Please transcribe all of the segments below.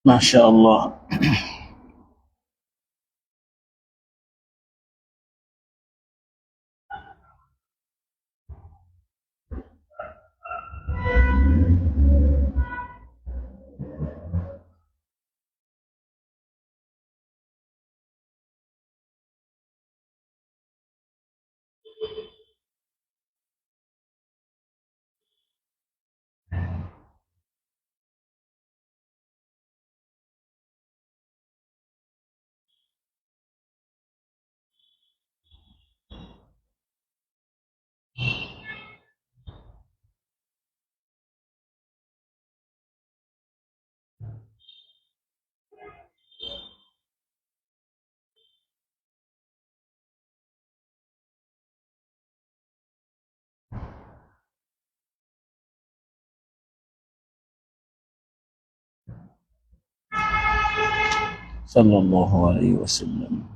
ما شاء الله. صلى الله عليه وسلم.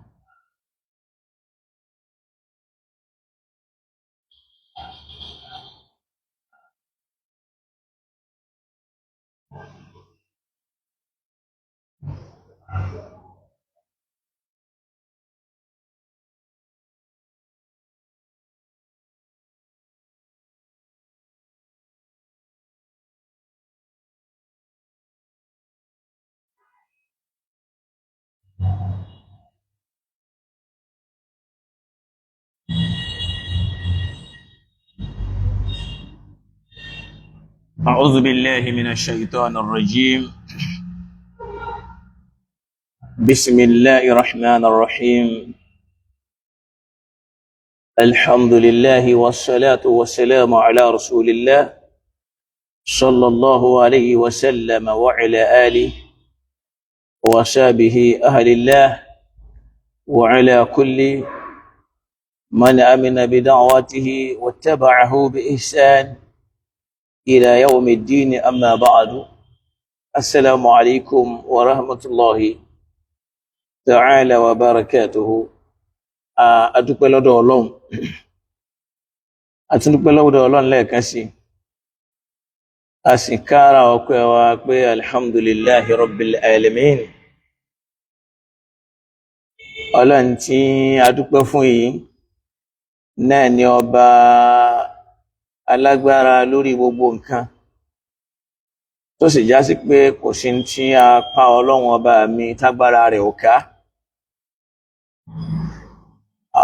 أعوذ بالله من الشيطان الرجيم. بسم الله الرحمن الرحيم. الحمد لله والصلاة والسلام على رسول الله صلى الله عليه وسلم وعلى آله وصحبه أهل الله وعلى كل من أمن بدعوته واتبعه بإحسان إلى يوم الدين. أما بعد، السلام عليكم ورحمة الله تعالى وبركاته. A dúpẹ́ lọ́dọ̀ Ọlọ́run, a tún dúpẹ́ lọ́dọ̀ Ọlọ́run lẹ́ẹ̀kan sí, a sì kára ọpẹ́ wa pé alhamdulillahi rabbil alamin. Ọlọ́run tí a dúpẹ́ fún yìí náà ni ọba alágbára lórí gbogbo nǹkan, tó sì já sí pé kò sí tí a pa Ọlọ́run ọba mi tágbára rẹ̀ ò ká.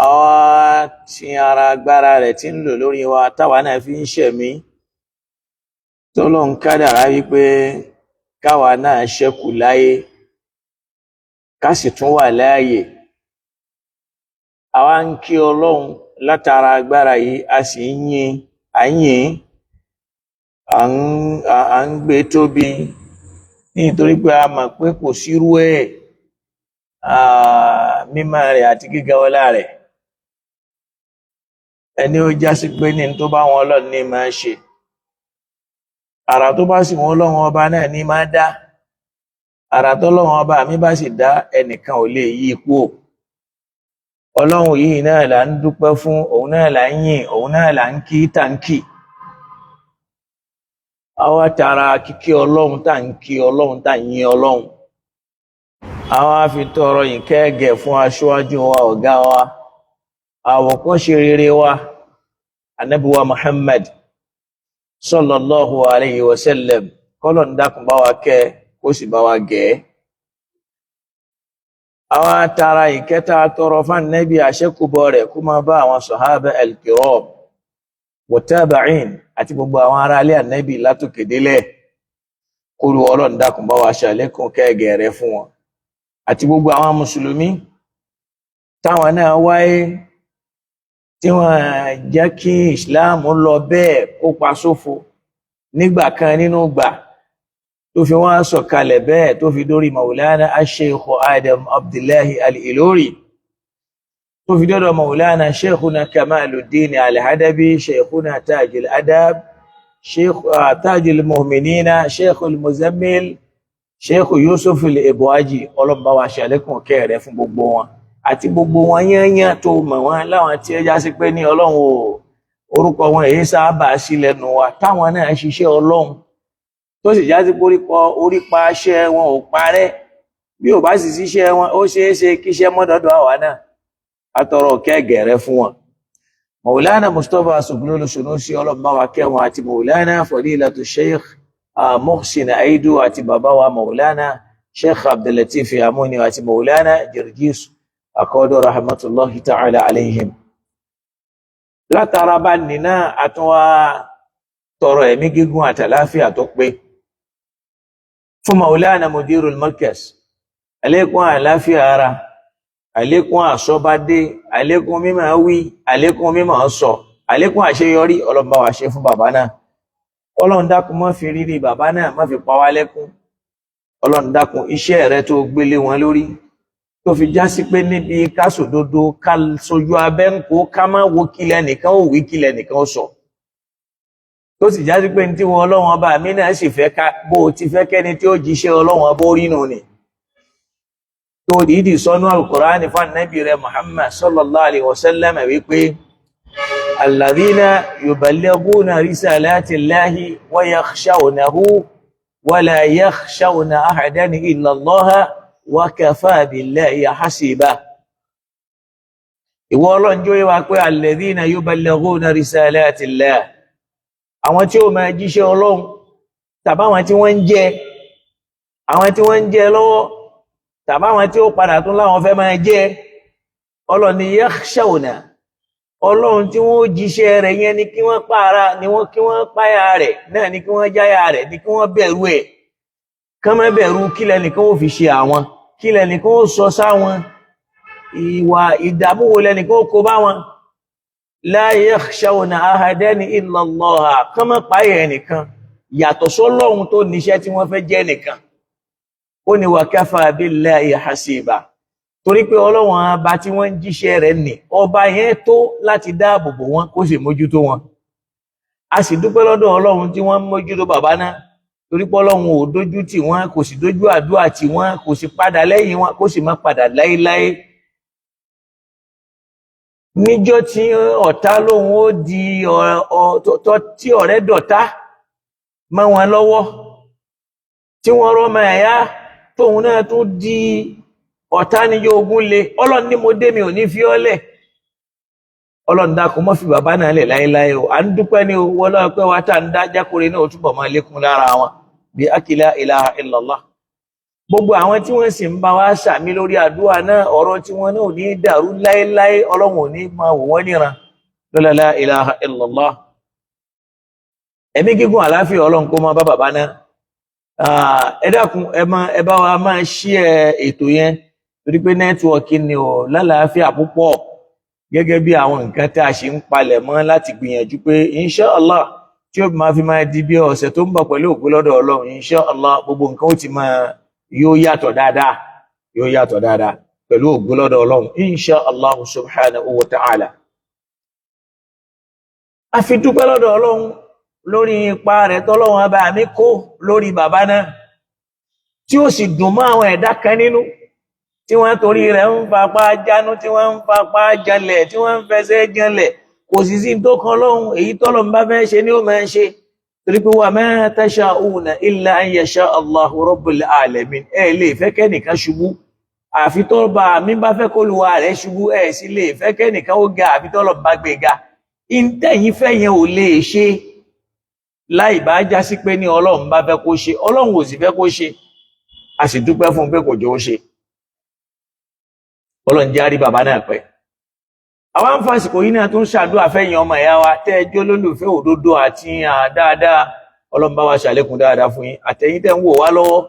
Àwa tí ara agbára rẹ̀ tí ń lò lórí wa táwa náà fi ń ṣẹ̀mí, tó lóun kádàrá wípé Káwa náà ṣẹ́kù láyé, ká sì tún wà láàyè. Àwa ń kí Ọlọ́run látara agbára yìí, a sì ń yin, à ń yìn, à ń gbé tóbi, nítorí pé a mọ̀ pé kò sírú ẹ̀, mímọ́ rẹ̀ àti gíga ọlá rẹ̀. Ẹni ó já sí pé ní tó bá wọn Ọlọ́run ní máa ṣe, àrà tó bá sì wọn Ọlọ́run ọba náà ní máa dá, àrà tó Ọlọ́run ọba mi bá sì dá, ẹnìkan ò lè yí ikú o. Ọlọ́run yìí náà là ń dúpẹ́ fún, òun náà là ń yìn, òun náà là ń kí tàǹkì. Àwa tara kíkí Ọlọ́run tá ń kí Ọlọ́run tá ń yìn Ọlọ́run, àwa fi tọrọ ìkẹ́gẹ̀ fún aṣíwájú wa, ọ̀gá wa, àwòkọ́ṣe rere wa, Ànábì wa Muhammad sallallahu alayhi wa sallam. Kọ́lọ̀ ń dákun bá wa kẹ́, kó sì bá wa gẹ̀ ẹ́. Àwa tara ìkẹta tọrọ fún Ànábì, àṣẹ́kùbọ̀ rẹ̀ kó máa bá àwọn sàhábà al-kiram wa tabi'in àti gbogbo àwọn ará ilé Ànábì látòkè délẹ̀. Kóru Ọlọ́run dákun bá wa ṣàlékún kẹ́gẹ̀ rẹ̀ fún wọn àti gbogbo àwọn mùsùlùmí táwọn náà wáyé tí wọ́n jẹ́ kí Islam lọ bẹ́ẹ̀ kó pa sófo nígbà kan nínú gbà tó fi wọ́n sọ̀kalẹ̀ bẹ́ẹ̀, tó fi dórí Maulana Sheikh Adam Abdullahi Al-Ilori, tó fi dọ́dọ̀ Maulana Sheikhuna Kamaluddin Al-Hadabi, Sheikhuna Tajul Adab, Sheikh Tajul Mu'minina, Sheikhul Muzammil, Sheikh Yusuf Al-Ibuaji. Ọlọ́mbà wa ṣàlékún kẹ́ rẹ̀ fún gbogbo wọn àti gbogbo wọn yányán tó mọ̀ wọn láwọn tí ó já sí pé ní Ọlọ́run ò orúkọ wọn èyí sábà sí lẹ́nu wa, táwọn náà ṣiṣẹ́ Ọlọ́run tó sì já sí pé orípa iṣẹ́ wọn ò parẹ́. Bí ò bá sì ṣiṣẹ́ wọn, ó ṣeé ṣe kíṣẹ́ mọ́dọ̀dọ̀ àwa náà. Atọrọ kẹ́gẹ̀rẹ́ fún wọn. Maulana Mustapha Sublulu Sunusi, ọlọ́mbà wa kẹ́ wọn, àti Maulana Fadilatu Sheikh Muhsin Aidu, àti bàbá wa Maulana Sheikh Abdullatif Amuni, àti Maulana Jirgis Akọ́dọ̀, rahmatullahi ta'ala alayhim. Látara bá nínà, àtúnwá tọrọ ẹ̀mí gígùn àtàláfíà tó pé fún Maulana Mudirul Markaz, àlékún àláfíà ara, àlékún àsọbádé, àlékún mímọ̀ wí, àlékún mímọ̀ sọ, àlékún àṣeyọrí. Ọlọ́mbà wa ṣe fún bàbá náà. Ọlọ́run dákun, má fi rírí bàbá náà má fi pa wá lẹ́kún. Ọlọ́run dákun, iṣẹ́ rẹ tó gbélé wọn lórí, tó fi já sí pé níbi ká sòdodo, ká sojú abẹ́ ń kó, ká má wo kílẹ̀ nìkan ó wí, kílẹ̀ nìkan ó sọ, tó sì já sí pé ní tí wọn Ọlọ́run ọba mi náà sì fẹ́ ká bó o ti fẹ́ kẹ́ni tí ó jíṣẹ́ Ọlọ́run ọba ó rí nù ni, tó dìídì sọnú Al-Qur'ani fún Ànábì rẹ Muhammad sallallahu alayhi wa sallam wípé alladhina yuballighuna risalati Allahi wa yakhshawnahu wa la yakhshawna ahadan illa Allaha wa kafa billahi hasiba. Ìwọ Ọlọ́run jó yé wa pé alladhina yuballighuna risalati Allah, àwọn tí ó máa jíṣẹ́ Ọlọ́run, tàbáwọn tí wọ́n ń jẹ, àwọn tí wọ́n ń jẹ lọ́wọ́, tàbáwọn tí ó padà tún láwọn fẹ́ máa jẹ, Ọlọ́run ni yakhshawna, Ọlọ́run tí wọ́n jíṣẹ́ rẹ̀ yẹn ni kí wọ́n pààrà ni wọ́n, kí wọ́n páyà rẹ̀ náà ni, kí wọ́n jáyà rẹ̀ ni, kí wọ́n bẹ̀rù ẹ̀, kán má bẹ̀rù kílẹ̀ nìkan ó fi ṣe àwọn, kílẹ̀ nìkan ó sọ sáwọn, ìwà ìdààmú wo lẹ́nìkan ó kó bá wọn. La yakhshawna ahadan illa Allah, kán má páyà ẹnìkan yàtọ̀ sọ́lọ́run tó níṣẹ́ tí wọ́n fẹ́ jẹ́ nìkan. Ó ní wa kafa billahi hasiba, torí pé Ọlọ́run ọba tí wọ́n ń jíṣẹ́ rẹ̀ nì, ọba yẹn tó láti dáàbò bò wọ́n, kó sì mójútó wọn. A sì dúpẹ́ lọ́dọ̀ Ọlọ́run tí wọ́n ń mójútó bàbá náà, torí pé Ọlọ́run ò dójú tì wọ́n, kò sì dójú àdúrà tì wọ́n, kò sì padà lẹ́yìn wọn, kó sì má padà láéláé. Níjọ́ tí ọ̀tá lóhun ó di tí ọ̀rẹ́ dọ̀tá mọ́ wọn lọ́wọ́, tí wọ́n rọ́mọ ẹ̀yà tóun náà tún di ọ̀tá níjọ́ ogun le, Ọlọ́run ní mo dé, mi ò ní fi ọ́ lẹ̀. Ọlọ́run dákun, má fi bàbá náà lẹ̀ láéláé o. À ń dúpẹ́ ní o, wọ́n lọ́wọ́ pé wa tá à ń dá jákòrè náà ó túbọ̀ máa lékún lára wọn bí akila ilaha illallah. Gbogbo àwọn tí wọ́n sì ń bá wa sàmí lórí àdúrà náà, ọ̀rọ̀ tí wọ́n náà ò ní dàrú láéláé, Ọlọ́run ò ní máa wò wọ́n níran lọ́la la ilaha illallah. Ẹ̀mí gígùn, àláfíà, Ọlọ́run kó máa bá bàbá náà. Ẹ dákun, ẹ bá wa máa share ètò yẹn, torí pé network ni ò lálàáfíà púpọ̀, gẹ́gẹ́ bí àwọn nǹkan tí a ṣe ń palẹ̀ mọ́ láti gbìyànjú pé inshallah, tí ó máa fi máa di bí ọ̀sẹ̀ tó ń bọ̀, pẹ̀lú òkú lọ́dọ̀ Ọlọ́run, inshallah, gbogbo nǹkan ó ti máa yóò yàtọ̀ dáadáa, yóò yàtọ̀ dáadáa pẹ̀lú ògo lọ́dọ̀ Ọlọ́run, inshallah subhanahu wa ta'ala. A fi dúpẹ́ lọ́dọ̀ Ọlọ́run lórí ipa rẹ̀ tọ́lọ́run ọba mi kó lórí bàbá náà, tí ó sì dùn mọ́ àwọn ẹ̀dá kan nínú, tí wọ́n torí rẹ̀ ń fapá jánú, tí wọ́n ń fapá janlẹ̀, tí wọ́n ń fẹsẹ̀ janlẹ̀. Kò sì sí tó kan lọ́hùn. Èyí tọ́lọ́run bá fẹ́ ṣe ni ó máa ń ṣe, torí pé wa ma tasha'una illa an yasha Allahu rabbul alamin. Ẹ lè fẹ́ kẹ́nìkan ṣubú àfi tó bá mi bá fẹ́ kó luwa rẹ̀ ṣubú. Ẹ sì lè fẹ́ kẹ́nìkan ó ga àfi tọ́lọ́ bá gbé ga. Ìtẹ̀yìn fẹ́ yẹn ò lè ṣe láì bá já sí pé ní Ọlọ́run bá fẹ́ kó ṣe. Ọlọ́run ò sì fẹ́ kó ṣe, a sì dúpẹ́ fún un pé kò jọ ó ṣe. Ọlọ́run jẹ́ àrí bàbá náà pẹ́. Àwọn àǹfààsìkò yìí náà tún ṣàdúrà fẹ́yìn ọmọ ìyá wa tẹ́ ẹ jó lólùfẹ́ òdodo àti dáadáa. Ọlọ́run bá wa ṣàlékún dáadáa fún yín, àtẹ̀yin tẹ́ ń wò wá lọ́wọ́,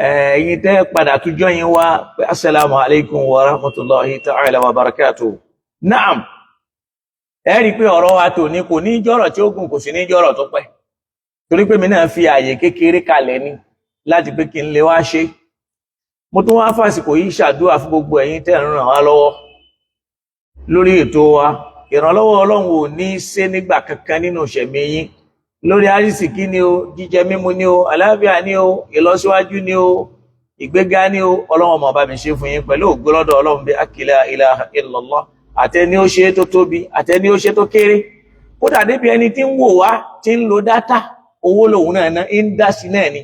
ẹ̀yin tẹ́ padà tún jọyìn wá pé assalamu alaikum wa rahmatullahi ta'ala wa barakatuh. Naam, ẹ rí i pé ọ̀rọ̀ wa tòní kò ní jọ̀rọ̀ tí ó gùn, kò sì ní jọ̀rọ̀ tó pẹ́, torí pé mi náà fi àyè kékeré kalẹ̀ ni láti pé kí n lè wá ṣe. Mo tún wá fàsìkò yìí ṣàdúrà fún gbogbo ẹ̀yin tẹ́ ń ràn wá lọ́wọ́ lórí ètò wa. Ìrànlọ́wọ́ Ọlọ́run ò ní í ṣe nígbà kankan nínú ìṣẹ̀mí yín, lórí àrísìkí ni o, jíjẹ mímu ni o, àlàáfíà ni o, ìlọsíwájú ni o, ìgbéga ni o. Ọlọ́run ọmọ bá mi ṣe fún yín pẹ̀lú ògo lọ́dọ̀ Ọlọ́run bí akila ilaha illallah. Àtẹni ó ṣe tó tóbi, àtẹni ó ṣe tó kéré, kódà débi ẹni tí ń wò wá, tí ń lo data, owó lòun náà ná ń dá sí náà ni.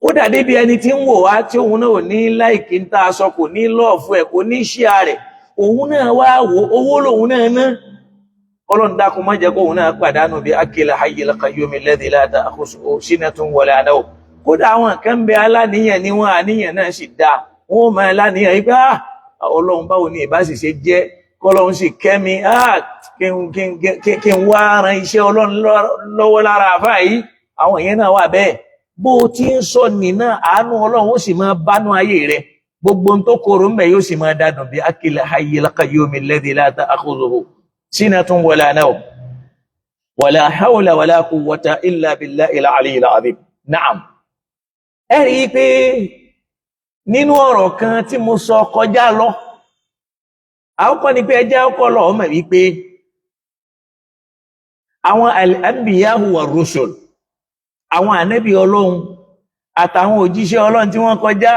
Kódà débi ẹni tí ń wò wá, tí òun náà ò ní like ń tá a sọ, kò ní love ẹ̀, kò ní share rẹ̀, òun náà wá wò, owó lòun náà ná. Ọlọ́run dákun, má jẹ́ kóun náà pàdánù bí akila hayyil qayyum alladhi la ta'khusuhu sinatun wala nawm. Kódà àwọn kan bẹ, aláníyàn ni wọn, àníyàn náà sì dáa. Wọn ò máa láníyàn yìí pé, ah, Ọlọ́run, báwo ni ìbá sì ṣe jẹ́ kọ́lọ́run sì kẹ́mi, ah, kí n wá ran iṣẹ́ Ọlọ́run lọ́wọ́ lára àfáà yìí. Àwọn ìyẹn náà wà bẹ́ẹ̀. Bó o ti ń sọ nìna, àánú Ọlọ́run ó sì máa bánú ayé rẹ. Gbogbo ohun tó korò ń bẹ yóò sì máa dádùn bí akila hayyil qayyum alladhi la ta'khuzuhu sinatun wala nawm. Wala hawla wala quwwata illa billahil aliyyil azim. Na'am, ẹ rí i pé nínú ọ̀rọ̀ kan tí mo sọ kọjá lọ, àkọ́kọ́ ni pé ẹjẹ́ ọkọ̀ lọ ọmọ wípé àwọn al-anbiyahu war-rusul, àwọn ànábì Ọlọ́run àtàwọn òjíṣẹ́ Ọlọ́run tí wọ́n kọjá,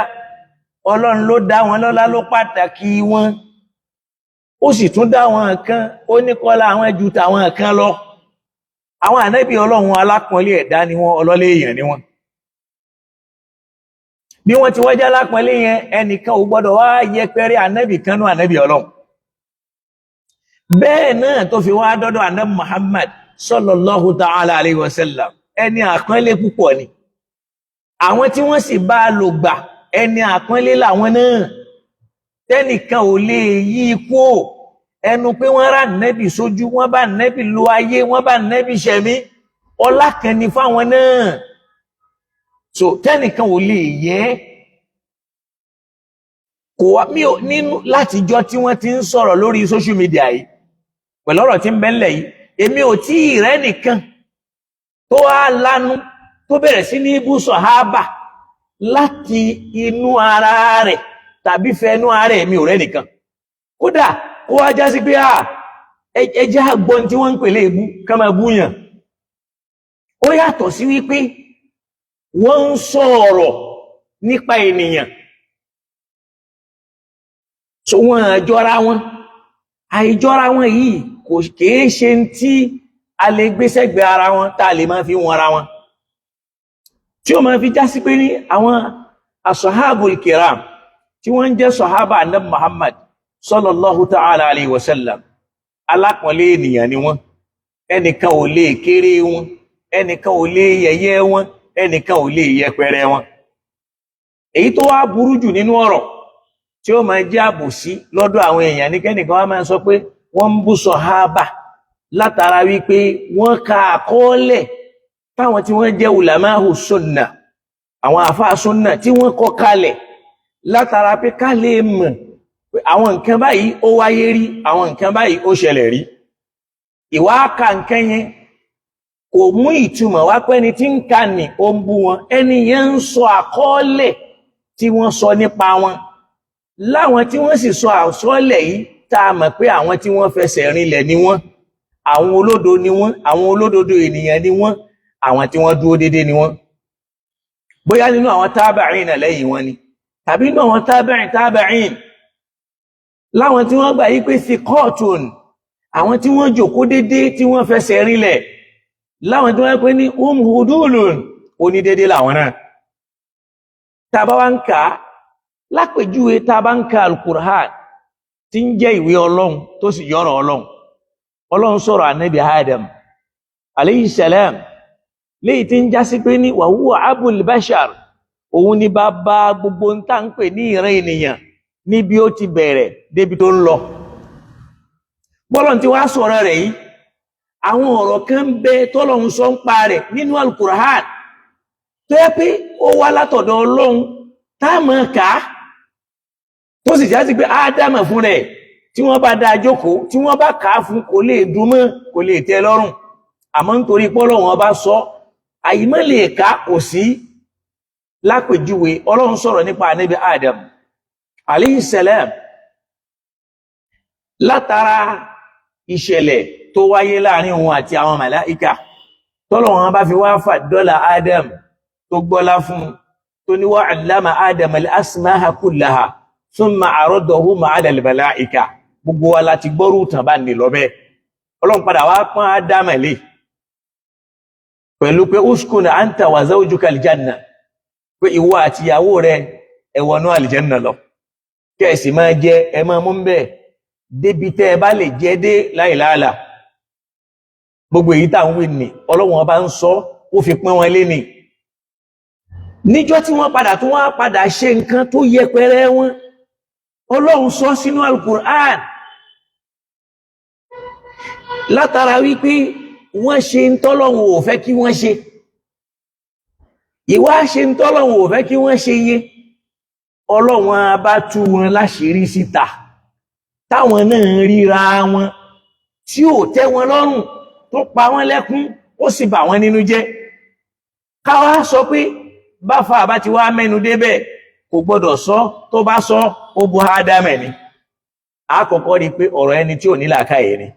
Ọlọ́run ló dá wọn lọ́lá, ló pàtàkì wọn. Ó sì tún dá wọn kan, ó ní kọ́lá àwọn ju tàwọn kan lọ. Àwọn ànábì Ọlọ́run, alápọ̀nlé ẹ̀dá ni wọ́n, ọlọ́lé èèyàn ni wọ́n. Bí wọ́n ti wájá lápọ̀nlé yẹn, ẹnìkan ò gbọ́dọ̀ wá yẹpẹrẹ ànábì kanú ànábì Ọlọ́run. Bẹ́ẹ̀ náà tó fi wá dọ́dọ̀ ànábì Muhammad sallallahu ta'ala alayhi wa sallam, ẹni àpọ́nlé púpọ̀ ni. Àwọn tí wọ́n sì bá a lò gbà, ẹni àpọ́nlé làwọn náà, tẹ́nìkan ò lè yí ikú ò ẹnu pé wọ́n rà nẹ́bì sójú, wọ́n bá nẹ́bì lo ayé, wọ́n bá nẹ́bì ṣẹ̀mí. Ọlá kan ni fáwọn náà, so tẹ́nìkan ò lè yẹ kò wá mí ò nínú. Látijọ́ tí wọ́n ti ń sọ̀rọ̀ lórí social media yìí pẹ̀lú ọ̀rọ̀ tí ń bẹ ńlẹ̀ yìí, èmi ò tí ì rẹ́ nìkan tó wá lanu tó bẹ̀rẹ̀ sí ní bú sọ̀hábà láti inú ara rẹ̀ tàbí fẹnu ara ẹ̀. Mi ò rẹ́ nìkan. Kódà kó wá já sí pé à ẹjẹ́ àgbọn tí wọ́n ń pè léèbú ká máa búyàn, ó yàtọ̀ sí wípé wọ́n ń sọ̀rọ̀ nípa ènìyàn. So wọ́n àjọra wọn, àìjọra wọn yìí kò kìí ṣe tí a lè gbé sẹ́gbẹ̀ẹ́ ara wọn tá a lè máa fi wọn ara wọn, tí ó máa fi já sí pé ní àwọn ashabul kiram tí wọ́n ń jẹ́ sọ̀hábà Ànábì Muhammad sallallahu ta'ala alayhi wa sallam, alápọ̀nlé ènìyàn ni wọ́n. Ẹnìkan ò lè kéré wọn, ẹnìkan ò lè yẹ̀yẹ́ wọn, ẹnìkan ò lè yẹpẹrẹ wọn. Èyí tó wá burú jù nínú ọ̀rọ̀ tí ó máa jẹ́ àbòsí lọ́dọ̀ àwọn èèyàn ní kẹ́nìkan wá máa sọ pé wọ́n ń bú sọ̀hábà látara wípé wọ́n ka àkọọ́lẹ̀ táwọn tí wọ́n jẹ́ ulamahu sunna. Àwọn àfáà súnnà tí wọ́n kọ kalẹ̀ látara pé ká lè mọ̀ pé àwọn nǹkan báyìí ó wáyé rí, àwọn nǹkan báyìí ó ṣẹlẹ̀ rí. Ìwà ka nǹkan yẹn kò mú ìtumọ̀ wá pé ẹni tí ń ka nì ó ń bú wọn. Ẹni yẹn ń sọ àkọọ́lẹ̀ tí wọ́n sọ nípa wọn, láwọn tí wọ́n sì sọ àsọọ́lẹ̀ yìí, tá a mọ̀ pé àwọn tí wọ́n fẹsẹ̀ rinlẹ̀ ni wọ́n, àwọn olódo ni wọ́n, àwọn olódodo ènìyàn ni wọ́n, àwọn tí wọ́n dúró déédéé ni wọ́n. Bóyá nínú àwọn tábàárín náà lẹ́yìn wọn ni, tàbí nínú àwọn tábàárín tábàárín, láwọn tí wọ́n gbà yí pé sí kóòtùn, àwọn tí wọ́n jòkó déédéé, tí wọ́n fẹsẹ̀ rinlẹ̀, láwọn tí wọ́n pè ní hudulun, onídéédé làwọn náà. Tá a bá wá ń kà á lápèjúwe, tá a bá ń ka alukur'an tí ń jẹ́ ìwé Ọlọ́run tó sì yọ̀rọ̀ Ọlọ́run, Ọlọ́run sọ̀rọ̀ anabi Adam aleyhi salam, léyìí tí ń jásí pé ní wàhúwà abul bashar, òun ni bàbá gbogbo ń tà ń pè ní ìran ènìyàn, níbi ó ti bẹ̀rẹ̀ débi tó ń lọ. Bọ́lọ̀ tí wàá sọ̀rọ̀ rẹ̀ yìí, àwọn ọ̀rọ̀ kan ń bẹ tọ́lọ́run sọ ń pa rẹ̀ nínú alukur'an tó yẹ pé ó wá látọ̀dọ̀ Ọlọ́run tá a mọ̀ ká, tó sì jásí pé Ádámà fún rẹ̀, tí wọ́n bá dá jókòó, tí wọ́n bá kà á fún, kò lè dùn mọ́, kò lè tẹ́ lọ́rùn. Àmọ́ nítorí pọ́lọ́run ọba sọ, àyìnmọ́ lè ká kò sí. Lápèjúwe, Ọlọ́run sọ̀rọ̀ nípa ànábì Adam alayhi salam látara ìṣẹ̀lẹ̀ tó wáyé láàrin òun àti àwọn màláìkà, tọ́lọ́run bá fi wá fàdọ́là Adam, tó gbọ́lá fún, tó ní wa allama Adam al-asma'a kullaha thumma aradahum ala al-malaika. Gbogbo wa láti gbọ́rù tàn bá ní lọ́bẹ̀. Ọlọ́run padà wá pọ́n Adam lé pẹ̀lú pé uskun anta wa zawjuka aljanna, pé ìwọ àti ìyàwó rẹ ẹ wọnú àlìjẹ́nà lọ, kẹ́ẹ̀sì máa jẹ, ẹ máa mú bẹ́ẹ̀ débi tẹ́ ẹ bá lè jẹ dé láìláàlà. Gbogbo èyí tá à ń wí ni Ọlọ́run ọba ń sọ, ó fi pọ́n wọn lé ní. Níjọ́ tí wọ́n padà tún wá padà ṣe nǹkan tó yẹpẹrẹ wọn, Ọlọ́run sọ sínú Al-Qur'an látara wípé wọ́n ṣe ń tọ́lọ́run ò fẹ́ kí wọ́n ṣe. Ìwá ṣe ń tọ́lọ́run ò fẹ́ kí wọ́n ṣe yé, Ọlọ́run á bá tú wọn láṣìírí síta, táwọn náà ríra wọn tí ò tẹ́ wọn lọ́rùn, tó pa wọ́n lẹ́kún, ó sì bà wọ́n nínú jẹ́. Káwá sọ pé báfa bá ti wá mẹ́nu débẹ̀, kò gbọ́dọ̀ sọ, tó bá sọ ó bu ádámẹ̀ ni. Àkọ́kọ́ rí i pé ọ̀rọ̀ ẹni tí ò ní làákàyè ni.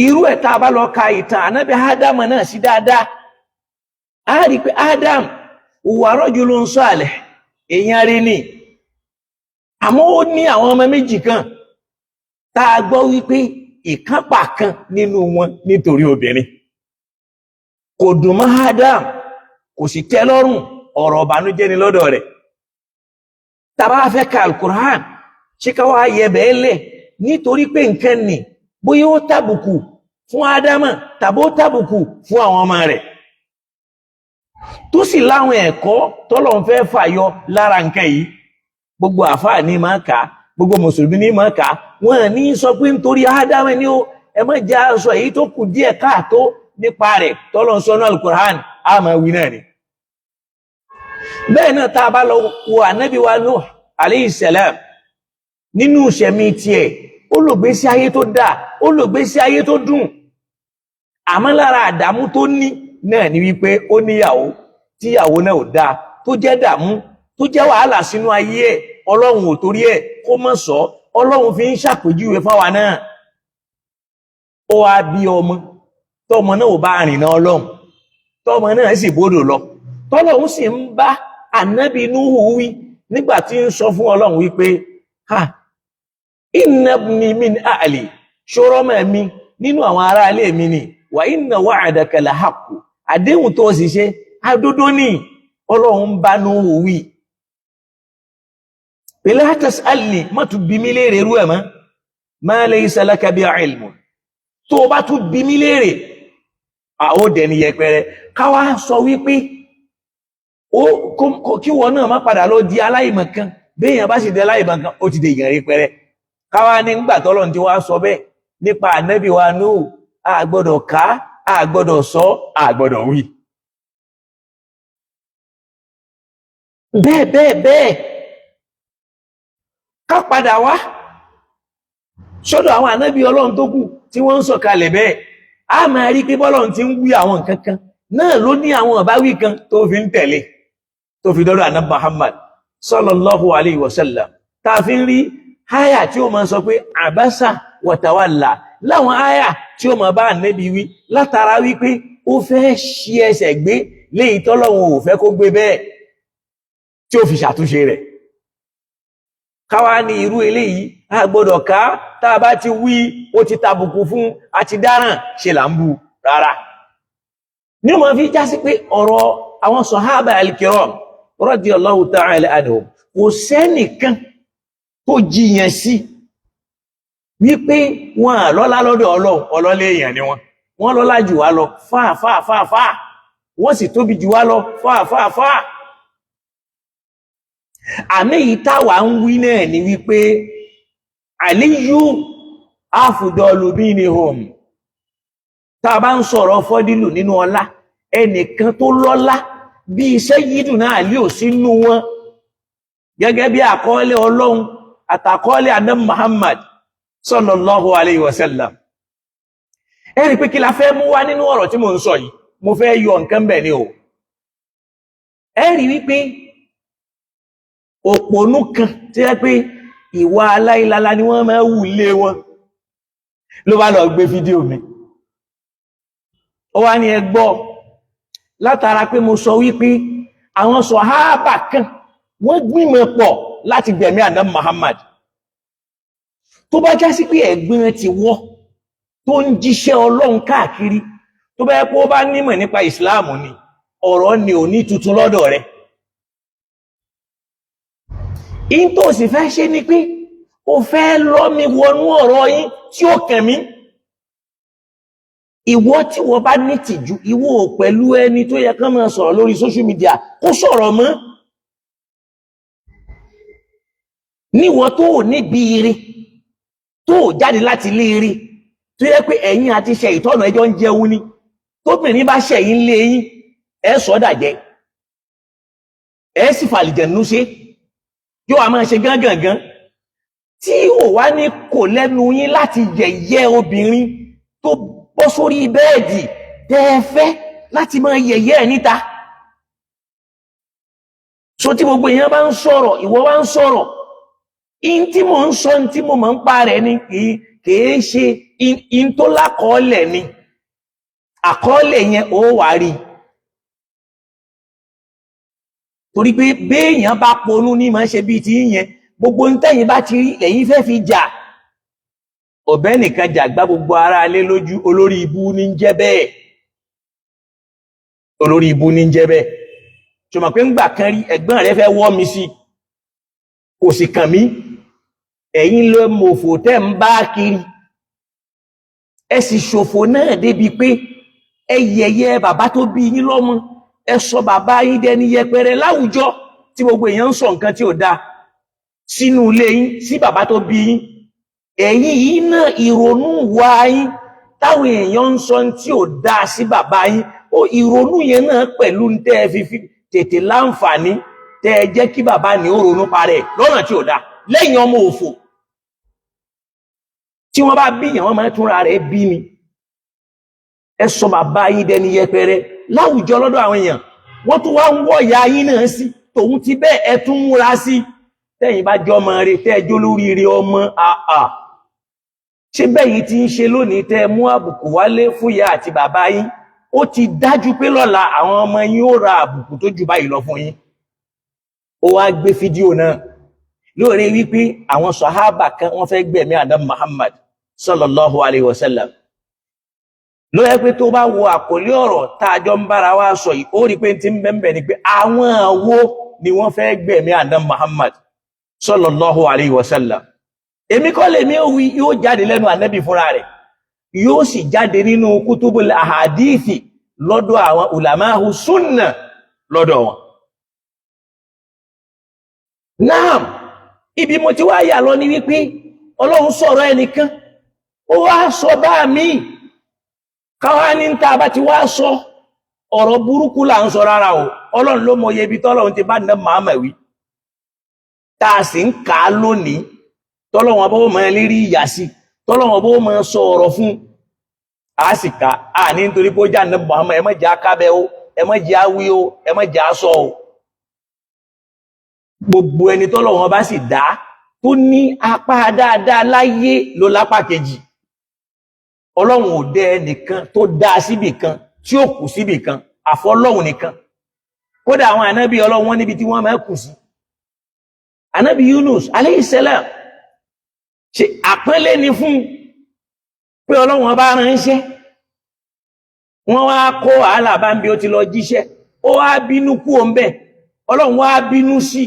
Irú ẹ̀ tá a bá lọ ka ìtàn ànábì ádámù náà sí dáadáa, á rí i pé Adam huwa rajulun salih, èèyàn rí ni. Àmọ́ ó ní àwọn ọmọ méjì kan tá a gbọ́ wípé ìkánpà kan nínú wọn nítorí obìnrin. Kò dùn mọ́ Adam, kò sì tẹ́ lọ́rùn, ọ̀rọ̀ ìbànújẹ́ ni lọ́dọ̀ rẹ̀. Tá a bá fẹ́ ka Al-Qur'an, ṣé ká wá yẹ bẹ́ẹ̀ lẹ̀ nítorí pé nǹkan nì bóyá ó tàbùkù fún Ádámà tàbí ó tàbùkù fún àwọn ọmọ rẹ̀, tó sì láwọn ẹ̀kọ́ tọ́lọ́run fẹ́ fàyọ lára nǹkan yìí? Gbogbo àfáà ní máa kà á, gbogbo mùsùlùmí ní máa kà á. Wọn ní sọ pé nítorí Ádámà ni ó ẹ má jẹ́ aṣọ èyí tó kù díẹ̀ káàtó nípa rẹ̀ tọ́lọ́run sọ náà Al-Qur'an, á máa wí náà ni. Bẹ́ẹ̀ náà, tá a bá lọ wo ànábì wa Nuh alayhi salam, nínú ìṣẹ̀mí tiẹ̀, ó lò gbésí ayé tó dáa, ó lò gbésí ayé tó dùn. Àmọ́ lára àdàmú tó ní náà ni wípé ó níyàwó, tíyàwó náà ò dáa, tó jẹ́ dààmú, tó jẹ́ wàhálà sínú ayé ẹ̀. Ọlọ́run ò torí ẹ̀ kó mọ̀ sọ, Ọlọ́run fi ń ṣàpèjúwe fáwa náà. Ó wá bí ọmọ, tọmọ náà ò bá rìnà Ọlọ́run, tọmọ náà sì bódò lọ, tọ́lọ́run sì ń bá ànábì Núhù wí nígbà tí ń sọ fún Ọlọ́run wípé ha inna ibni min ahli, ṣòro mọ́ mi nínú àwọn ará ilé mi ni, wa inna wa'daka la haqqu, àdéhùn tó sì ṣe adódó ní. Ọlọ́run bá Núhù wí la tas'alni, má tún bi mí léèrè irú ẹ̀ mọ́, ma laysa laka bi ilmun, tó o bá tún bi mí léèrè, àwọn òdẹni yẹpẹrẹ. Káwá sọ wípé ó kí wọn náà má padà lọ di aláìmọ̀kan. Béèyàn bá sì di aláìmọ̀kan, ó ti di èèyàn yẹpẹrẹ. Káwá ní nígbà tọ́lọ́run tí wàá sọ bẹ́ẹ̀ nípa ànábì wa Núhù, a gbọ́dọ̀ ká, a gbọ́dọ̀ sọ, a gbọ́dọ̀ wí. Bẹ́ẹ̀ bẹ́ẹ̀ bẹ́ẹ̀, ká padà wá sọ́dọ̀ àwọn ànábì Ọlọ́run tó kù tí wọ́n ń sọ̀kalẹ̀ bẹ́ẹ̀, a máa rí pé bọ́lọ́run ti ń wí àwọn nǹkan kan náà ló ní àwọn ìbáwí kan tó fi ń tẹ̀lé, tó fi dọ́dọ̀ ànábì Muhammad sallallahu alayhi wa sallam, tá a fi ń rí áyà tí ó máa sọ pé àbásà wàtàwàlà, láwọn áyà tí ó máa bá ànábì wí látara wípé ó fẹ́ ṣí ẹsẹ̀ gbé léyìí tọ́lọ́run ò fẹ́ kó gbé bẹ́ẹ̀, tí ó fi ṣàtúnṣe rẹ̀. Káwá ní irú eléyìí a gbọ́dọ̀ ká, tá a bá ti wí ó ti tàbùkù fún àti dáràn ṣe là ń bu rárá. Ní o máa fi já sí pé ọ̀rọ̀ àwọn sọ̀hábà al-kiram radiyallahu ta'ala anhum, kò sẹ́nìkan tó jiyàn sí wípé wọn à lọ́lá lọ́dọ̀ Ọlọ́run. Ọlọ́lé èèyàn ni wọn, wọ́n lọ́lá jù wá lọ fáà fáà fáà fáà, wọ́n sì tóbi jù wá lọ fáà fáà fáà. Àmì yìí táwa ń wí náà ni wípé Aliyu afdalu minhum. Tá a bá ń sọ̀rọ̀ fọ́dílù nínú ọlá, ẹnìkan tó lọ́lá bí Sayyiduna Ali ò sínú wọn, gẹ́gẹ́ bí àkọọ́lẹ̀ Ọlọ́run àtàkọọ́lẹ̀ Ànábì Muhammad sallallahu alayhi wa sallam. Ẹ rí pé kí la fẹ́ mú wá nínú ọ̀rọ̀ tí mo ń sọ yìí? Mo fẹ́ yọ nǹkan bẹ̀ ni o. Ẹ rí wípé òpònú kan tí yẹ pé ìwà aláìlála ni wọ́n máa wù lé wọn, ló bá lọ gbé fídíò mi. Ó wá ní ẹ gbọ́, látara pé mo sọ wípé àwọn sọ̀háábà kan wọ́n gbìmọ̀ pọ̀ láti gbẹ̀mí Ànábì Muhammad. Tó bá já sí pé ẹ̀gbọ́n ti wọ́ tó ń jíṣẹ́ Ọlọ́run káàkiri, tó bá yẹ kó bá nímọ̀ nípa ìsìláàmù ni, ọ̀rọ̀ ni ò ní tuntun lọ́dọ̀ rẹ̀. In tó sì fẹ́ ṣe ni pé ó fẹ́ lọ́ mi wọnú ọ̀rọ̀ yín tí ó kàn mí. Ìwọ tí wọ́n bá ní tìjú, ìwọ ò pẹ̀lú ẹni tó yẹ kán máa sọ̀rọ̀ lórí social media kó sọ̀rọ̀ mọ́. Níwọ tó ò níbi ire, tó ò jáde láti ilé ire, tó yẹ pé ẹ̀yin àti ṣe ìtọ́nà ẹjọ́ ń jẹun ni, tóbìnrin bá ṣẹ̀yìn lé yín, ẹ sọ dàjẹ́, ẹ sì fàlìjẹ̀nú ṣe, yóò wá máa ṣe gángangan tí ò wá ní kò lẹ́nu yín láti yẹ̀yẹ́ obìnrin tó bọ́ sórí bẹ́ẹ̀dì tẹ́ ẹ fẹ́ láti máa yẹ̀yẹ́ ẹ̀ níta. So tí gbogbo èèyàn bá ń sọ̀rọ̀, ìwọ wá ń sọ̀rọ̀, in tí mò ń sọ, in tí mo mọ̀ ń pa rẹ̀ ni kìí ṣe in tó lákọọ́lẹ̀ ni. Àkọọ́lẹ̀ yẹn ó wà rí, torí pé béèyàn bá ponú ní máa ń ṣe bíi ti yẹn. Gbogbo ń tẹ̀yìn bá ti rí lẹ́yìn fẹ́ fi jà, ọ̀bẹ nìkan jà gbá gbogbo ara lé lójú. Olórí ibú ní ń jẹ́ bẹ́ẹ̀, olórí ibú ní ń jẹ́ bẹ́ẹ̀. Ṣùgbọ́n pé ńgbà kan rí ẹ̀gbọ́n rẹ fẹ́ wọ́ mi sí, kò sì kàn mí. Ẹ̀yin ló mòfò tẹ́ ń bá kiri, ẹ sì ṣòfò náà débi pé ẹ yẹ̀yẹ́ bàbá tó bí yín lọ́mọ, ẹ sọ bàbá yín dẹni yẹpẹrẹ láwùjọ, tí gbogbo èèyàn ń sọ nǹkan tí ò dáa sínú ilé yín sí bàbá tó bí yín. Ẹ̀yin yìí náà, ìrònú wa yín táwọn èèyàn ń sọ tí ò dáa sí bàbá yín, ó ìrònú yẹn náà pẹ̀lú tẹ́ ẹ fi tètè láǹfààní tẹ́ ẹ jẹ́ kí bàbá ní ó ronú parẹ́ lọ́nà tí ò dáa lẹ́yìn ọmọ òfò. Tí wọ́n bá bí yàn, wọ́n máa túnra rẹ̀ bí ni. Ẹ sọ bàbá yín dẹni yẹpẹrẹ láwùjọ lọ́dọ̀ àwọn èèyàn, wọ́n tún wá ń wọ́ ìyá yín náà sí tòun ti bẹ́ẹ̀, ẹ tún múra sí. Tẹ́yìn bá jọ ọmọ rẹ̀, tẹ́ ẹ jó lórí ire ọmọ, àà ṣé bẹ́yìn ti ń ṣe lónìí, tẹ́ ẹ mú àbùkù wálé fún ìyá àti bàbá yín, ó ti dájú pé lọ́la àwọn ọmọ yín ó ra àbùkù tó jù báyìí lọ fún yín. Ó wá gbé fídíò náà lórí wípé àwọn sàhábà kan wọ́n fẹ́ gbẹ̀mí Ànábì Muhammad sallallahu alayhi wa sallam. Ló yẹ pé tó bá wo àkọlé ọ̀rọ̀ tá a jọ ń bára wa sọ yìí, ó rí pé tí ń bẹ́ẹ̀ ni pé àwọn wo ni wọ́n fẹ́ gbẹ̀mí Ànábì Muhammad sallallahu alayhi wa sallam. Èmi kọ́ lèmi ó wí, yóò jáde lẹ́nu Ànábì fúnra rẹ̀, yóò sì jáde nínú kútúbul àhàdíìsì lọ́dọ̀ àwọn ulamahu sunna lọ́dọ̀ wọn. Naam, ibi mo ti wá yà lọ ní wípé Ọlọ́run sọ̀rọ̀ ẹnìkan, ó wá sọ bá mi, káwá ní ta bá ti wá sọ Ọ̀rọ̀ burúkú là ń sọ rárá o. Ọlọ́run ló mọ iye ibi tọ́lọ́run ti bá nà Muhammad wí, tá a sì ń kà á lónìí, tọ́lọ́run ọba ó máa lérí ìyà sí, tọ́lọ́run ọba ó máa sọ ọ̀rọ̀ fún, a sì kà á ní nítorí pé ó já nà Muhammad. Ẹ má jẹ́ akábẹ́ o, ẹ má jẹ́ awí o, ẹ má jẹ́ aṣọ o. Gbogbo ẹni tọ́lọ́run ọba sì dá tó ní apá dáadáa láyé ló lápá kejì. Ọlọ́run ò dẹ ẹnìkan tó dá síbì kan tí ó kù síbì kan, àfọlọ́run nìkan. Kódà àwọn ànábì Ọlọ́run, wọn níbi tí wọ́n máa kù sí. Ànábì Yunus alayhi salam, ṣe àpọ́nlé ni fún pé Ọlọ́run ọba ránṣẹ́, wọ́n wá kó wàhálà bá ń bí ó ti lọ jíṣẹ́, ó wá bínú kú òun bẹ́ẹ̀, Ọlọ́run wá bínú sí,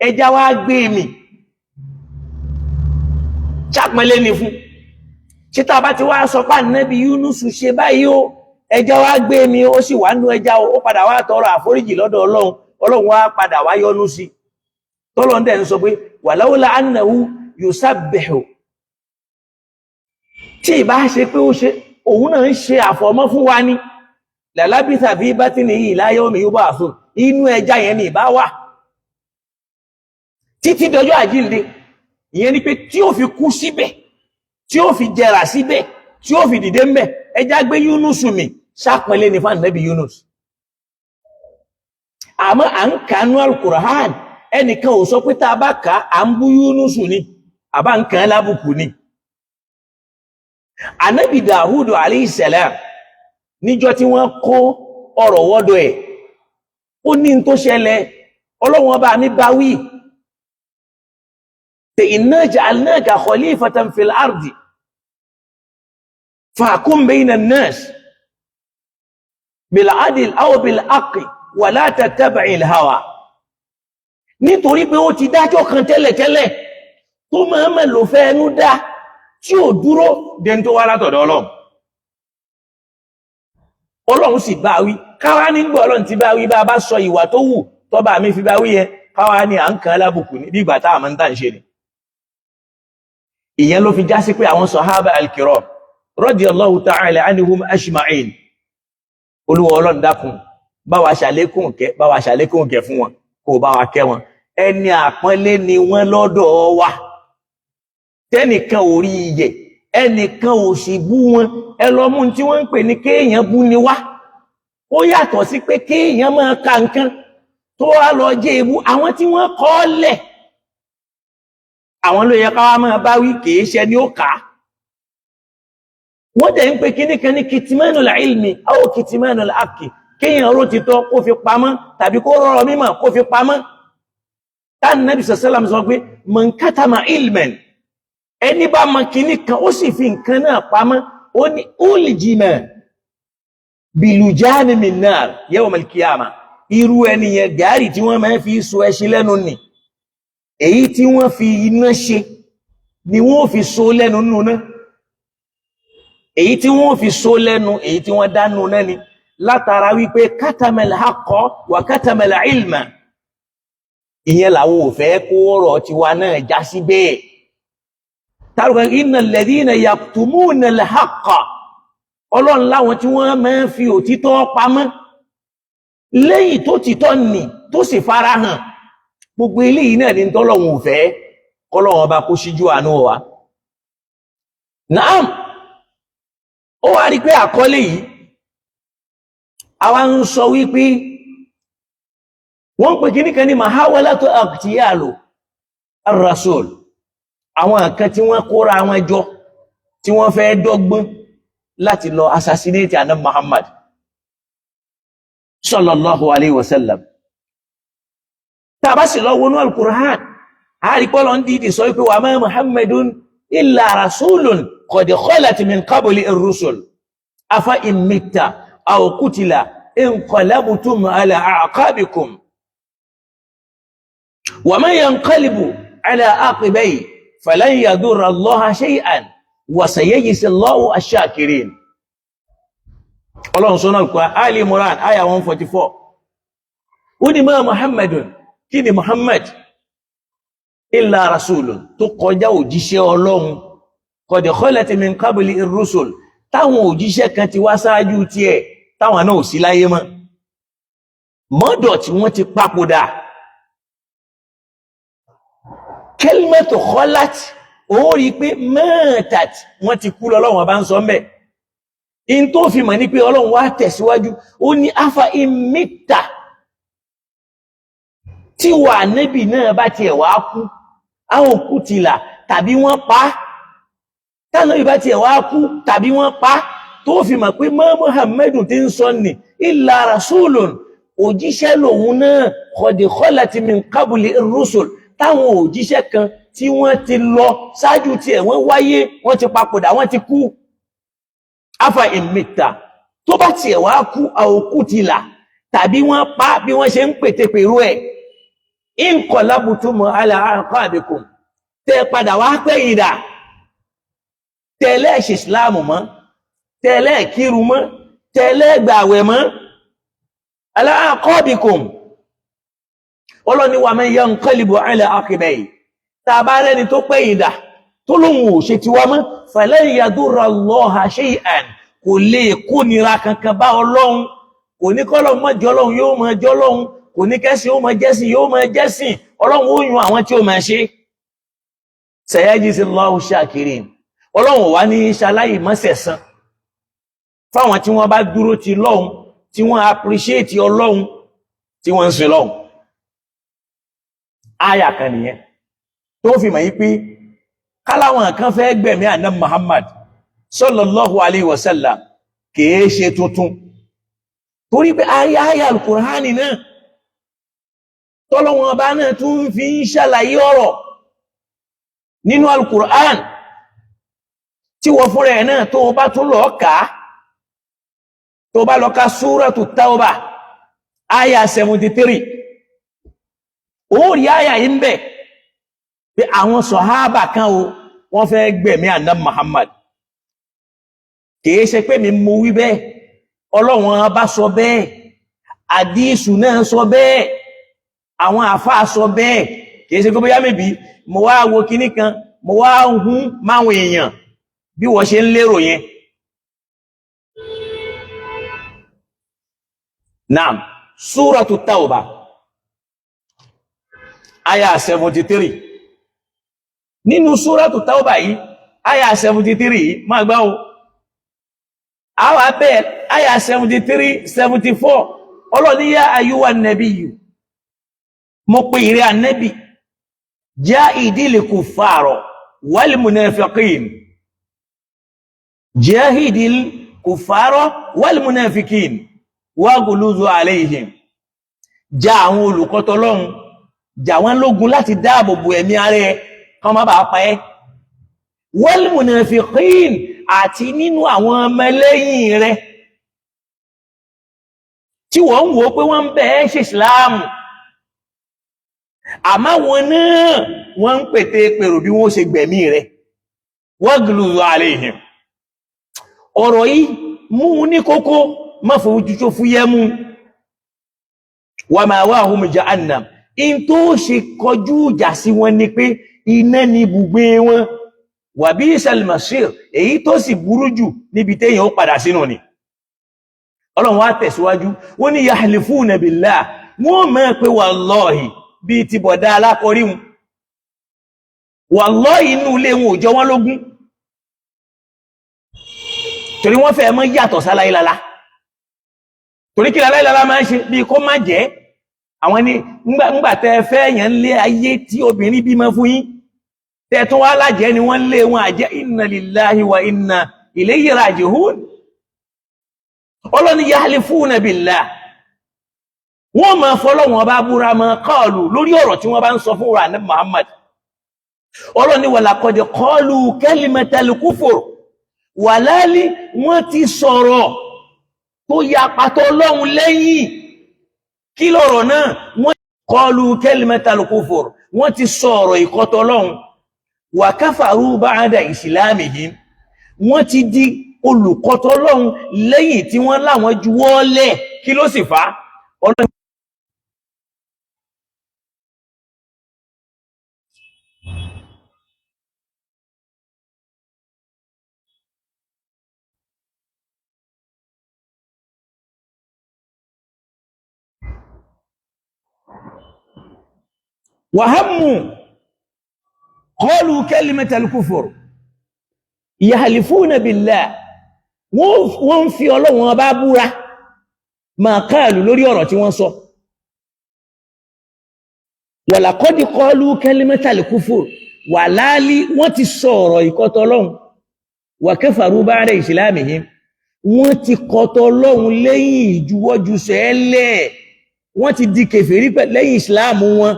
ẹja wá gbé mi. Ṣàpọ́nlé ni fún? Ṣé tá a bá ti wá sọ pé ànábì Yunus ṣe báyìí o, ẹja wá gbé mi, ó sì wá nú ẹja, ó padà wá tọrọ àforíjì lọ́dọ̀ Ọlọ́run, Ọlọ́run wá padà wá yọ́nú sí, tọ́lọ́run dẹ̀ ń sọ pé wàláwùlá annahu yusabbihu, tí ìbá ṣe pé ó ṣe òun náà ń ṣe àfọ̀mọ́ fún wa ní lalabitha fi batnihi ila yawmi yub'athun, inú ẹja yẹn ni ìbá wà títí dọjọ́ àjíǹde. Ìyẹn ni pé tí ó fi kú síbẹ̀, tí ó fi jẹrà síbẹ̀, tí ó fi dìde ńbẹ̀. Ẹja gbé Yunus mi, sápẹ́lẹ́ ní fún ànábì Yunus. Àmọ́ à ń kànú Al-Qur'an, ẹnìkan ò sọ pé tá a bá kà á ń bú Yunus ni, àbá ń kàn án lábùkù ni. Ànábì Dàhúdù alayhi salam, níjọ́ tí wọ́n kó ọ̀rọ̀ wọ́dọ̀ ẹ̀, ó ní n tó ṣẹlẹ̀, Ọlọ́run ọba mi bá wí tẹ inna ja'alnaka khalifatan fil ardi fahkum bayna an-nas bil adl aw bil haqqi wa la tattabi'il hawa. Nítorí pé ó ti dájọ́ kan tẹ́lẹ̀tẹ́lẹ̀ tó máa mẹ́ lò fẹ́ ẹnu dá tí ò dúró dẹni tó wá látọ̀dọ̀ Ọlọ́run, Ọlọ́run sì bá wí. Káwá nígbà Ọlọ́run ti bá wí, bá bá sọ ìwà tó wù tọ́ba mi fi bá wí yẹn, káwá ní à ń kan lábùkù ní bí ìgbà tá àmọ́ ń tà ń ṣe ni. Ìyẹn ló fi já sí pé àwọn sahaba al-kiram radiyallahu ta'ala anhum ajma'in, Olúwa Ọlọ́run, dákun, bá wa ṣàlékún kẹ́, bá wa ṣàlékún kẹ́ fún wọn, kó bá wa kẹ́ wọn. Ẹni àpọ́nlé ni wọ́n lọ́dọ̀ wa, tẹ́nìkan ò rí iyẹ̀, ẹnìkan ò sì bú wọn. Ẹ lọ mú tí wọ́n ń pè ní kéèyàn bú ni wá, ó yàtọ̀ sí pé kéèyàn máa ka nǹkan tó wá lọ jẹ́ ebú. Àwọn tí wọ́n kọ́ lẹ̀, àwọn ló yẹ ká wá máa bá wí, kìí ṣe ni ó kà á. Wọ́n dẹ̀ ń pe kíní kan ní kitmanul ilmi aw kitmanul haqqi, kéèyàn ró ti tọ́ kó fi pamọ́, tàbí kó rọrọ mímọ̀ kó fi pamọ́. Táà Nàbì sàlám sọ pé man katama ilman, ẹni bá mọ kíní kan, ó sì fi nǹkan náà pamọ́, ó ní uljima bilujani min nar yawm al-qiyamah. Irú ẹni yẹn, gàárì tí wọ́n máa fi so ẹṣin lẹ́nu nì, èyí tí wọ́n fi iná ṣe ni wọ́n fi so lẹ́nu nù náà, èyí tí wọ́n fi so lẹ́nu, èyí tí wọ́n dá nù náà ni, látara wípé katamal haqqa wa katamal ilma. Ìyẹn làwọn ò fẹ́ kó ọ̀rọ̀ tiwa náà já sí bẹ́ẹ̀. Tàbí innal ladhina yaktumuna al-haqqa, Ọlọ́run láwọn tí wọ́n máa ń fi òtítọ́ pamọ́ lẹ́yìn tó títọ́ nì tó sì farahàn. Gbogbo eléyìí náà ní tọ́lọ́run ò fẹ́. Kọ́lọ́run ọba kó ṣíjú àánú wa. Naam, ó wá rí pé àkọlé yìí, àwa ń sọ wípé wọ́n ń pè kíní kan ní mahawalatu ightiyalu ar-rasul, àwọn kan tí wọ́n kóra wọn jọ, tí wọ́n fẹ́ dọ́gbọ́n láti lọ assassinate àná Muhammad sallallahu alayhi wa sallam. Tá a bá sì lọ wọnú al-Qur'an, àrípọ́lọ́ ń dìídì sọ wípé wa ma Muhammadun illa rasulun qad khalat min qabli ar-rusul afa in mitta aw qutila inqalabtum ala a'qabikum wa man yanqalibu ala aqibayhi falan yadurra Allaha shay'an wa sayajzi Allahu ash-shakirin. Ọlọ́run sọ́nà Al-Qur'an, Ali Imran aya 144, ó ní ma Muhammadun, kí ni Muhammad, illa rasulun, tó kọjá òjíṣẹ́ Ọlọ́run, qad khalat min qabli ar-rusul, táwọn òjíṣẹ́ kan ti wá sáájú tiẹ̀, táwọn náà ò sí láyé mọ́. Mọ́dọ̀ tí wọ́n ti papòdà. Kalimatu khalat, ó rí pé matat, wọ́n ti kú lọ́lọ́wọ́n bá ń sọ mẹ́. In tó fi mọ̀ ní pé Ọlọ́run wá tẹ̀síwájú, ó ní afa imita, tí wà níbi náà bá tiẹ̀ wá kú, àwọn òkú tìlà tàbí wọ́n pa, tánà ìbá tiẹ̀ wá kú tàbí wọ́n pa, tó fi mọ̀ pé mọ́ Muhammadu ti ń sọ ní illa rasulun, òjíṣẹ́ lòun náà, qad khalat min qabli ar-rusul, táwọn òjíṣẹ́ kan tí wọ́n ti lọ ṣáájú tiẹ̀ wọ́n wáyé, wọ́n ti papòdà, wọ́n ti kú. Afa ìmìta, tó bá tiẹ̀ wá kú, àòkú ti là tàbí wọ́n pa, bí wọ́n ṣe ń pètèpèrú ẹ̀, inqalabtum ala a'qabikum, tẹ́ padà wá pẹ́yìn dà, tẹ́lẹ̀ ṣe ìsìláàmù mọ́, tẹ́lẹ̀ kírun mọ́, tẹ́lẹ̀ gbàwẹ̀ mọ́, ala a'qabikum. Ọlọ́ni wa man yanqalibu ala aqibayhi, tá a bá rẹ́ni tó pẹ́yìn dà tó lóhun ò ṣe tiwa mọ́, falan yadurra Allaha shay'an, kò lè kó nira kankan bá Ọlọ́run. Kò ní kọ́lọ́ mọ́ jọlọ́run, yóò mọ́ jọlọ́run. Kò ní kẹ́sìn ó mọ́ jẹ́sìn, yóò mọ́ jẹ́sìn. Ọlọ́run ó yun àwọn tí ó máa ṣe. Sayajzillahu shakirin, Ọlọ́run wá ní ṣaláì mọ́sẹ̀sán fáwọn tí wọ́n bá dúró ti lọ́hun, tí wọ́n appreciate Ọlọ́run, tí wọ́n ń sin lọ́hun. Áyà kan nìyẹn tó fi mọ̀ yí pé káláwọn kan fẹ́ gbẹ̀mí àná Muhammad sallallahu alayhi wa sallam kìí ṣe tuntun, torí pé ayé alukur'ani náà tọ́lọ́wọ́n ọba náà tún fi ń ṣàlàyé ọ̀rọ̀ nínú alukur'an tí wọ́n fúnra ẹ̀ náà tó bá tún lọ kà á, tó bá lọ ka súratu Tawba àyà 73, ó rí àyà yìí ń bẹ̀ pé àwọn sọ̀hábà kan o, wọ́n fẹ́ gbẹ̀mí àná Muhammad. Kìí ṣe pé mi mú wí bẹ́ẹ̀, Ọlọ́run bá sọ bẹ́ẹ̀, àdísù náà sọ bẹ́ẹ̀, àwọn àfáà sọ bẹ́ẹ̀. Kìí ṣe pé bóyá mẹ́bí mo wá wo kinní kan, mo wá hún máwọn èèyàn bí wọ́n ṣe ń lérò yẹn. Naam, Súratu Tawba aya 73. Nínú Súratu Tawba yìí, aya 73 yìí, máa gbá o, àwọn abẹ́ aya 73, 74, Ọlọ́ni yá ayúwa nabiyyu, mo pè ìrẹ́ ànẹ́bì, jahidil kuffara wal munafiqin, jahidil kuffara wal munafiqin waghluz alayhim, já àwọn olùkọ́tọ̀ lọ́hun, jà wọ́n lógun láti dáàbò bo ẹ̀mí ara ẹ kán má bàa pa ẹ́, wal munafiqin, àti nínú àwọn ọmọlẹ́yìn rẹ tí wọ́n ń wò pé wọ́n ń bẹ̀ ẹ́ ṣe ìsìláàmù, àmọ́ wọn náà wọ́n ń pète pèrò bí wọ́n ṣe gbẹ̀mí rẹ̀, waghluz alayhim. Ọ̀rọ̀ yìí mú un ní kókó, má fojú tó fúyẹ́ mú. Wa ma'wahum jahannam, in tó ṣe kọjú ìjà sí wọn ni pé iná ni ibùgbé wọn, wa bi'sal masir, èyí tó sì burú jù níbi téèyàn ó padà sínú ni. Ọlọ́run wá tẹ̀síwájú, wọ́n ní yahlifuna billah, wọ́n mọ̀ pé wallahi, bíi ti bọ̀dá alákọ̀ọ́rí wọn, wallahi inú ilé wọn ò jọ wọ́n lógún, torí wọ́n fẹ́ mọ́ yàtọ̀ sáláìlálá. Torí kí láláìlálá máa ń ṣe bíi kó má jẹ́ àwọn ní ńgbà tẹ́ fẹ́ yẹn lé ayé tí obìnrin bímọ fún yín, tẹ́ tún wá lájẹ́ ni wọ́n lé wọn àjẹ́. Inna lillahi wa inna ilayhi raji'un. Ọlọ́ni yahlifuna billah, wọ́n máa fọlọ́wọ́n bá búra máa qalu lórí ọ̀rọ̀ tí wọ́n bá ń sọ fún wa ní Muhammad. Ọlọ́ni wa laqad qalu kalimatal kufur, wàlálí wọ́n ti sọ̀rọ̀ tó ya pàtó Ọlọ́run lẹ́yìn. Kí lọ̀rọ̀ náà? Wọ́n qalu kalimatal kufur, wọ́n ti sọ̀rọ̀ ìkọ́tọ̀ Ọlọ́run. Wa kafaru ba'da islamihim, wọ́n ti di olùkọ́tọ̀ Ọlọ́run lẹ́yìn tí wọ́n láwọn juwọ́ lẹ̀. Kí ló sì fà á? Ọlọ́run Wàhámù qalu kalimatal kufur yahlifuna billah, wọ́n ń fi Ọlọ́run bá búra ma qalu lórí ọ̀rọ̀ tí wọ́n sọ. Walaqad qalu kalimatal kufur, wà láálí wọ́n ti sọ ọ̀rọ̀ ìkọtọ̀ Ọlọ́run. Wa kafaru ba'da islamihim, wọ́n ti kọtọ̀ Ọlọ́run lẹ́yìn ìjuwọ́jú sẹ́lẹ̀, wọ́n ti di kèfèrí lẹ́yìn ìsìláàmù wọn.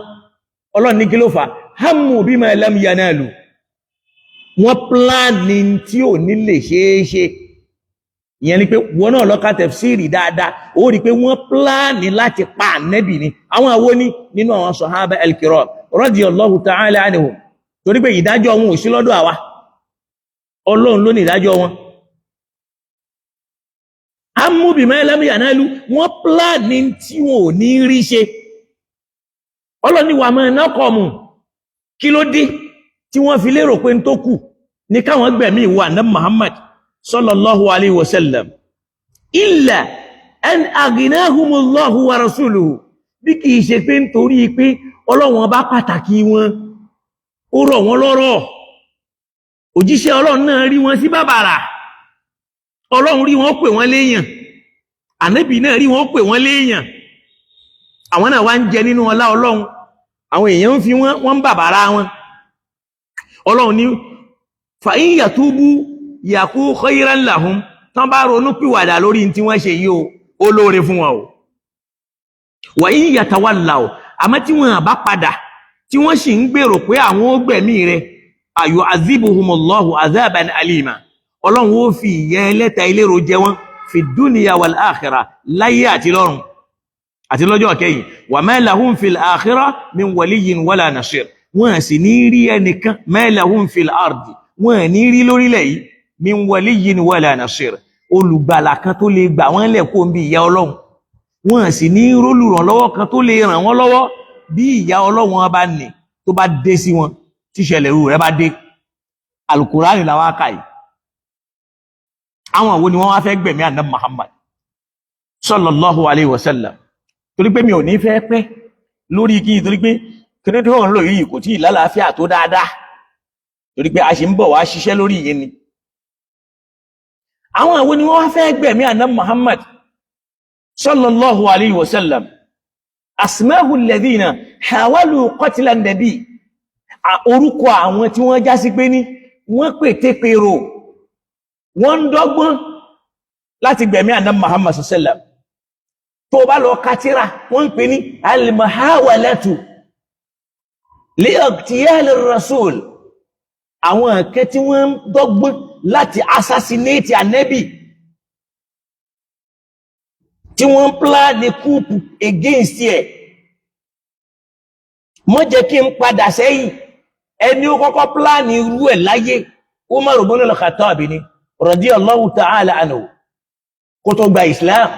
Ọlọ́run ní kí ló fà? Hammu bima lam yanalu, wọ́n pláàni tí ò ní lè ṣeéṣe. Ìyẹn ni pé wọ́n náà lọ́ka tafsiri dáadáa, ó rí pé wọ́n pláàni láti pa ànẹ́bì ni. Àwọn àwo ní nínú àwọn sahaba al-kiram radiyallahu ta'ala anhum, torí pé ìdájọ́ wọn ò sí lọ́dọ̀ àwa, Ọlọ́run ló ní ìdájọ́ wọn. Hammu bima lam yanalu, wọ́n pláàni tí wọn ò ní rí ṣe. Ọlọ́run ní wà máa naqamu, kí ló dé tí wọ́n fi lérò pé ń tó kù ní káwọn gbẹ̀mí ìwà náà Muhammad sallallahu alayhi wa sallam, illa an aghnahumullahu wa rasuluhu, bí kìí ṣe pé nítorí pé Ọlọ́run bá pàtàkì wọn, ó rọ̀ wọ́n lọ́rọ̀, òjíṣẹ́ Ọlọ́run náà rí wọn sí bàbàrà, Ọlọ́run rí wọn pè wọ́n léèyàn, ànábì náà rí wọn pè wọ́n léèyàn, àwọn náà wá ń jẹ nínú ọlá Ọlọ́run, àwọn èèyàn ń fi wọ́n ń bàbàrà wọn. Ọlọ́run ní fa in yatubu yaku khayran lahum, tán bá ronú pìwàdà lórí tí wọ́n ṣe yìí o, ó lóore fún wọn o. Wa in yatawallaw, àmọ́ tí wọ́n bá padà, tí wọ́n sì ń gbèrò pé àwọn ó gbẹ̀mí rẹ̀, yu'adhibuhumullahu adhaban alima, Ọlọ́run ó fi ìyà ẹlẹ́ta ìlérò jẹ wọ́n, fi dunya wal akhirah, láyé àti lọ́run àti lọ́jọ́ kẹyìn. Wa ma lahum fil akhirah min waliyyin wala nasir, wọ́n sì ní rí ẹnìkan, ma lahum fil ardi, wọ́n ní rí lórílẹ̀ yìí, min waliyyin wala nasir, olùgbàlà kan tó lè gbà wọ́n lẹ̀ kó ń bí ìyà Ọlọ́run, wọ́n sì ní rólùrànlọ́wọ́ kan tó lè ràn wọ́n lọ́wọ́ bí ìyà Ọlọ́run bá nì tó bá dé sí wọn, tíṣẹ̀lẹ̀ irú rẹ̀ bá dé. Alukurani làwọn aka yìí. Àwọn wo ni wọ́n wá fẹ́ gbẹ̀mí àná Muhammad sallallahu alayhi wa sallam? Torí pé mi ò ní fẹ́ pẹ́ lórí kí, torí pé kíní tí wọ́n ń lò yìí kò tí ì lálàáfíà tó dáadáa, torí pé a ṣì ń bọ̀ wá ṣiṣẹ́ lórí yìí ni. Àwọn wo ni wọ́n wá fẹ́ gbẹ̀mí àná Muhammad sallallahu alayhi wa sallam? Asmahu alladhina hawalu qatla an-nabi, orúkọ àwọn tí wọ́n já sí pé ní wọ́n pète pèrò, wọ́n ń dọ́gbọ́n láti gbẹ̀mí àná Muhammad sallam. Tó bá lọ katira, wọ́n ń pè ní al-muhawalatu li ightiyal ar-rasul, àwọn ẹ̀kẹ́ tí wọ́n ń dọ́gbọ́n láti assassinate ànẹ́bì, tí wọ́n ń plan coup against ẹ̀. Mọ́ jẹ́ kí n padà sẹ́yìn. Ẹni ó kọ́kọ́ plan irú ẹ̀ láyé, Umar ibn al-Khattab ni, radiyallahu ta'ala anhu, kó tó gba Islam.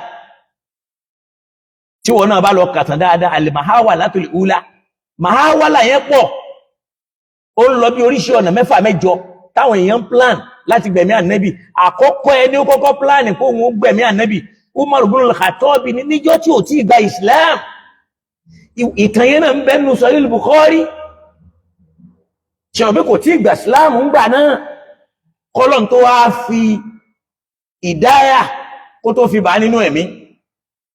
Tí wọ́n náà bá lọ kàtàn dáadáa, al-muhawalatul ula, mahawala yẹn pọ̀, ó ń lọ bí oríṣi ọ̀nà mẹ́fà mẹ́jọ táwọn èèyàn plan láti gbẹ̀mí ànẹ́bì. Àkọ́kọ́ ẹni ó kọ́kọ́ plan kó òun ó gbẹ̀mí ànẹ́bì, Umar ibn al-Khattab ní níjọ́ tí ò tí ì gba Islam. Ìtàn yẹn náà ń bẹ nínú Sahih Bukhari. Ṣe pé kò tí ì gba Islam ń gbà náà, kọ́lọ́n tó wá fi ìdáyà kó tó fi bá nínú ẹ̀mí,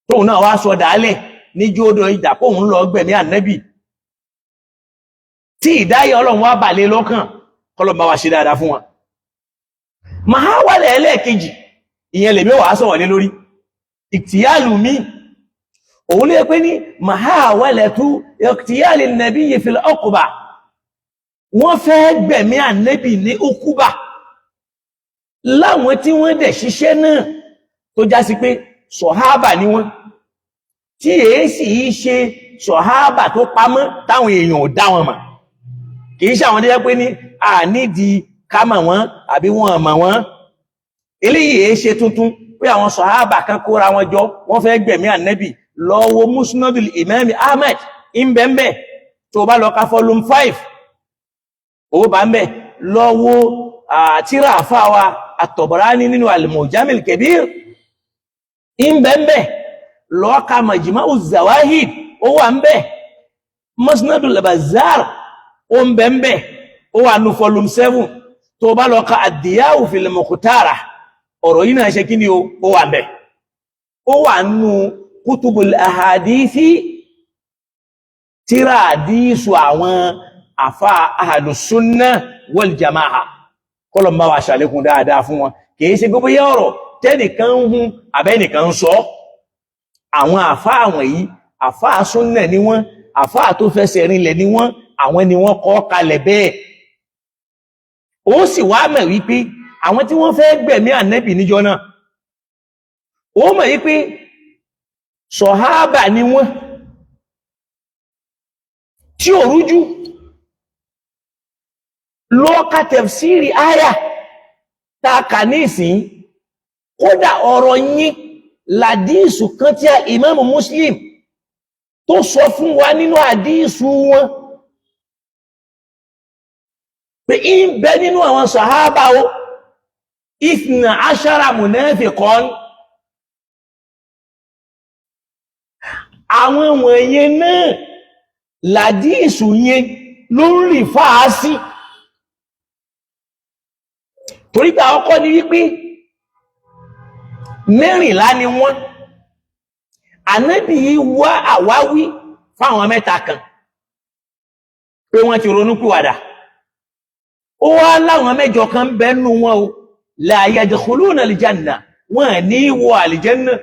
tóun náà wá sọ dálẹ̀ níjú odò ìjà kóun lọ gbẹ̀mí ànẹ́bì, tí ìdáyà Ọlọ́run wá bà lé lọ́kàn, kọ́lọ́n bá wa ṣe dáadáa fún wa. Mahawalẹ̀ ẹlẹ́ẹ̀kejì, ìyẹn lèmi wàá sọ̀rọ̀ lé lórí ìtìyàlù mi, òun lè pé ní mahawalatu ìtìyàlì nabiyyi fil uqba, wọ́n fẹ́ gbẹ̀mí ànẹ́bì ní ukuba, láwọn tí wọ́n dẹ̀ ṣiṣẹ́ náà tó já sí pé sọ̀hábà ni wọ́n, tí èé sì í ṣe sọ̀hábà tó pamọ́ táwọn èèyàn ò dá wọn mọ̀, kì í ṣe àwọn tó jẹ́ pé ní ànídìí ká mọ̀ wọ́n àbí wọ́n mọ̀ wọ́n. Eléyìí èé ṣe tuntun pé àwọn sọ̀hábà kan kóra wọn jọ, wọ́n fẹ́ gbẹ̀mí ànẹ́bì. Lọ wo Musnadul Imam Ahmed, ìmbẹ̀mbẹ̀, tó bá lọ ka volume 5, owó bá ń bẹ̀. Lọ wo àtírà àfáwa At-Tabarani nínú Al-Mu'jamil Kabir, ìmbẹ̀mbẹ̀. Lọ ka Majma'u Zawahid, ó wà ń bẹ̀. Musnadul Bazzar, ó ń bẹ ń bẹ, ó wà nù volume 7. Tó bá lọ ka Ad-Diya'u fil Mukhtara, ọ̀rọ̀ yìí náà ṣe kí ni o, ó wà bẹ, ó wà nù kutubul ahadithi, tíra àdísù àwọn àfa ahlus-sunnah wal jama'a. Kọ́lọ̀ ń bá wa ṣàlékún dáadáa fún wọn. Kìí ṣe gbogbo yẹ ọ̀rọ̀ tẹ́nìkan ń hun àbẹ́nìkan ń sọ. Àwọn àfa àwọn yìí, àfa súnnà ni wọ́n, àfa tó fẹsẹ̀ rinlẹ̀ ni wọ́n, àwọn ni wọ́n kọ́ kalẹ̀ bẹ́ẹ̀. Ó sì wá mọ̀ wípé àwọn tí wọ́n fẹ́ gbẹ̀mí ànẹ́bì níjọ́ náà, ó mọ̀ wípé sọ̀hábà ni wọ́n tí ò rújú. Lọ́ka tafsiri àyà tá a kà ní ìsìn, kódà ọ̀rọ̀ yín làdíìsù kan tí a ìmáàmù Muslim tó sọ fún wa nínú àdíìsù wọn pé ń bẹ nínú àwọn sàhábà o, 12 munafiqan. Àwọn wọ̀nyẹn náà làdíìsù yẹn ló ń rí fáá sí. Torí pé àkọ́kọ́ ni wípé 14 ni wọ́n. Ànábì yìí wá àwáwí fáwọn mẹ́ta kan pé wọ́n ti ronúpìwàdà. Ó wá láwọn mẹ́jọ kan bẹ́nu wọn o, la yadkhuluna aljanna, wọn ní wọ àlìjẹ́nà,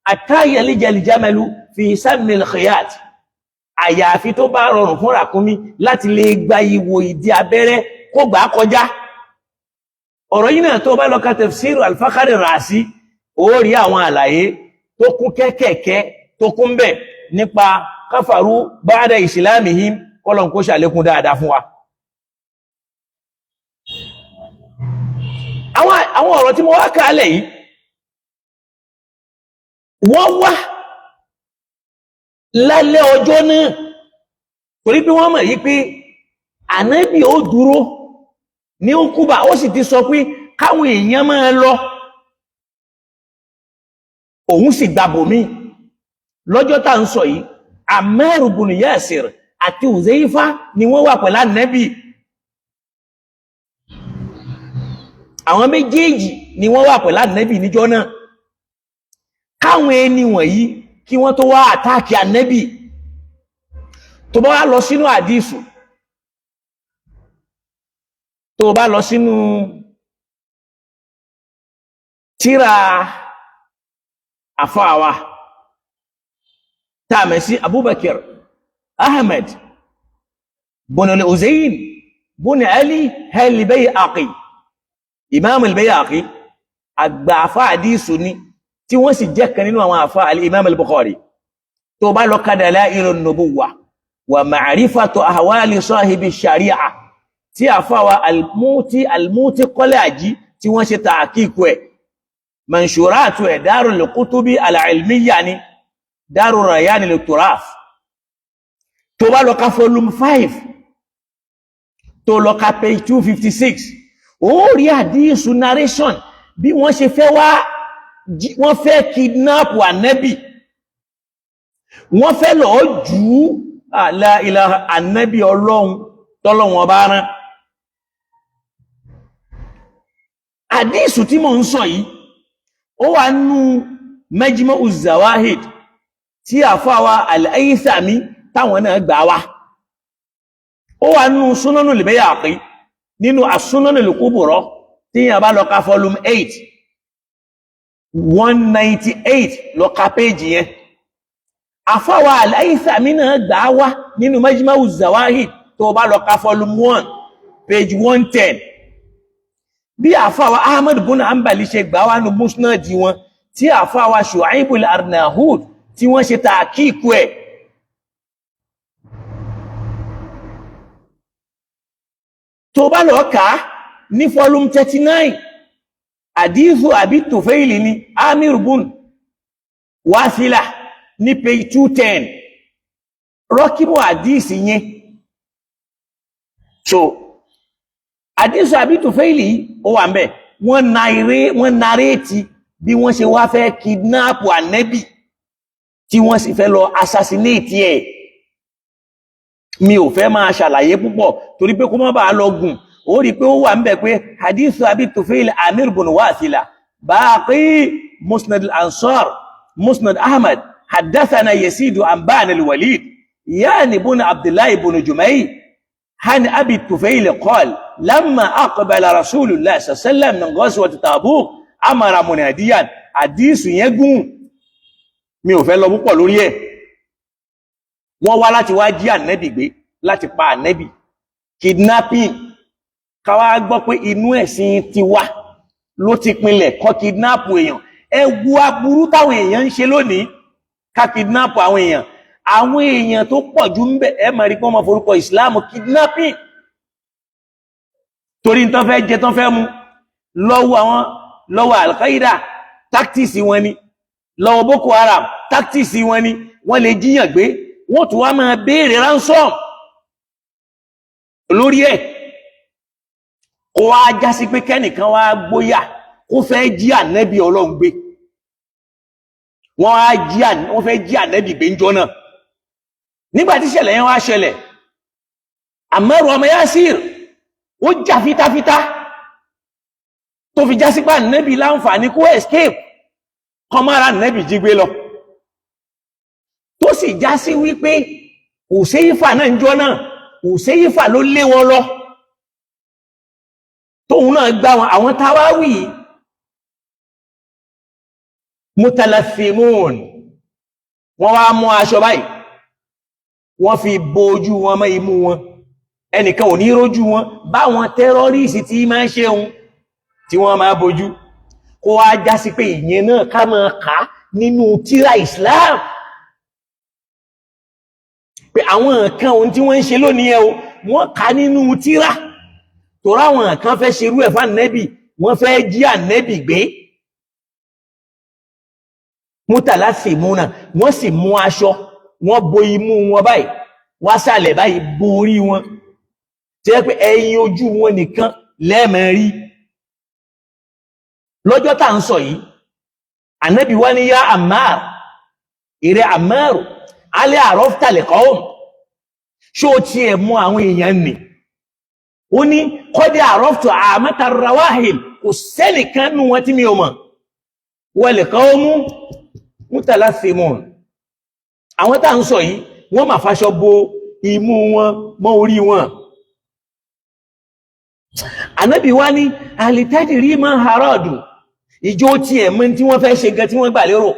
hatta yalija aljamalu fi sammi alkhiyat, àyàfi tó bá rọrùn fún ràkúnmí láti lè gba ìwò ìdí abẹ́rẹ́ kó gbà á kọjá. Ọ̀rọ̀ yìí náà, tó bá lọ ka tafsiru al-Fakhri Razi, ó rí àwọn àlàyé tó kún kẹ́kẹ̀kẹ́ tó kún bẹ̀ nípa káfàrú ba'da islamihim. Kọ́lọ̀n kó ṣàlékún dáadáa fún wa. Àwọn ọ̀rọ̀ tí mo wá kálẹ̀ yìí, wọ́n wá lálẹ́ ọjọ́ náà torí pé wọ́n mọ̀ yí pé ànábì ó dúró ní Kúbà, ó sì ti sọ pé káwọn èèyàn máa lọ, òun sì gbàbò mí. Lọ́jọ́ tá ń sọ yìí, Ammar ibn Yasir àti Uzaifa ni wọ́n wà pẹ̀lú ànábì. Àwọn méjèèjì ni wọ́n wà pẹ̀lú ànábì níjọ́ náà. Káwọn ẹni wọ̀nyí kí wọ́n tó wá àtáàkì ànábì. Tó bá wá lọ sínú àdísù, tó bá lọ sínú tíra àfáàwà táàmẹ̀ sí Abubakar Ahmed bùnú al-Uzayn bùnú Ali al-Bayhaqi, Imam al-Bayhaqi, àgbà àfá àdísù ni, tí wọ́n sì jẹ́ kan nínú àwọn àfá al-Imam al-Bukhari. Tó bá lọ ka Dalailun Nubuwah wa ma'rifatu ahwali sahibi sharia tí àfáwà al-Muti Kọ́láàjí tí wọ́n ṣe tààkíkù ẹ̀, manshuratu ẹ̀, Darul Kutubi al-Ilmiyya ni, Darur Rayyan lit-Turaf. Tó bá lọ ka volume 5, tó lọ ka page 256, ó rí àdísù narration bí wọ́n ṣe fẹ́ wá, wọ́n fẹ́ kidnap ànẹ́bì, wọ́n fẹ́ lọ jù ú la ilaha, ànẹ́bì ọlọ́run tọ́lọ́run ọba rán. Àdísù tí mò ń sọ yìí, ó wà nú Majma'u Zawahid tí àfáwà Al-Haythami táwọn náà gbà wá. Ó wà nú Sunanul Bayhaqi, nínú As-Sunanul Kubra, tí yàn bá lọ ka volume 8 198, lọ ka péjì yẹn. Àfáwà Al-Haythami náà gbà wá nínú Majma'u Zawahid, tó bá lọ ka volume 1 page 110, bí àfáwà Ahmad bùnà Hanbali ṣe gbà wá nínú Musnad wọn, tí àfáwà Shu'aib al-Arnahud tí wọ́n ṣe tàkíkù ẹ̀. Tó bá lọ kà ní volume 39, àdífù àbí Tufayli ní Amir bun Wasila ní page 210, rọ́kíbù àdísì yẹn. So àdísù àbí Tufayli ó wà ń bẹ̀, wọ́n naréètì bí wọ́n ṣe wá fẹ́ kidnap ànẹ́bì tí wọ́n sì fẹ́ lọ assassinate ẹ̀. Mi ò fẹ́ máa ṣàlàyé púpọ̀ torí pé kó má bàa lọ gùn. Ó rí pé ó wà ń bẹ̀ pé hadithu Abi Tufail Amir bin Wasila Baqi Musnad al-Ansar Musnad Ahmad haddathana Yasidu anba'ana al-Walid yani bun Abdullahi bun Jumay han Abi Tufail qala lamma aqbala Rasulullah sallallahu alaihi wasallam min ghazwati Tabuk amara munadiyan. Hadithu yẹn gùn, mi ò fẹ́ lọ púpọ̀ lórí ẹ̀. Wọ́n wá láti wá jí ànẹ́bì gbé, láti pa ànẹ́bì, kidnapping. Káwá gbọ́ pé inú ẹ̀sìn tiwa ló ti pinlẹ̀ kọ́ kidnap èèyàn. Ẹ wo aburú táwọn èèyàn ń ṣe lónìí, ká kidnap àwọn èèyàn. Àwọn èèyàn tó pọ̀ jù ń bẹ̀, ẹ máa rí pé wọ́n máa forúkọ ìsìláàmù kidnapping torí tán fẹ́ jẹ, tán fẹ́ mu lọ́wọ́ àwọn, lọ́wọ́ Al-Qaeda, tactics wọn ni, lọ́wọ́ Boko Haram, tactics wọn ni. Wọ́n lè jíyàn gbé, wọ́n tún wá máa béèrè ransom lórí ẹ̀. Kó wá já sí pé kẹ́nìkan wá gbóyà kó fẹ́ jí ànẹ́bì Ọlọ́run gbé. Wọ́n fẹ́ jí ànẹ́bì gbé ńjọ́ náà. Nígbà tí ìṣẹ̀lẹ̀ yẹn wá ṣẹlẹ̀, Ammar ọmọ Yasir ó jà fitafita tó fi já sí pé ànẹ́bì láǹfààní kó escape, kọ́ mára ànẹ́bì jí gbé lọ, tó sì já sí wípé Hùsẹ́yífà náà ń jọ náà, Hùsẹ́yífà ló lé wọn lọ, tóun náà gbá wọn. Àwọn táwáwì mutalathimun, wọ́n wá mú aṣọ báyìí, wọ́n fi bo ojú wọn mọ́ imú wọn, ẹnìkan ò ní rójú wọn, báwọn terrorist tí máa ń ṣeun tí wọ́n máa bojú. Kó wá já sí pé ìyẹn náà ká máa kà á nínú tírà Islam pé àwọn nǹkan ohun tí wọ́n ń ṣe lónìí ẹ o, wọ́n kà nínú tírà, torí àwọn kan fẹ́ ṣerú ẹ̀ fún ànẹ́bì, wọ́n fẹ́ jí ànẹ́bì gbé. Mutalathimuna, wọ́n sì mú aṣọ, wọ́n bo imú wọn báyìí, wá sàlẹ̀ báyìí, bo orí wọn, tí yẹ pé ẹ̀yìn ojú wọn nìkan lẹ́ẹ̀mẹ́rí. Lọ́jọ́ tá à ń sọ yìí, ànẹ́bì wá ní, "Yá Ammar, ìrẹ́ Ammar, alẹ́ àrọ́fítàlẹ̀ kọ́ ṣó tiẹ̀ mú àwọn èèyàn nì?" Ó ní, "Kọ́dí àrọ́fítà àmọ́ta rawahil, kò sẹ́nìkan nù wọn tí mi ò mọ̀. Wal qawmu mutalathimun." Àwọn tá à ń sọ yìí, wọ́n máa faṣọ bo imú wọn mọ́ orí wọn. Ànábì wá ní, "Alitadiri ma haradu, ìjọ tiẹ̀ mọ́ tí wọ́n fẹ́ ṣe gan tí wọ́n gbà lérò?"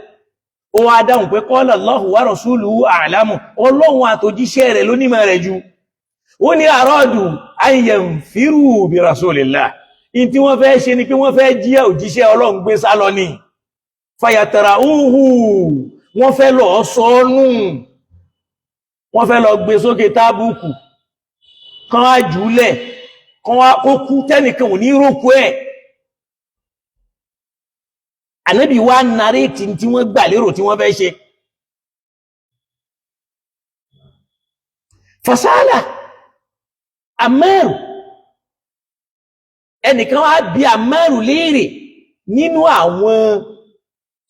Ó wá dáhùn pé, "Qala Allahu wa rasuluhu a'lamu, Ọlọ́run àtòjíṣẹ́ rẹ̀ lónímọ̀ rẹ̀ ju." Ó ní, "Aradu an yanfiru bi rasulillah, in tí wọ́n fẹ́ ṣe ni pé wọ́n fẹ́ jí òjíṣẹ́ Ọlọ́run gbé sálọ ni. Fayatara uhu, wọ́n fẹ́ lọ sọ́nù, wọ́n fẹ́ lọ gbé sókè tábùkù kan á jùúlẹ̀ kan wá kó kú, tẹ́nìkan ò ní rókú ẹ̀." Ànábì wá narrate tí wọ́n gbà lérò tí wọ́n fẹ́ ṣe. Fasala Ammaru, ẹnìkan wá bi Ammaru léèrè nínú àwọn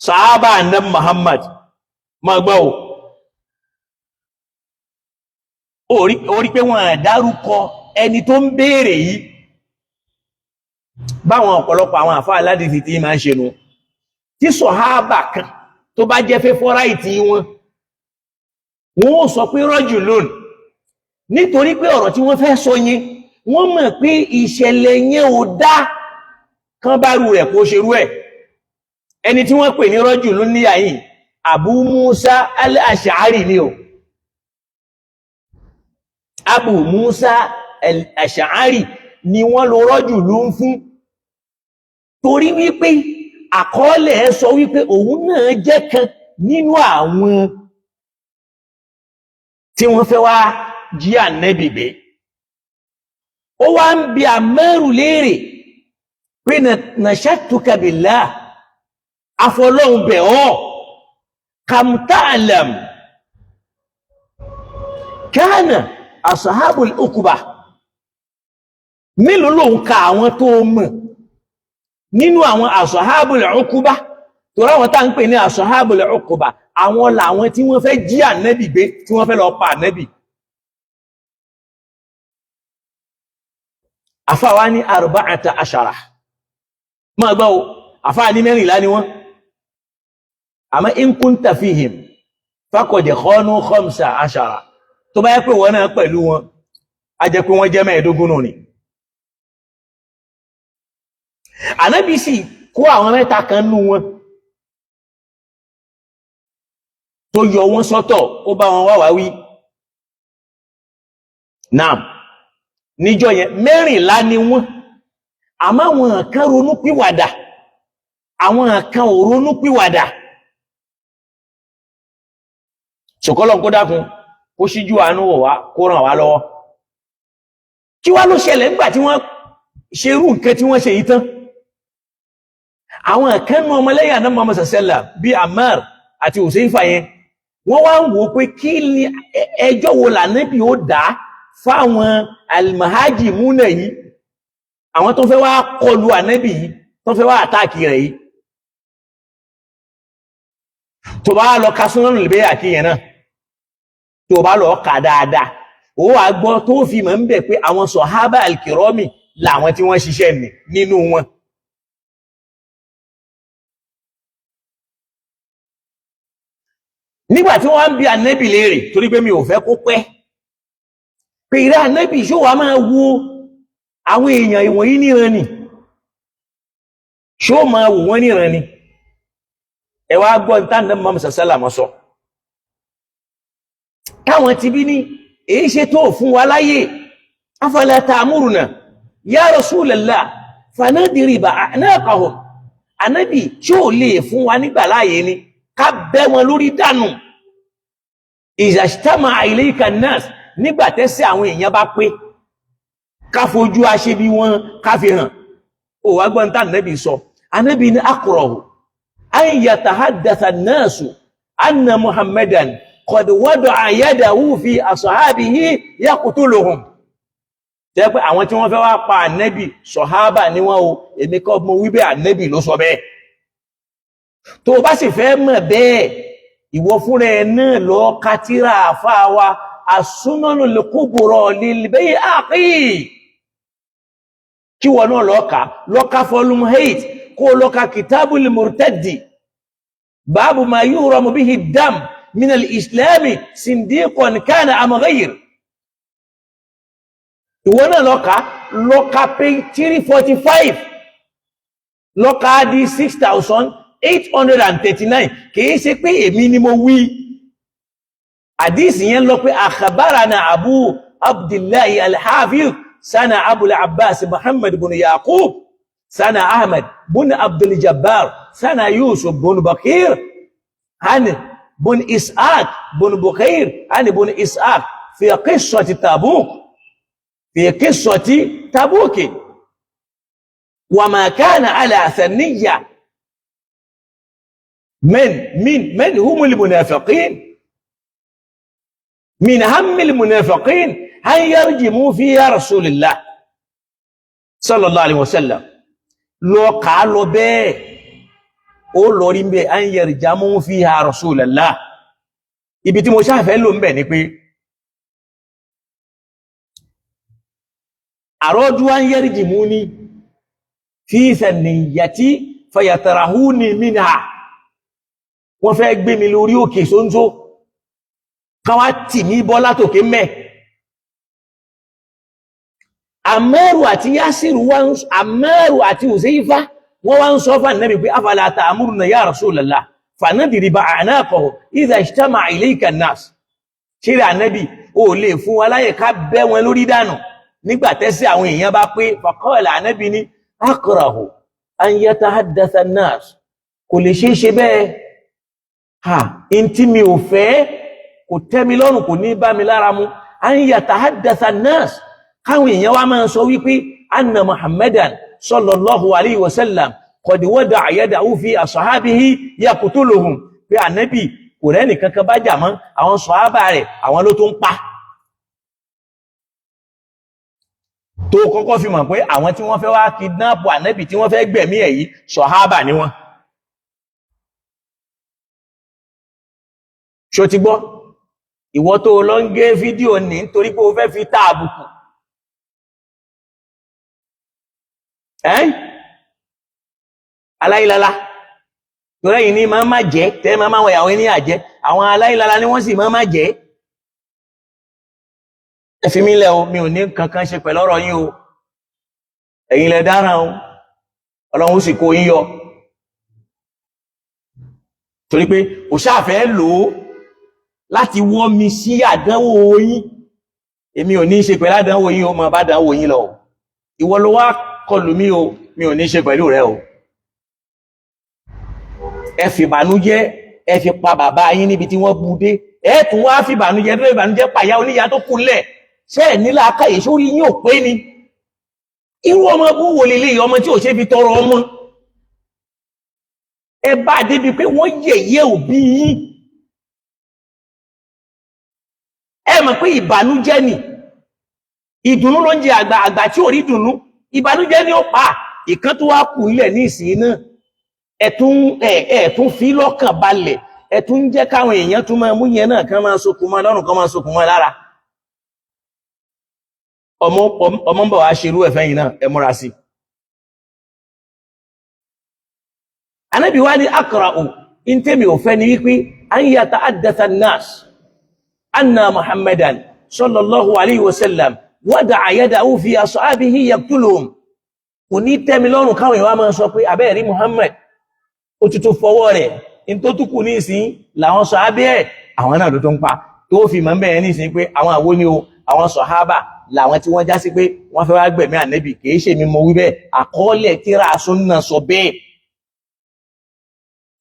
sàábà ànábì Muhammad. Ma gbọ́ o, ó rí pé wọ́n dárúkọ ẹni tó ń béèrè yìí. Báwọn ọ̀pọ̀lọpọ̀ àwọn àfáà aládìsí tí máa ń ṣe nu, tí sọ̀hábà kan tó bá jẹ́ favourite wọn, wọ́n ó sọ pé rọ́jù lónìí, nítorí pé ọ̀rọ̀ tí wọ́n fẹ́ sọ yẹn, wọ́n mọ̀ pé ìṣẹ̀lẹ̀ yẹn ò dá kán bá rú rẹ̀ kó ṣerú ẹ̀. Ẹni tí wọ́n pè ní rọ́jù lónìí yìí, Abu Musa al-Ash'ari ni o. Abu Musa al-Ash'ari ni wọ́n lo rọ́jù ló ń fún, torí wípé àkọọ́lẹ̀ ẹ sọ wípé òun náà jẹ́ kan nínú àwọn tí wọ́n fẹ́ wá jí ànẹ́bì gbé. Ó wá ń bi Ammaru léèrè pé, "Nashattuka billah, afọlọ́hun bẹ̀ ọ́, kam ta'lam kana ashabul ukuba, mélòó ló ń ka àwọn tó mọ̀ nínú àwọn ashabul ukuba?" Tó ráwọn tá ń pè ní ashabul ukuba, àwọn làwọn tí wọ́n fẹ́ jí ànẹ́bì gbé, tí wọ́n fẹ́ lọ pa ànẹ́bì. Àfáà wá ní arba'ata ashara. Máa gbọ́ o, àfáà ní 14 ni wọ́n. Àmọ́ in kunta fihim faqad khanu khamsa ashara. Tó bá yẹ pé wọ́n náà pẹ̀lú wọn, a jẹ́ pé wọ́n jẹ́ 15 nù ni. Ànábì sì kó àwọn 3 kan nú wọn tó yọ wọn sọ́tọ̀, ó bá wọn wá wá wí. Naam, níjọ́ yẹn 14 ni wọ́n. Àmọ́ àwọn kan ronú pìwàdà, àwọn kan ò ronú pìwàdà. Ṣòkọ́lọ̀ kó dákun kó ṣíjú àánú wò wá, kó ràn wá lọ́wọ́. Kí wá ló ṣẹlẹ̀ nígbà tí wọ́n ṣerú nǹkan tí wọ́n ṣe yìí tán? Àwọn kan nú ọmọlẹ́yìn àná Muhammad sallá bíi Ammar àti Huzaifa yẹn, wọ́n wá ń wò pé kí ni ẹjọ́ wo lànàbí ó dá fáwọn almahajimuna yìí, àwọn tó fẹ́ wá kọlu ànábì yìí, tó fẹ́ wá àtáàkì rẹ̀ yìí. Tó bá lọ ka Sunan al-Bayhaqi yẹn náà, tó bá lọ kà dáadáa, ó wà gbọ́ tó fi mọ̀ ń bẹ̀ pé àwọn sọ̀hábà alkirọ́mì làwọn tí wọ́n ṣiṣẹ́ ní nínú wọn. Nígbà tí wọ́n ń bi ànábì léèrè, torí pé mi ò fẹ́ kó pẹ́, pé ìrẹ́ ànábì, ṣó wàá máa wo àwọn èèyàn ìwọ̀nyí níran ni? Ṣó máa wò wọ́n níran ni? Ẹ wá gbọ́ ní táǹdà Muhammad sàlám sọ. Táwọn ti bí ní èyí ṣe tó fún wa láyè, afala ta'muruna ya Rasulallah fanadriba a'naqahum. Ànábì, ṣó lè fún wa nígbà láàyè ni ká bẹ́ wọn lórí dànù? Idha ijtama'a ilayka an-nas, nígbà tẹ́sí àwọn èèyàn bá pé, ká fojú aṣebi wọn ká fi hàn. Ó wá gbọ́n tá ànábì sọ. Ànábì ní akrahu an yatahaddatha an-nasu anna Muhammadan qad wada'a yadahu fi ashabihi yaqtuluhum. Jẹ́ pé àwọn tí wọ́n fẹ́ wá pa ànábì, sọ̀hábà ni wọ́n o. Èmi kọ́ mo wí bẹ́ẹ̀, ànábì ló sọ bẹ́ẹ̀. Tó o bá sì fẹ́ mọ̀ bẹ́ẹ̀, ìwọ fúnra ẹ̀ náà lọ ka tírà àfáà wa As-Sunanul Kubra lil Bayhaqi, kí wọ́n náà lọ ka lọ ka volume 8, kó lọ ka Kitabul Murtaddi, báàbù ma yuhramu bihi dam min al-islami sindiqan kana am ghayr. Ìwọ náà lọ ka lọ ka page 345, lọ ka di 6839. Kìí ṣe pé èmi ni mo wí. Àdísì yẹn lọ pé akhbarana Abu Abdullahi al-Hafiz sana Abul Abbas Muhammad bin Yaqub sana Ahmad bin Abdul Jabbar sana Yusuf bin Bakir an bin Ishaq bin Bukhair an bin Ishaq fi qissati Tabuk, fi qissati Tabuk wa ma kana ala thaniyya من من من هم المنافقين، من هم المنافقين أن يرجموا فيها رسول الله صلى الله عليه وسلم. Lọ kà á lọ bẹ́ẹ̀, ó lọ rí bẹ́ẹ̀, أن يرجموا فيها رسول الله. Ibi tí mo ṣáfẹ́ lò ń bẹ̀ ni pé أرادوا أن يرجموني في ثنيتي فيطرحوني منها. Wọ́n fẹ́ gbé mi lórí òkè sóńsó, káwá tì mí bọ́ látòkè mẹ́. Àmẹ́rù àti Yásìrù wá ń, Àmẹ́rù àti Huzaifa, wọ́n wá ń sọ fún Ànábì pé afala ta'muruna ya Rasulallah fanadriba a'naqahum idha ijtama'a ilayka an-nas. Ṣírí Ànábì, ó lè fún wa láyè ká bẹ́ wọn lórí dànù nígbà tẹ́sí àwọn èèyàn bá pé? Faqala, Ànábì ní akrahu an yatahaddatha an-nas. Kò lè ṣeé ṣe bẹ́ẹ̀. Ha, in tí mi ò fẹ́, kò tẹ́ mi lọ́rùn, kò ní bá mi lára mu, an yatahaddatha an-nas, káwọn èèyàn wá máa sọ wípé anna Muhammadan sallallahu alayhi wa sallam qad wada'a yadahu fi ashabihi yaqtuluhum, pé ànábì kò rẹ́nì kankan bá jà mọ́, àwọn sọ̀hábà rẹ̀ àwọn ló tó ń pa. Tó kọ́kọ́ fi mọ̀ pé àwọn tí wọ́n fẹ́ wá kidnap ànábì, tí wọ́n fẹ́ gbẹ̀mí ẹ̀ yìí, sọ̀hábà ni wọ́n. Ṣó ti gbọ́? Ìwọ tó lọ ń gé fídíò ní nítorí pé o fẹ́ fi tá àbùkù. Ẹ́ aláìlala, torí ẹ̀yin ní máa má jẹ́ tẹ́ máa máa wọ ìyàwó ní àjẹ́, àwọn aláìlala ni wọ́n sì máa má jẹ́. Ẹ fi mí lẹ̀ o, mi ò ní kankan ṣe pẹ̀lú ọ̀rọ̀ yín o, ẹ̀yin lẹ dáràn o, Ọlọ́run ó sì kó yín yọ. Torí pé kò ṣáàfẹ́ lò ó láti wọ́ mi sí àdánwò yín. Èmi ò ní ṣe pẹ̀lú àdánwò yín o, máa bá àdánwò yín lọ. Ìwọ ló wá kọlù mí o, mi ò ní ṣe pẹ̀lú rẹ o. Ẹ fi ìbànújẹ́, ẹ fi pa bàbá yín níbi tí wọ́n bu dé, ẹ tún wá fi ìbànújẹ́ tó ìbànújẹ́ pàyà oníyà tó kù lẹ̀. Ṣé ẹ nílà káyè sórí yín ò pé ni? Irú ọmọ bú wò lélẹ̀, ọmọ tí ò ṣe fi tọrọ ọmọ. Ẹ bá débi pé wọ́n yẹ̀yẹ́ òbí yín. Ẹ mọ̀ pé ìbànújẹ́ ni, ìdùnnú ló ń jẹ àgbà, àgbà tí ò rí dùnnú, ìbànújẹ́ ni ó pa. Ìkan tó wá kù nílẹ̀ ní ìsìn náà, ẹ̀tún fi lọ́kàn balẹ̀, ẹ̀tún ń jẹ́ káwọn èèyàn tún máa mú yẹn náà, kán máa sokùn mọ́ lọ́rùn, kán máa sokùn mọ́ lára. Ọmọ ń bọ̀ wá ṣerú ẹ̀fẹ́ yìí náà, ẹ múra sí i. Ànábì wá ní akra'u intemi ò fẹ́ ni wípé an yata'addatha an-nas anna Muhammadan sallallahu alayhi wa sallam wada'a yadahu fi ashabihi yaqtuluhum. Kò ní tẹ́mi lọ́rùn káwọn èèyàn wá máa sọ pé abẹ́ẹ̀rí Muhammad ó ti tó fọwọ́ rẹ̀ in tó túkù ní ìsìn làwọn sọ abẹ́ ẹ̀, àwọn náà ló tó ń pa tó fi mọ̀ bẹ́ẹ̀ ní ìsìn pé àwọn àwo ni o, àwọn sọ̀hábà làwọn tí wọ́n já sí pé wọ́n fẹ́ wá gbẹ̀mí ànẹ́bì. Kìí ṣe mi mo wí bẹ́ẹ̀, àkọọ́lẹ̀ tíra súnà sọ bẹ́ẹ̀.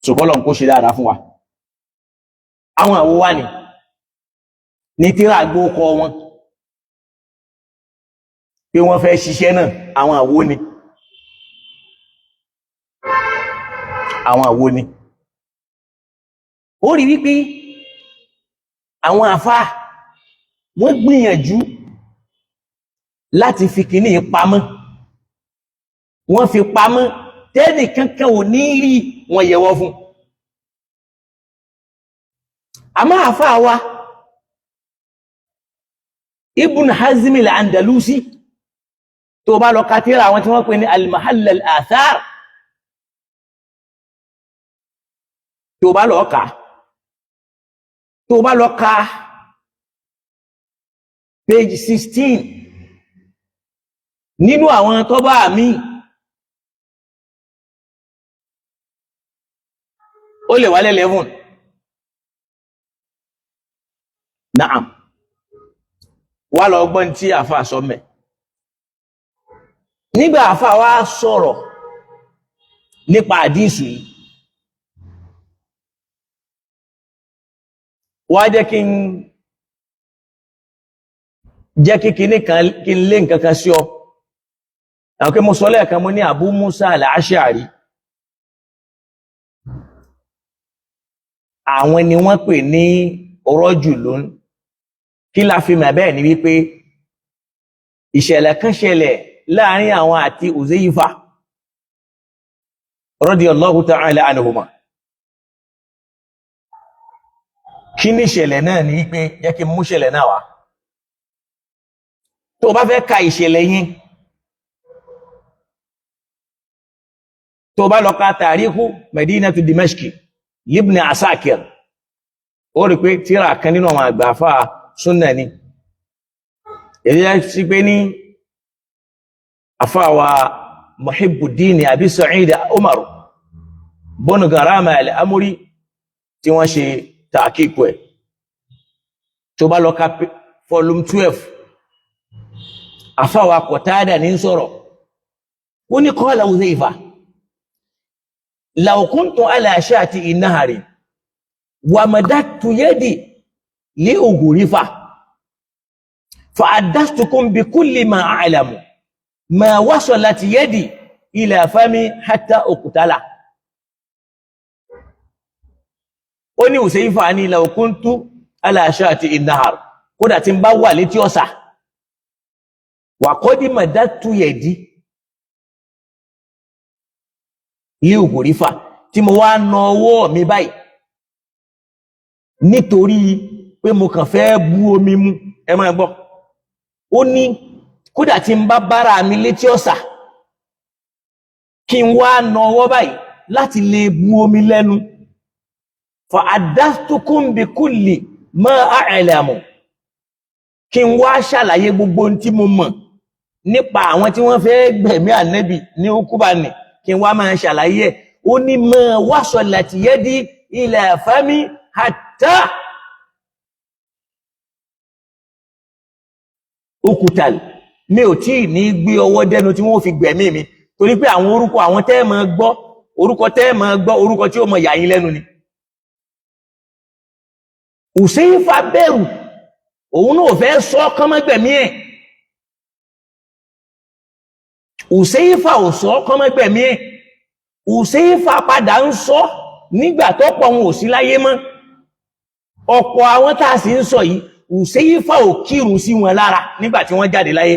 Ṣùgbọ́n kó ṣe dáadáa fún wa. Àwọn àwo wà ní tíra gbókọ wọn pé wọ́n fẹ́ ṣiṣẹ́ náà, àwọn àwo ni, àwọn àwo ni. Ó rí wípé àwọn àfá wọ́n gbìyànjú láti fi kìíní pamọ́, wọ́n fi pamọ́ tẹ́nì kankan ò ní rí wọn yẹ̀wọ́ fún. Àmọ́ àfá wa Ibn Hazm al-Andalusi, tó bá lọ kátírà àwọn tí wọ́n pè ní al-Mahall al-Athar, tó bá lọ kà, tó bá lọ ka page 16 nínú àwọn tó bá mi, ó lè wálé 11. Naam, wà lọ gbọ́n tí àfà sọ mẹ́. Nígbà àfà wá sọ̀rọ̀ nípa àdísù yìí, wá jẹ́ kí n jẹ́ kí kíní kan kí n lé nǹkan kan sí ọ. Àwọn kí mo sọ lẹ́ẹ̀kan, mo ní Abu Musa al-Ash'ari, àwọn ni wọ́n pè ní rajulun. Kí la fi mọ̀ bẹ́ẹ̀ ni wípé ìṣẹ̀lẹ̀ kan ṣẹlẹ̀ láàrin àwọn àti Uzayfa radiyallahu ta'ala anhuma. Kí ní ìṣẹ̀lẹ̀ náà ni wípé, jẹ́ kí n mú ìṣẹ̀lẹ̀ náà wá. Tó bá fẹ́ ka ìṣẹ̀lẹ̀ yẹn, tó bá lọ ka tàríkù Madinatu Dimashqi Ibn Asakir, ó rí pé tíra kan nínú àwọn àgbàfà súnnà ni. Èyí sí pé ní àfáwà Muhibbuddin Abi Sa'id Umar bọ́nù Garama al-Amuri tí wọ́n ṣe tàkíkù ẹ̀. Tó bá lọ ka volume 12, àfáwà Qatada ní sọ̀rọ̀, ó ní qala Hudhayfa law kuntu ala shati nahari wa madattu yadi li ughrifa fa addastukum bi kulli ma a'lamu ma wasalat yadi ila fami hatta uqtala. Ó ní Hudhayfa ní law kuntu ala shati nahar, kódà tí ń bá wà létí ọ̀sà, wà qad madattu yadi li ughrifa, tí mo wá na ọwọ́ mi báyìí nítorí pé mo kàn fẹ́ bú omi mu, ẹ máa gbọ́. Ó ní kódà tí ń bá bára mi létí ọ̀sà, Kí n wá na ọwọ́ báyìí láti lè bu omi lẹ́nu. Fa addathtukum bi kulli ma a'lamu, kí n wá ṣàlàyé gbogbo ohun tí mo mọ̀ nípa àwọn tí wọ́n fẹ́ gbẹ̀mí ànẹ́bì ní Ukuba nì, kí n wá máa ṣàlàyé ẹ̀. Ó ní ma wasalat yadi ila fami hatta ukutal, mi ò tí ní gbé ọwọ́ dẹ́nu tí wọ́n fi gbẹ̀mí mi, torí pé àwọn orúkọ àwọn tẹ́ máa gbọ́, orúkọ tẹ́ máa gbọ́, orúkọ tí ó mọ yà yín lẹ́nu ni. Huzaifa bẹ̀rù, òun náà fẹ́ sọ kọ́mọ́gbẹ̀mí ẹ̀. Huzaifa ò sọ kọ́mọ́gbẹ̀mí ẹ̀. Huzaifa padà ń sọ nígbà tó pọ̀ wọn ò sí láyé mọ́. Ọ̀pọ̀ àwọn tá a sì ń sọ yìí, Huzaifa ò kírun sí wọn lára nígbà tí wọ́n jáde láyé,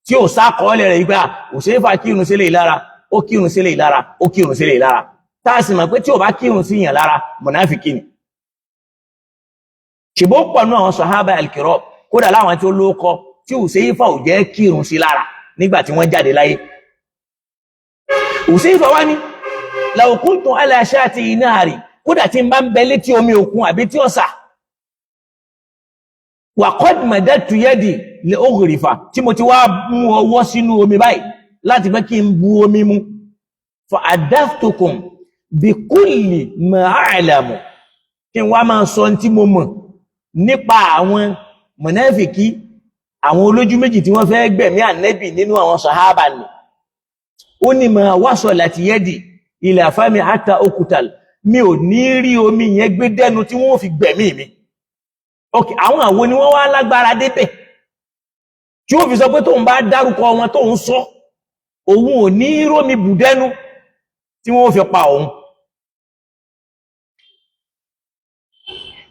tí ò sákọọ́lẹ̀ rẹ̀ yípa Huzaifa kírun sílẹ̀ lára, ó kírun sílẹ̀ lára, ó kírun sílẹ̀ lára. Tá a sì mọ̀ pé tí ò bá kírun sí yàn lára, mùnáfíkì ni. Ṣùgbọ́n pọ̀ náà àwọn sàhábà al-kiram, kódà láwọn tí ó lóókọ tí Huzaifa ò jẹ́ kírun sí lára nígbà tí wọ́n jáde láyé. Huzaifa wá ní law kuntu ala shati nahari, kódà tí n bá ń bẹ létí omi òkun àbí tí ọ̀sà, wa qad madadtu yadi li ughrifa, tí mo ti wá mú ọwọ́ sínú omi báyìí láti pé kí n bu omi mu, fa addathtukum bi kulli ma a'lamu, kí n wá máa sọ tí mo mọ̀ nípa àwọn mùnáfìkí, àwọn olójú méjì tí wọ́n fẹ́ gbẹ̀mí ànẹ́bì nínú àwọn sàhábà ni. Ó ní ma wasalat yadi ila fami hatta okutal, mi ò ní rí omi yẹn gbé dẹ́nu tí wọ́n fi gbẹ̀mí mi. Ok, àwọn àwo ni wọ́n wá lágbára débẹ̀ tí ó fi sọ pé tóun bá dárúkọ wọn tóun sọ, òun ò ní rómi bù dẹ́nu tí wọ́n fi pa òun,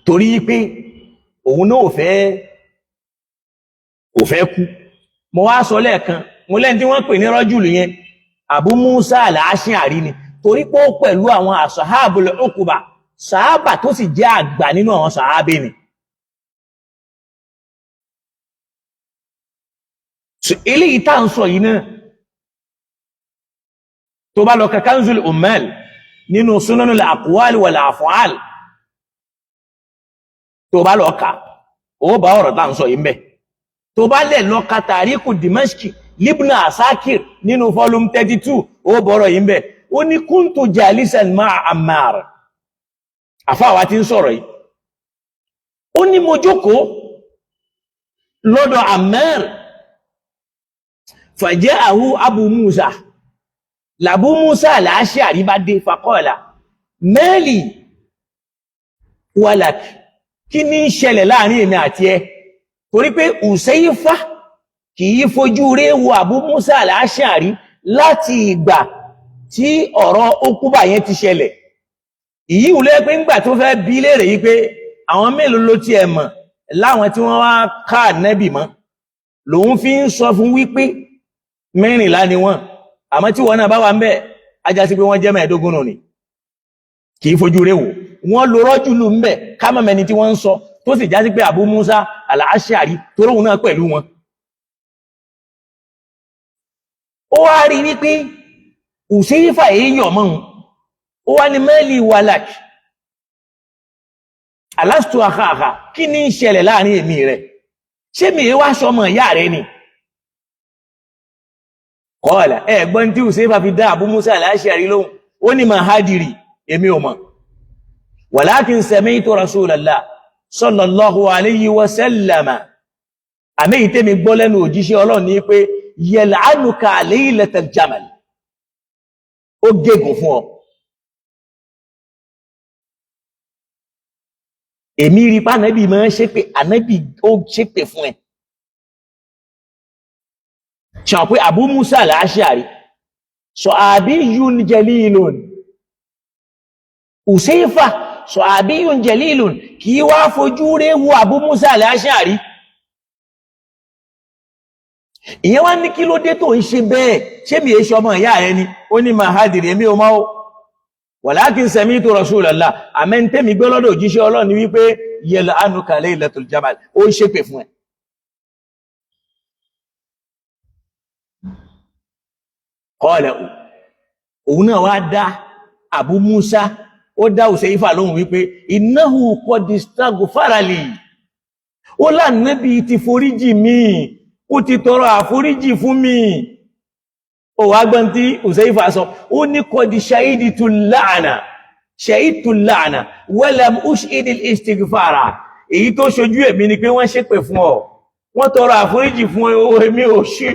torí pé òun náà ò fẹ́ kú. Mo wá sọ lẹ́ẹ̀kan, mo lẹ́ni tí wọ́n pè ní rọ́jùlù yẹn, Abu Musa al-Ash'ari ni, torí pé ó pẹ̀lú àwọn ashabul uquba, sàábà tó sì jẹ́ àgbà nínú àwọn sàábé ni. Eléyìí tá ń sọ yìí náà, tó bá lọ ka Kanzul Ummal nínú Sunanul Aqwal wal Af'al, tó bá lọ ka, ó bá ọ̀rọ̀ tá ń sọ yìí mbẹ̀. Tó bá lẹ̀ lọ ka Tariku Dimashqi Libna Asakir nínú volume 32, ó bọ̀rọ̀ yìí mbẹ̀. Ó ní kuntu jalisan ma'a Ammar, àfáàwá tí ń sọ̀rọ̀ yìí, ó ní mo jókòó lọ́dọ̀ Ammar, faja'ahu Abu Musa, làbú Musa al-Ash'ari bá dé, faqala mali walak, kí ní ń ṣẹlẹ̀ láàrin èmi àti ẹ? Torí pé Huzaifa kì í fojú rẹ̀ wo Abu Musa al-Ash'ari láti ìgbà tí ọ̀rọ̀ Ukuba yẹn ti ṣẹlẹ̀. Ìyí ìwúlẹ̀ pé ńgbà tó fẹ́ bí léèrè yìí pé àwọn mélòó ló tiẹ̀ mọ̀ láwọn tí wọ́n wá ká ànẹ́bì mọ́, lòun fi ń sọ fún wípé 14 ni wọ́n, àmọ́ tí wọ́n náà bá wà ń bẹ̀, ajá sí pé wọ́n jẹ́ 25 nù ni. Kì í fojú rẹ̀ wò wọ́n lo rọ́jùlù ń bẹ̀ ká mọ̀ mẹ́ni tí wọ́n ń sọ, tó sì já sí pé Abu Musa al-Ash'ari tó róhun náà pẹ̀lú wọn. Ó wá rí wípé Huzaifa èèyàn mọ́ òun, ó wá ní mali walak alastu akhaka, kí ní ń ṣẹlẹ̀ láàrin èmi rẹ̀? Ṣé mi wá sọmọ ìyá rẹ̀ ni? Kọ́ọ̀lá ẹ̀gbọ́n tí Huzaifa fi dá Abu Musa al-Ash'ari lóhùn, ó ní ma hadiri, èmi ò mọ̀, walakin sami'tu Rasulallah sallallahu alayhi wa sallama, àmì ìtẹ́mi gbọ́ lẹ́nu òjíṣẹ́ Ọlọ́run ní pé yal'anuka laylatal jamal, ó gégùn fún ọ. Èmi rí pa ànábì máa ń ṣépè, ànábì ó ṣépè fún ẹ. Ṣàn pé Abu Musa al-Ash'ari sahabiyyun jalilun, Huzaifa sahabiyyun jalilun, kì í wá fojú rẹ̀ wo Abu Musa al-Ash'ari. Ìyẹn wá ní kí ló dé tó ń ṣe bẹ́ẹ̀, ṣé mi èṣe ọmọ ìyá rẹ ni? Ó ní ma hadiri, èmi ò mọ̀ o, walakin sami'tu Rasulallah, àmẹ́ntẹ́mi gbé lọ́dọ̀ òjíṣẹ́ Ọlọ́run ni wípé yal'anuka laylatul jamal, ó ń ṣépè fún ẹ. Qala Òun náà wá dá Abu Musa, ó dá Huzaifa lóhùn wípé innahu qad istaghfara li, ó lánàbí ti foríjì mi, ó ti tọrọ àforíjì fún mi. Ó wá gbọ́n tí Huzaifa sọ, ó ní qad shahiditu la'na, shahiditu la'na walam ushhid al-istighfara. Èyí tó ṣojú èmi ni pé wọ́n ṣépè fún ọ, wọ́n tọrọ àforíjì fún ọ, èmi ò ṣe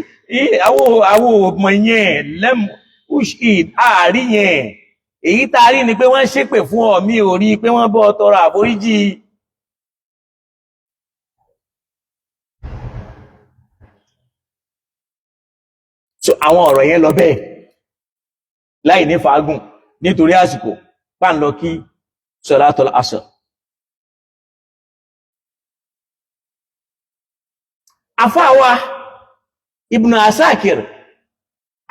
àwọn ọmọ yẹn, lam ushhid, àárí yẹn. Èyí tá a rí ni pé wọ́n ṣépè fún ọ, mi ò rí pé wọ́n bọ́ tọrọ àforíjì. So àwọn ọ̀rọ̀ yẹn lọ bẹ́ẹ̀ láì ní fàágùn nítorí àsìkò pà ń lọ kí Salatul Asr. Àfáàwà Ibn Asakir,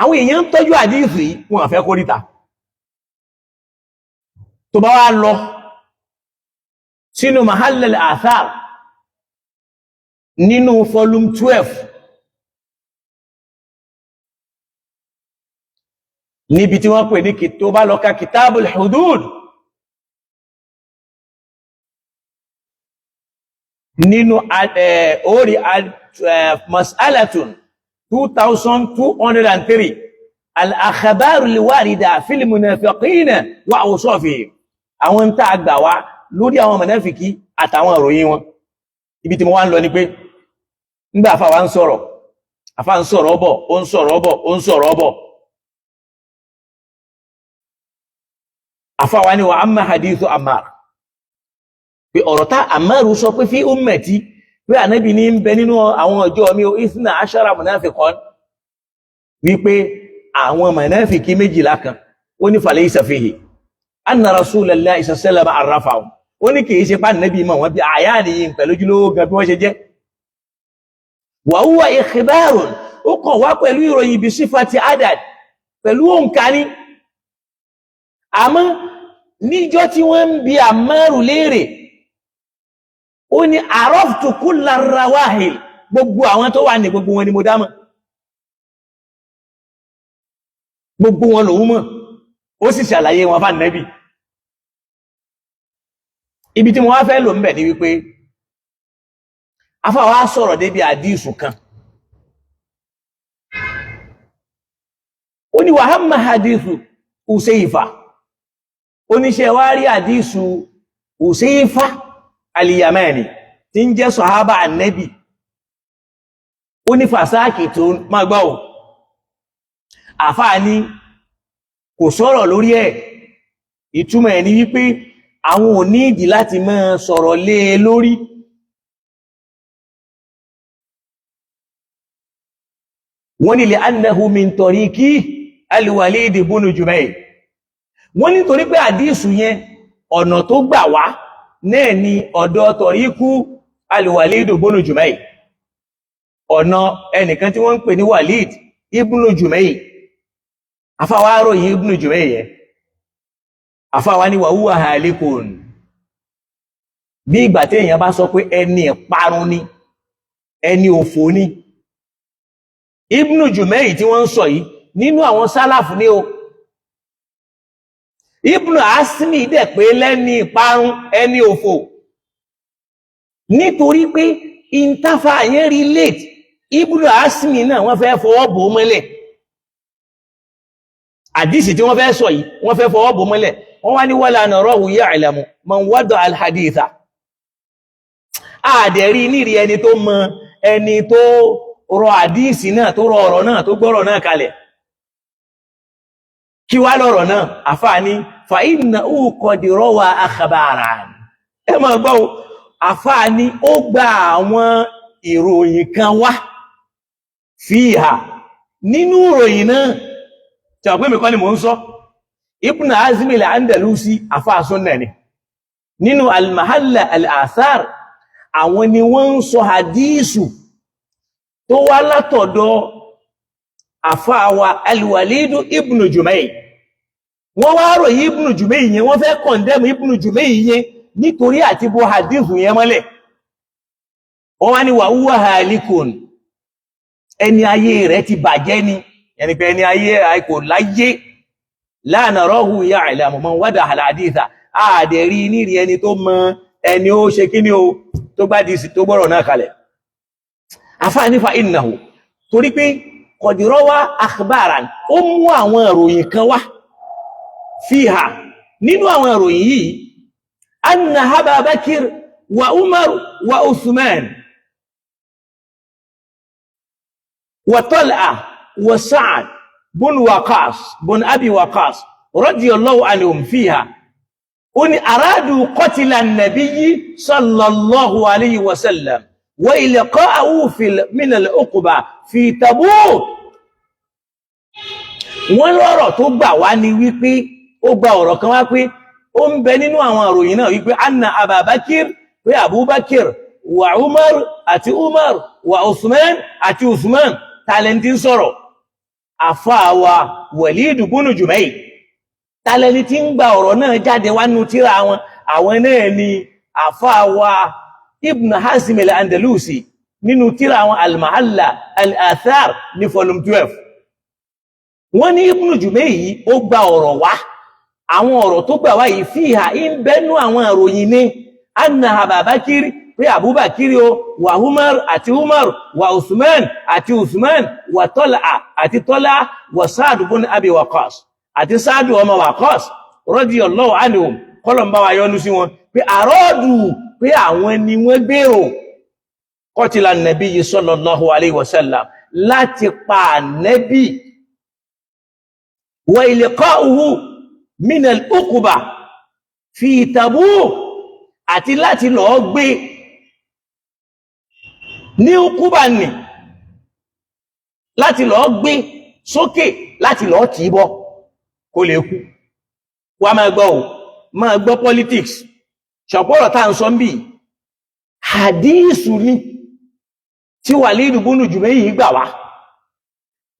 àwọn èèyàn ń tọ́jú àdífì wọn àfẹ́ kó ríta. Tó bá wá lọ sínú Mahall al-Athar nínú volume 12 níbi tí wọ́n pè ní tó bá lọ ka Kitabul Hudud nínú orí mas'alatun 2203 al-akhbar al-warida fil munafiqina wa awsafihim, àwọn ń tàà gbà wá lórí àwọn mùnáfìkí àtàwọn ìròyìn wọn. Ibi tí mo wá ń lọ ni pé nígbà àfà wá ń sọ̀rọ̀, àfà ń sọ̀rọ̀ ọbọ̀, ó ń sọ̀rọ̀ ọbọ̀, ó ń sọ̀rọ̀ ọbọ̀, àfà wá ní wa amma hadithu Ammar, pé ọ̀rọ̀ tá Ammaru sọ pé fi ummati, pé ànábì ní ń bẹ nínú àwọn ọjọ́ mi o ithna ashara munafiqan, wípé àwọn mùnáfìkí 12 kan, ó ní falaysa fihi anna rasulallahi sallallahu alaihi wasallam arrafahum, ó ní kìí ṣe pá nàbí mọ̀ wọ́n bí àyà nìyí pẹ̀lú ojúlówó gan bí wọ́n ṣe jẹ́. Wa huwa ikhbarun, ó kàn wá pẹ̀lú ìròyìn bí sífàtì adad, pẹ̀lú òǹkà ní. Àmọ́ níjọ́ tí wọ́n ń bi Ammaru léèrè, ó ní araftu kulla rawahil, gbogbo àwọn tó wà ní gbogbo wọn ni mo dámọ̀, gbogbo wọn lòun mọ̀, ó sì ṣàlàyé wọn fún Ànábì. Ibi tí mo wá fẹ́ lò ń bẹ̀ ní wípé afá wa sọ̀rọ̀ débi àdísù kan, ó ní wàhámà hadithu Huzaifa, ó ní ṣe wá rí àdísù Huzaifa al-Yamani tí ń jẹ́ sọ̀hábà Ànábì, ó ní fàsáàkì tó máa gbọ́ ò, àfáà ní kò sọ̀rọ̀ lórí ẹ̀. Ìtumọ̀ ẹ̀ ní wípé àwọn ò ní ìdí láti máa sọ̀rọ̀ lé e lórí. Wọ́n ní li'annahu min tariqi al-Walid ibn Jubayr, wọ́n ní torí pé àdísù yẹn ọ̀nà tó gbà wá náà ni ọ̀dọ̀ tariqu al-Walid ibn Jubayr, ọ̀nà ẹnìkan tí wọ́n ń pè ní Walid ibn Jubayr. Afáwárò yìí ibn Jubayr yẹn, àfáwa ní wa huwa halikun, bí ìgbà tí èèyàn bá sọ pé ẹni ìparun ni, ẹni òfò ni. Ibn Jumayr tí wọ́n ń sọ yìí nínú àwọn sálàfù ní o. Ibn Asmi dẹ̀ pé lẹ́ni ìparun, ẹni òfò, nítorí pé ìntàfà yẹn relate Ibn Asmi náà wọ́n fẹ́ fọwọ́ bò mọ́lẹ̀. Àdísì tí wọ́n fẹ́ sọ yìí wọ́n fẹ́ fọwọ́ bò mọ́lẹ̀. Wọ́n wá ní wala narahu ya'lamu man wada al-haditha, àdẹ̀rí nírí ẹni tó mọ ẹni tó rọ àdísì náà, tó rọ ọ̀rọ̀ náà, tó gbọ́rọ̀ náà kalẹ̀. Kí wá lọ́rọ̀ náà? Àfáà ní fa innahu qad rawa akhbaran, ẹ máa gbọ́ àfáà ní ó gba àwọn ìròyìn kan wá fiha, nínú ìròyìn náà tí wọ́n pè mí kọ́ ni mò ń sọ. Ibn Azmi al-Andalusi àfáà súnnà ni nínú al-Mahalla al-Athar, àwọn ni wọ́n ń sọ hadísù tó wá látọ̀dọ̀ àfáà wa al-Walid ibn Jumayr. Wọ́n wá ròyìn ibn Jumayr yẹn, wọ́n fẹ́ kọ̀ndẹ́mù ibn Jumayr yẹn nítorí àti bó hadísù yẹn mọ́lẹ̀. Wọ́n wá ní wa huwa halikun, ẹni ayé rẹ̀ ti bàjẹ́ ni, ẹni pé ẹni ayé kò láyé. La narahu ya'lamu man wada'a al-haditha, àdẹ̀rí nírí ẹni tó mọ ẹni ó ṣe kí ni o tó gbádìí tó gbọ́rọ̀ náà kalẹ̀. Àfáànífà innahu, torí pé kọ̀dìrọ́wá akhbaran, ó mú àwọn ìròyìn kan wá, fiha, nínú àwọn ìròyìn yìí, anna Ababakir wa Umar wa Uthman wa Talha wa Sa'ad bun Waqas bun Abi Waqas radiyallahu anhum fiha, ó ní aradu qatila an-nabiyyi sallallahu alayhi wa sallam wa ilqa'ahu min al-uqba fi Tabuk. Wọ́n lọ́rọ̀ tó gbà wá ní wípé ó gba ọ̀rọ̀ kan wá pé ó ń bẹ nínú àwọn ìròyìn náà wípé anna Ababakir, pé Abubakir wa Umar àti Umar wa Uthman àti Uthman, tàlẹ́ntì ń sọ̀rọ̀ àfáàwà Walid bunu Jumayl, tàlẹ́ni tí ń gba ọ̀rọ̀ náà jáde wá nínú tírà wọn, àwọn náà ni àfáàwà Ibn Hazm al-Andalusi nínú tírà àwọn al-Mahalla al-Athar ní volume 12. Wọ́n ní Ibn Jumayl yìí ó gba ọ̀rọ̀ wá, àwọn ọ̀rọ̀ tó gbà wá yìí fíhà ń bẹ́nu àwọn ìròyìn ní anna Ababakir, pé Abubakir o, wà Umar àti Umar, wà Uthman àti Uthman, wà Talha àti Talha, wà Sa'd bun Abi Waqas àti Sa'd ọmọ Waqas radiyallahu anhum, kọlọ̀mbá wa yọ́nú sí wọn, pé àrọ́ọ̀dù pé àwọn ni wọ́n gbèrò qatila nabiyyi sallallahu alayhi wa sallam, láti pa nẹ́bì, wa ilqa'uhu min al-uqba fi Tabuk, àti láti lọ gbé ní uquba ní, láti lọ gbé sókè, láti lọ tì bọ́ kó lè kú. Wá máa gbọ́ ò, máa gbọ́ politics ṣọ̀pọ̀rọ̀ tá ń sọ ń bí hadísù ní tí Walid bunu Jubayy gbà wá,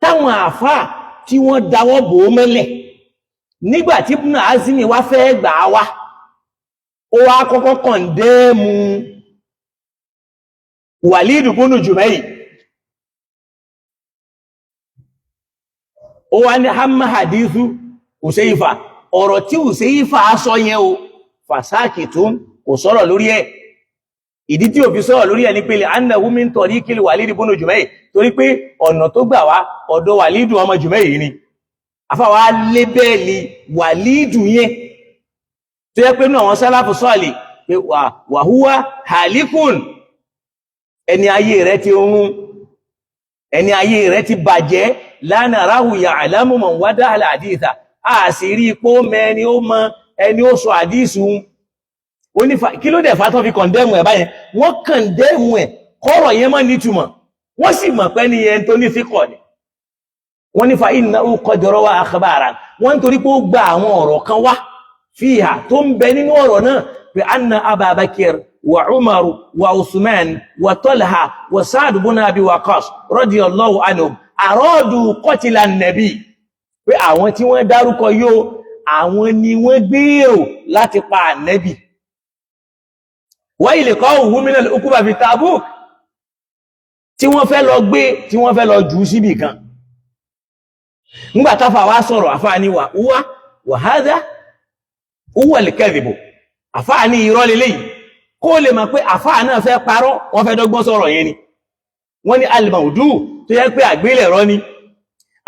táwọn àfáà tí wọ́n dáwọ́ bò ó mẹ́lẹ̀ nígbàtí Ibn Hazmi wá fẹ́ gbà á wá, ó wá kọ́kọ́ condemn Walid bunu Jubayy, ó wá ní hamma hadithu Huzaifa, ọ̀rọ̀ tí Huzaifa sọ yẹn o, fàsáàkì tún kò sọ̀rọ̀ lórí ẹ̀. Ìdí tí ò fi sọ̀rọ̀ lórí ẹ̀ ní pé annahu min tariqil Walid bunu Jubayy, torí pé ọ̀nà tó gbà wá ọ̀dọ̀ Walidu ọmọ Jubayy ni. Àfáwà lébẹ́ẹ̀lì Walidu yẹn tó yẹ pé ní àwọn sálàfù sọ́ọ̀lì pé wàhúwá halikun, ẹni ayé rẹ̀ ti rún, ẹni ayé rẹ̀ ti bàjẹ́, la narahu ya'lamu man wada'a al-haditha, a sì rí ipò mẹ́ni ó mọ ẹni ó sọ àdísù. Kí ló dẹ̀ fàtọ́ fi kọ̀ndẹ́mù ẹ̀ báyẹn? Wọ́n kọ̀ndẹ́mù ẹ̀ kọ́rọ̀ yẹn mọ́ nítumọ̀, wọ́n sì mọ̀ pé ní ẹni tó ní fíkọ̀ ni. Wọ́n ní fa innahu qad rawa akhbaran, wọ́n nítorí pé ó gba àwọn ọ̀rọ̀ kan wá fiha, tó ń bẹ nínú ọ̀rọ̀ náà pé anna Ababakir wa Umar wa Uthman wa Talha wa Sa'd ibn Abi Waqqas radiyallahu anhum aradu qatla an-nabi, pé àwọn tí wọ́n dárúkọ yóò, àwọn ni wọ́n gbèrò láti pa ànẹ́bì, wa ilqa'uhu min al-uqba fi Tabuk, tí wọ́n fẹ́ lọ gbé, tí wọ́n fẹ́ lọ jù síbì kan. Nígbà táfà wá sọ̀rọ̀, àfáà ní wà wá wa hadha huwa al-kadhibu, àfáà ní irọ́ lélẹ́yìí, kó lè mọ̀ pé àfáà náà fẹ́ parọ́, wọ́n fẹ́ dọ́gbọ́n sọ̀rọ̀ yẹn ni. Wọ́n ní al-mawdu, tó yẹ pé àgbélẹ̀rọ ni,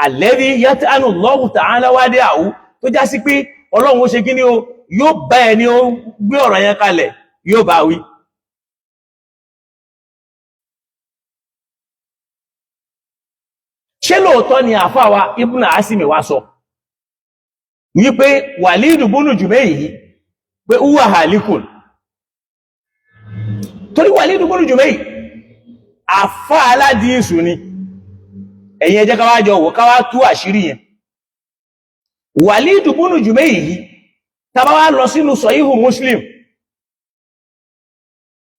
alladhi yat'anu Allahu ta'ala wadi'ahu, tó já sí pé Ọlọ́run ó ṣe kí ni o, yóò bá ẹni ó gbé ọ̀rọ̀ yẹn kalẹ̀, yóò bá wí. Ṣé lóòótọ́ ni àfáà wa Ibn Asimi wá sọ wípé Walid bunu Jubayy yìí pé huwa halikun? Torí Walid bunu Jubayy àfáà aládìísù ni. Ẹ̀yin ẹ jẹ́ ká wá jọ wò, ká wá tú àṣírí yẹn. Walid bunu Jubayy yìí, tá bá wá lọ sínú Sahihu Muslim,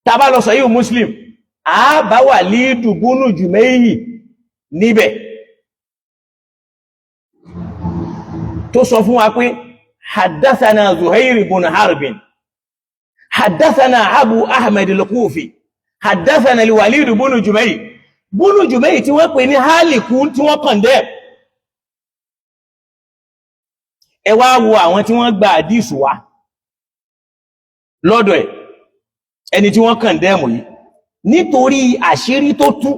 tá bá lọ Sahihu Muslim, a bá Walid bunu Jubayy níbẹ̀ tó sọ fún wa pé haddathana Zuhair ibn Harbin, haddathana Abu Ahmed al-Kufi, haddathana al-Walid bunu Jubayy. Bunu Jubayy tí wọ́n pè ní hálìkún tí wọ́n condemn. Ẹ wá wo àwọn tí wọ́n gba àdísù wá lọ́dọ̀ ẹ̀, ẹni tí wọ́n condemn yìí, nítorí àṣírí tó tú,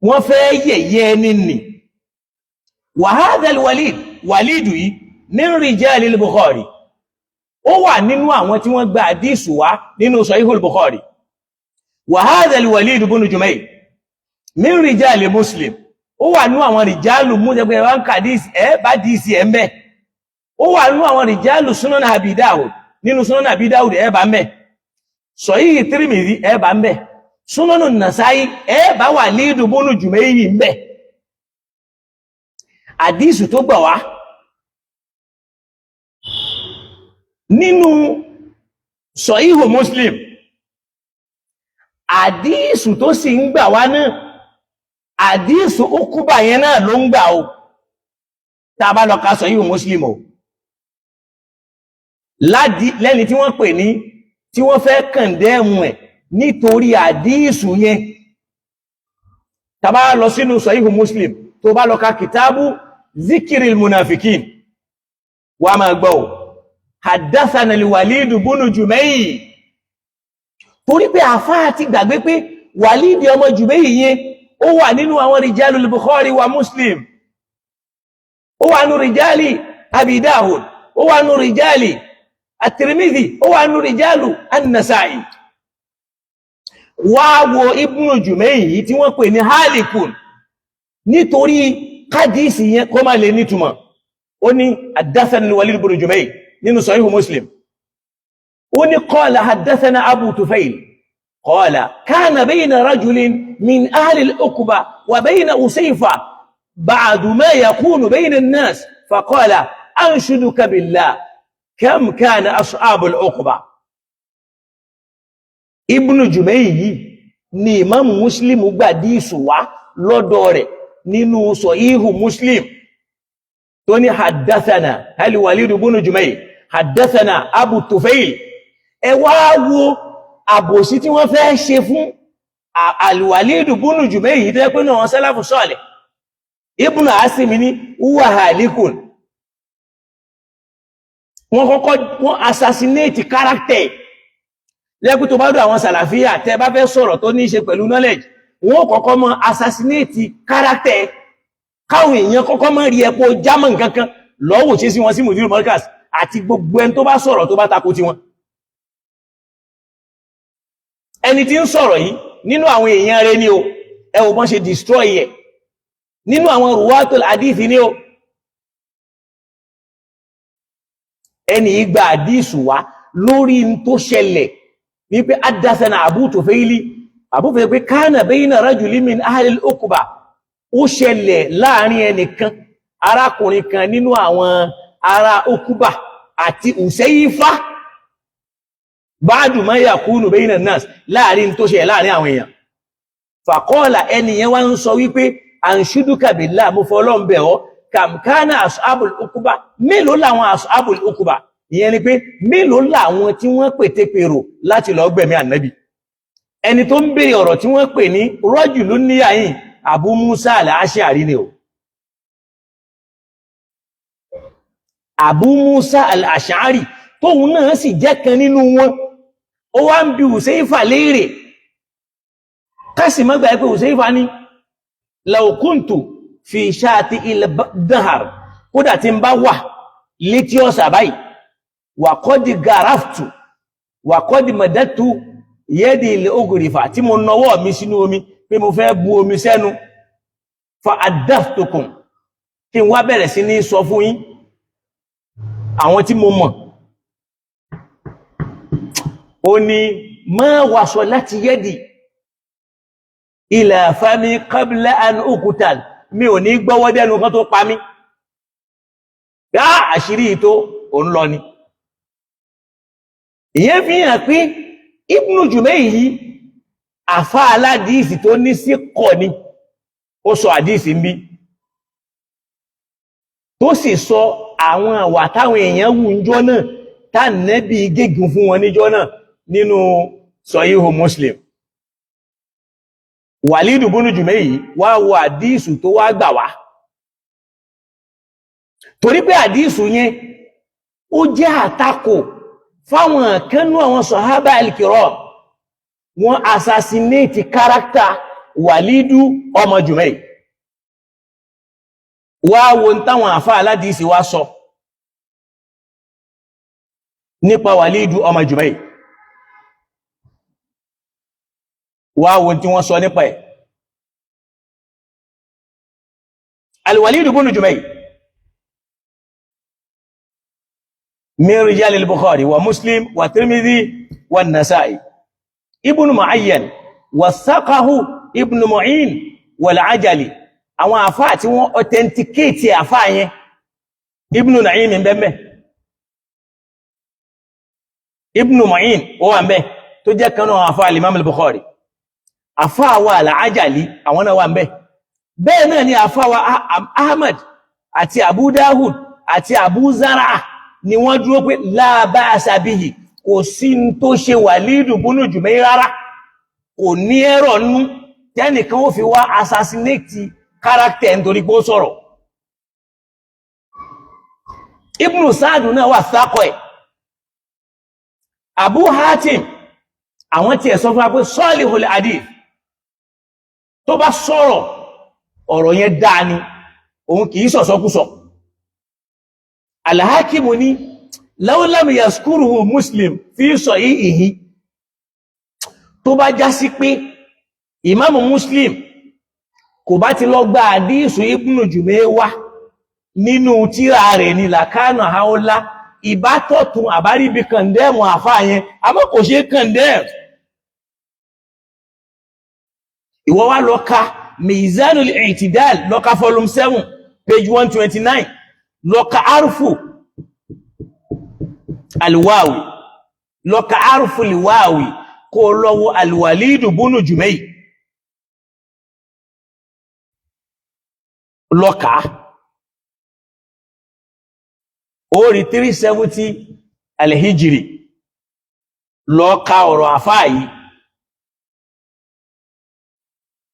wọ́n fẹ́ yẹ̀yẹ́ ẹni nì. Wa hadha al-Walid, Walidu yìí, min rijal Bukhari, ó wà nínú àwọn tí wọ́n gba àdísù wá nínú Sahihul Bukhari. Wa hadha al-Walid ibn Jumayl min rijal Muslim, ó wà nínú àwọn rìjálù mú jẹ́ pé ẹ bá ń kàdísì ẹ bá dìísì ẹ ń bẹ. Ó wà nínú àwọn rìjálù Sunan Abi Dawud, nínú Sunan Abi Dawud ẹ bá ń bẹ, Sahih Tirmidhi ẹ bá ń bẹ, Sunan Nasa'i ẹ bá Walid ibn Jumayl ń bẹ. Àdísù tó gbà wá nínú Sahih Muslim, àdísù tó sì ń gbà wá náà, àdísù Ukuba yẹn náà ló ń gbà o. Tá a bá lọ ka Sahih Muslim o, lẹ́ni tí wọ́n pè ní tí wọ́n fẹ́ condemn ẹ̀ nítorí àdísù yẹn. Tá a bá lọ sínú Sahih Muslim, tó bá lọ ka kìtàbù zikiril munafikin, wà máa gbọ́ o, haddathana al-Walid bunu Jumayl, torí pé àfáà ti gbàgbé pé Walid ọmọ Jumayl yẹn, ó wà nínú àwọn rijalul Bukhari wa Muslim, ó wà nínú rijali Abi Dawud, ó wà nínú rijali at-Tirmidhi, ó wà nínú rijalu an-Nasa'i. Wá wo Ibnu Jumayl yìí tí wọ́n pè ní halikun, nítorí kádìsì yẹn kó má lè nítumọ̀. Ó ní haddathana al-Walid ibn Jumayl nínú Sahihu Muslim, ó ní qala haddathana Abu Tufayl qala kana bayna rajulin min ahli al-Uqba wa bayna Usayfa ba'du ma yakunu bayna an-nas, faqala anshuduka billah, kam kana ashabu al-Uqba. Ibn Jumayl yìí ni Imam Muslim gbà díìsù wá lọ́dọ̀ rẹ̀ nínú Sahihu Muslim, tó ní haddathana al-Walid ibn Jumayl haddathana Abu Tufayl. Ẹ wá wo àbòsí tí wọ́n fẹ́ ṣe fún al-Walid ibn Jumayl yìí, tó yẹ pé náà wọ́n sálàfù sọ́ọ̀lẹ̀. Ibn Asim ní huwa halikun. Wọ́n kọ́kọ́ wọ́n assassinate character lẹ́kú. Tó bá dùn àwọn sàlàfíà, tẹ́ bá fẹ́ sọ̀rọ̀ tó ní í ṣe pẹ̀lú knowledge, wọ́n kọ́kọ́ mọ́ assassinate character, káwọn èèyàn kọ́kọ́ mọ́ rí ẹ̀pọ̀ jámọ̀ nǹkankan lọ́wọ́ ṣe sí wọn sí Mudiru Markaz àti gbogbo ẹni tó bá sọ̀rọ̀ tó bá tako tiwọn. Ẹni tí ń sọ̀rọ̀ yìí, nínú àwọn èèyàn rẹ̀ ni o. Ẹ wò bọ́n ṣe destroy ẹ̀. Nínú àwọn ruwatul hadith ni o. Ẹni yìí gba àdísù wá lórí n tó ṣẹlẹ̀ ní pé adásánà Abu Tufaili, Abu Tufaili pé kana bayna rajulin min ahli al-Uqba, ó ṣẹlẹ̀ láàrin ẹnìkan, arákùnrin kan nínú àwọn ará Uqba àti Usayfa, ba'du ma yakunu bayna an-nas, láàrin tó ṣẹlẹ̀ láàrin àwọn èèyàn. Faqala, ẹni yẹn wá ń sọ wípé anshuduka billah, mo fọlọ́n bẹ̀ ọ́, kam kana ashabul Uqba, mélòó làwọn ashabul Uqba? Ìyẹn ni pé mélòó làwọn tí wọ́n pète pèrò láti lọ gbẹ̀mí ànábì? Ẹni tó ń béèrè ọ̀rọ̀ tí wọ́n pè ní rajulun níyàyìn, Abu Musa al-Ash'ari ni o. Abu Musa al-Ash'ari tóun náà sì jẹ́ kan nínú wọn, ó wá ń bi Huzaifa léèrè. Kásì mọ́gbà pé Huzaifa ní law kuntu fi ṣáàtì ilẹ̀ dahar, kódà tí ń bá wà létí ọ̀sà báyìí, wà kọ́dí garaftu wà kọ́dí mọ̀dẹ́tù yẹ́dì ilẹ̀ ogòrìfà, tí mo nọwọ́ mi sínú omi pé mo fẹ́ bu omi sẹ́nu, fa adaftukum, kí n wá bẹ̀rẹ̀ sí ní sọ fún yín àwọn tí mo mọ̀. Ó ní ma wàsọ láti yẹ́dì ila fami qabla an uqtal, mi ò ní gbọ́wọ́ dẹ́nu kan tó pa mí. Yá àṣírí tó òun lọ ni. Ìyẹn fi hàn pé Ibnu Jumayh yìí, àfá aládìísì tó ní sí kọ̀ ni. Ó sọ àdìísì ń bí, tó sì sọ àwọn àwà táwọn èèyàn wù níjọ́ náà, tá nẹ́bí gégùn fún wọn níjọ́ náà nínú Sahihu Muslim. Wàlídù búnú Jumayh wá wo àdíìsù tó wá gbà wá, Torí pé àdísù yẹn ó jẹ́ àtakò fáwọn kánú àwọn sọ̀hábà al-kiram. Wọ́n assassinate character Wàlídù ọmọ Jùmẹ́ì. Wá wo ń táwọn àfá aládìísì wá sọ nípa Wàlídù ọmọ Jùmẹ́ì. Wá wo tí wọ́n sọ nípa ẹ̀. Al-Walid ibn Jumayh min rijal al-Bukhari wa Muslim wa Tirmidhi wa Nasa'i. Ibn Mu'ayyan wa Saqahu Ibn Mu'in wal Ajali. Àwọn àfáà tí wọ́n authenticate àfáà yẹn, Ibn Na'im ń bẹ́m̀bẹ̀, Ibn Mu'in ó wà ń bẹ́ tó jẹ́ kanú àwọn àfáà al-Imam al-Bukhari. Àfáà wa al-Ajali àwọn náà wà ń bẹ́. Bẹ́ẹ̀ náà ni àfáà wa Ahmad àti Abu Dawud àti Abu Zara ni wọ́n dúró pé la ba'sa bihi, kò sí tó ṣe Walidu bunu Jumayr rárá, kò ní ẹ̀rọ nú tẹ́nìkan ó fi wá assassinate character nítorí pé ó sọ̀rọ̀. Ibn Sa'd náà wà sákọ̀ ẹ̀. Abu Hatim àwọn tí ẹ̀ sọ fún wa pé salihul hadith, tó bá sọ̀rọ̀ ọ̀rọ̀ yẹn dáa ni, òun kìí sọ̀sọ́kúsọ. Al-Hakim ní law lam yazkuruhu Muslim fi sahihihi, tó bá já sí pé ìmáàmù Muslim kò bá ti lọ gba àdísù Ibn Jumayr wá nínú tírà rẹ̀ ní làkánà haúlá, ìbátọ̀tún àbáríbi kàndẹ́mù àfáà yẹn, àmọ́ kò ṣe kàndẹ́mù. Ìwọ wá lọ ka Mizanul I'tidal, lọ ka volume 7 page 129, lọ ka arfu alwawi, lọ ka arfu alwawi, kó lọ́wọ́ Al-Walid bunu Jumayr, lọ ka ó rí 370 alhijiri, lọ ka ọ̀rọ̀ àfáà yìí.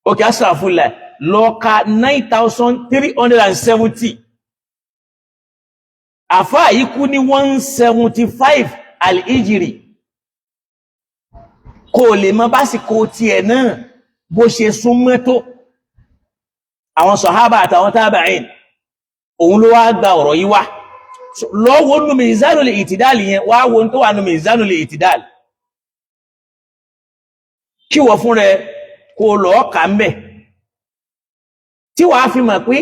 Ok, asàfúnlẹ̀, lọ ka 9370. Àfáà yìí kú ní 175 alhijiri. Kò lè mọ básìkò tiẹ̀ náà bó ṣe súnmọ́ tó àwọn sọ̀hábà àtàwọn tábàáìn. Òun ló wá gba ọ̀rọ̀ yìí wá. Lọ́wọ́ nù Mizanul I'tidal yẹn, wá wo tó wà nù Mizanul I'tidal, kí wọ́n fún rẹ kó lọ kà ń bẹ̀, tí wàá fi mọ̀ pé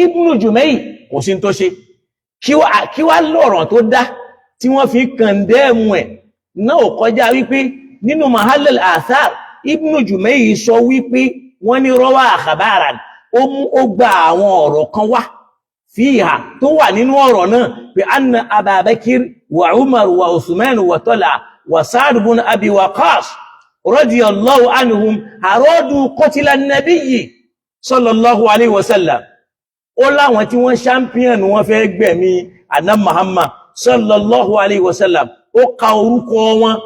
Ibn Jumayr kò sí tó ṣe. Kí wá lọ̀rọ̀ tó dá tí wọ́n fi kàndẹ́ẹ̀mù ẹ̀ náà ò kọjá wípé nínú Mahallal Athar Ibn Jumayr sọ wípé wọ́n ní rọ́wà akhbaran, ó mú ó gba àwọn ọ̀rọ̀ kan wá fíhà tó wà nínú ọ̀rọ̀ náà pé anna Ababakir wa Umar wa Usman wa Talha wa Sa'd ibn Abi Waqqas radiyallahu anhum aradu qatla an-nabiyyi sallallahu alayhi wa sallam. Ó láwọn tí wọ́n champion wọ́n fẹ́ gbẹ̀mí àná Muhammad sallallahu alayhi wa sallam. Ó ka orúkọ wọn,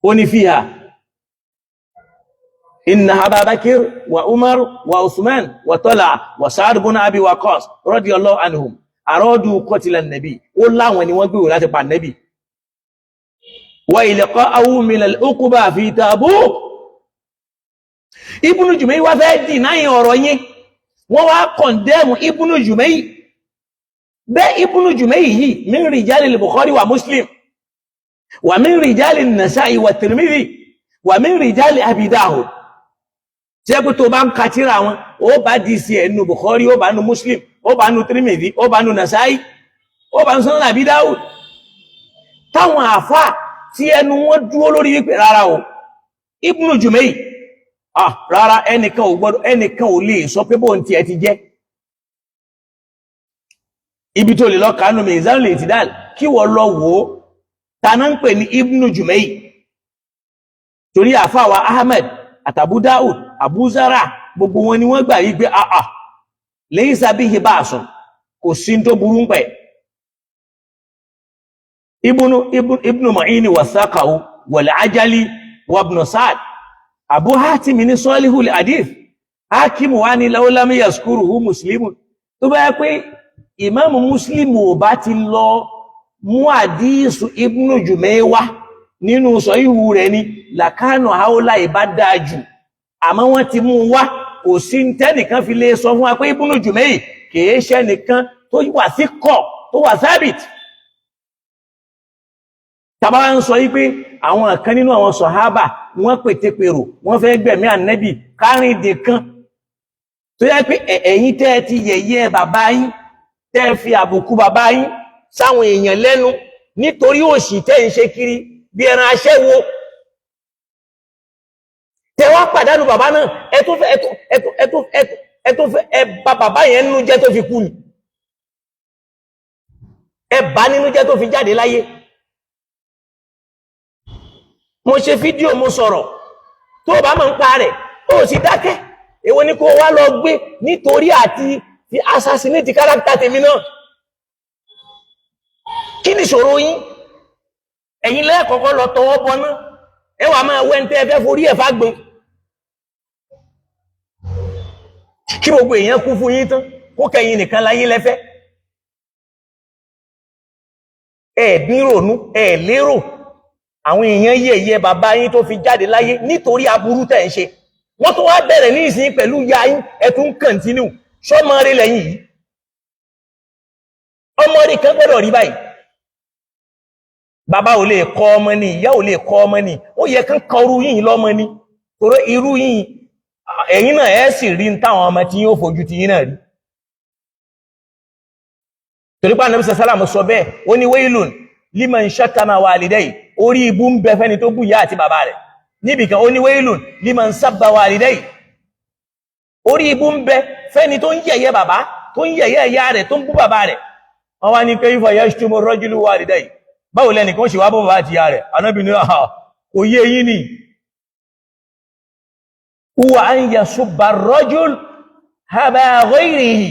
ó ní fíhà inna Ababakir wa Umar wa Usman wa Talha wa Sa'd ibn Abi Waqqas radiyallahu anhum aradu qatla an-nabi. Ó láwọn ni wọ́n gbèrò láti pa nabi wa ilqa'ahu min al-uqba fi Tabuk. Ibn Jumayr wá fẹ́ dìnáyìn ọ̀rọ̀ yẹn, wọ́n wá kọ̀ndẹ́mù Ibn Jumayr. Bẹ́ Ibn Jumayr yìí min rijalil Bukhari wa Muslim wa min rijalin Nasa'i wa Tirmidhi wa min rijali Abi Dawud. Tí ẹ pé tó bá ń ka tírà wọn, ó bá di sí ẹnu Bukhari, ó bá nu Muslim, ó bá nu Tirmidhi, ó bá nu Nasa'i, ó bá nu Sunan Abi Dawud. Táwọn àfáà tí ẹnu wọn dúró lórí wípé rárá o, Ibn Jumayr ah rárá, ẹnìkan ò gbọ́dọ̀, ẹnìkan ò lè sọ pé bóun tiẹ̀ ti jẹ́. Ibi tó lè lọ kánú Mizanul I'tidal kí wọ́n lọ wò ó taná ń pè ní Ibn Jumayr, torí àfáà Ahmed àtàbú Daud, Abu Zara, gbogbo wọn ni wọ́n gbà yí pé àà laysa bihi ba'sun, kò sí tó burú ń pẹ̀. Ibn Ma'in wasaqahu wal Ajali wa Ibn Sa'd. Abu Hatim ní salihul hadith. Hakim wa ní law lam yazkuruhu Muslimun. Tó bá yẹ pé ìmáàmù Muslim ò bá ti lọ mú àdísù Ibnu Jumayh wá nínú sọ̀híhù rẹ̀ ni, làkánù haúlá ìbá dáa jù. Àmọ́ wọ́n ti mú wá, kò sí tẹ́nìkan fi lè sọ fún wa pé Ibnu Jumayh kìí ṣe nìkan tó wà sí kọ̀ tó wà sábìt. Tàbá ń sọ yí pé àwọn kan nínú àwọn sọ̀hábà wọ́n pètèpèrò, wọ́n fẹ́ gbẹ̀mí ànẹ́bì kárìndì kan, tó yẹ pé ẹ̀yin tẹ́ ẹ ti yẹ̀yẹ́ bàbá yín, tẹ́ ẹ fi àbùkù bàbá yín sáwọn èèyàn lẹ́nu nítorí òṣì tẹ́ ń ṣe kiri bí ẹran aṣẹ́wó, tẹ́ wá pàdánù bàbá náà, ẹ tó fẹ́ ẹ tó fẹ́ ẹ bà bàbá yẹn nínú jẹ́ tó fi kú ni, ẹ bà nínú jẹ́ tó fi jáde láyé. Mo ṣe fídíò, mo sọ̀rọ̀, tó bá máa ń pa rẹ̀ ó sì dákẹ́. Èwo ni kó wá lọ gbé nítorí àti fi assassinate character tèmi náà? Kí ni ìṣòro yín? Ẹ̀yin lẹ́ẹ̀kọ́kọ́ lọ tọwọ́ bọná, ẹ wà máa wẹ́ ń tẹ́ ẹ fẹ́ forí ẹ̀ fágbé kí gbogbo èèyàn kú fún yín tán, kó kẹyìn nìkan láyé lẹ́fẹ́. Ẹ nírònú, ẹ lérò àwọn èèyàn yẹ̀yẹ́ bàbá yín tó fi jáde láyé nítorí aburú tẹ̀ ń ṣe. Wọ́n tún wá bẹ̀rẹ̀ ní ìsìn pẹ̀lú ya yín, ẹ tún kọ̀ntínú. Sọ́mọ rẹ̀ lẹ́yìn yìí, ọmọ rẹ̀ kan gbọ́dọ̀ rí báyìí. Bàbá ò lè kọ́ ọmọ ni, ìyá ò lè kọ́ ọmọ ni, ó yẹ kán kọ irú yìí lọ́mọ ni. Torí irú yìí ẹ̀yin náà ẹ sì rí táwọn ọmọ tí yóò fojú ti yín náà rí. Torí pé Ànábì sàlám sọ bẹ́ẹ̀, ó ní wailun liman shatama walidayhi, orí ibú ń bẹ fẹ́ni tó bú ìyá àti bàbá rẹ̀. Níbìkan ó ní wailun liman sabba walidayhi, orí ibú ń bẹ fẹ́ni tó ń yẹ̀yẹ́ bàbá, tó ń yẹ̀yẹ́ ìyá rẹ̀, tó ń bú bàbá rẹ̀. Wọ́n wá ní kayfa yashtumu rajulu walidayhi, báwo lẹ́nìkan ṣe wá bọ́ bàbá àti ìyá rẹ̀? Ànábì ní kò yé yín ni, huwa an yasubba rajul haba ghayrihi,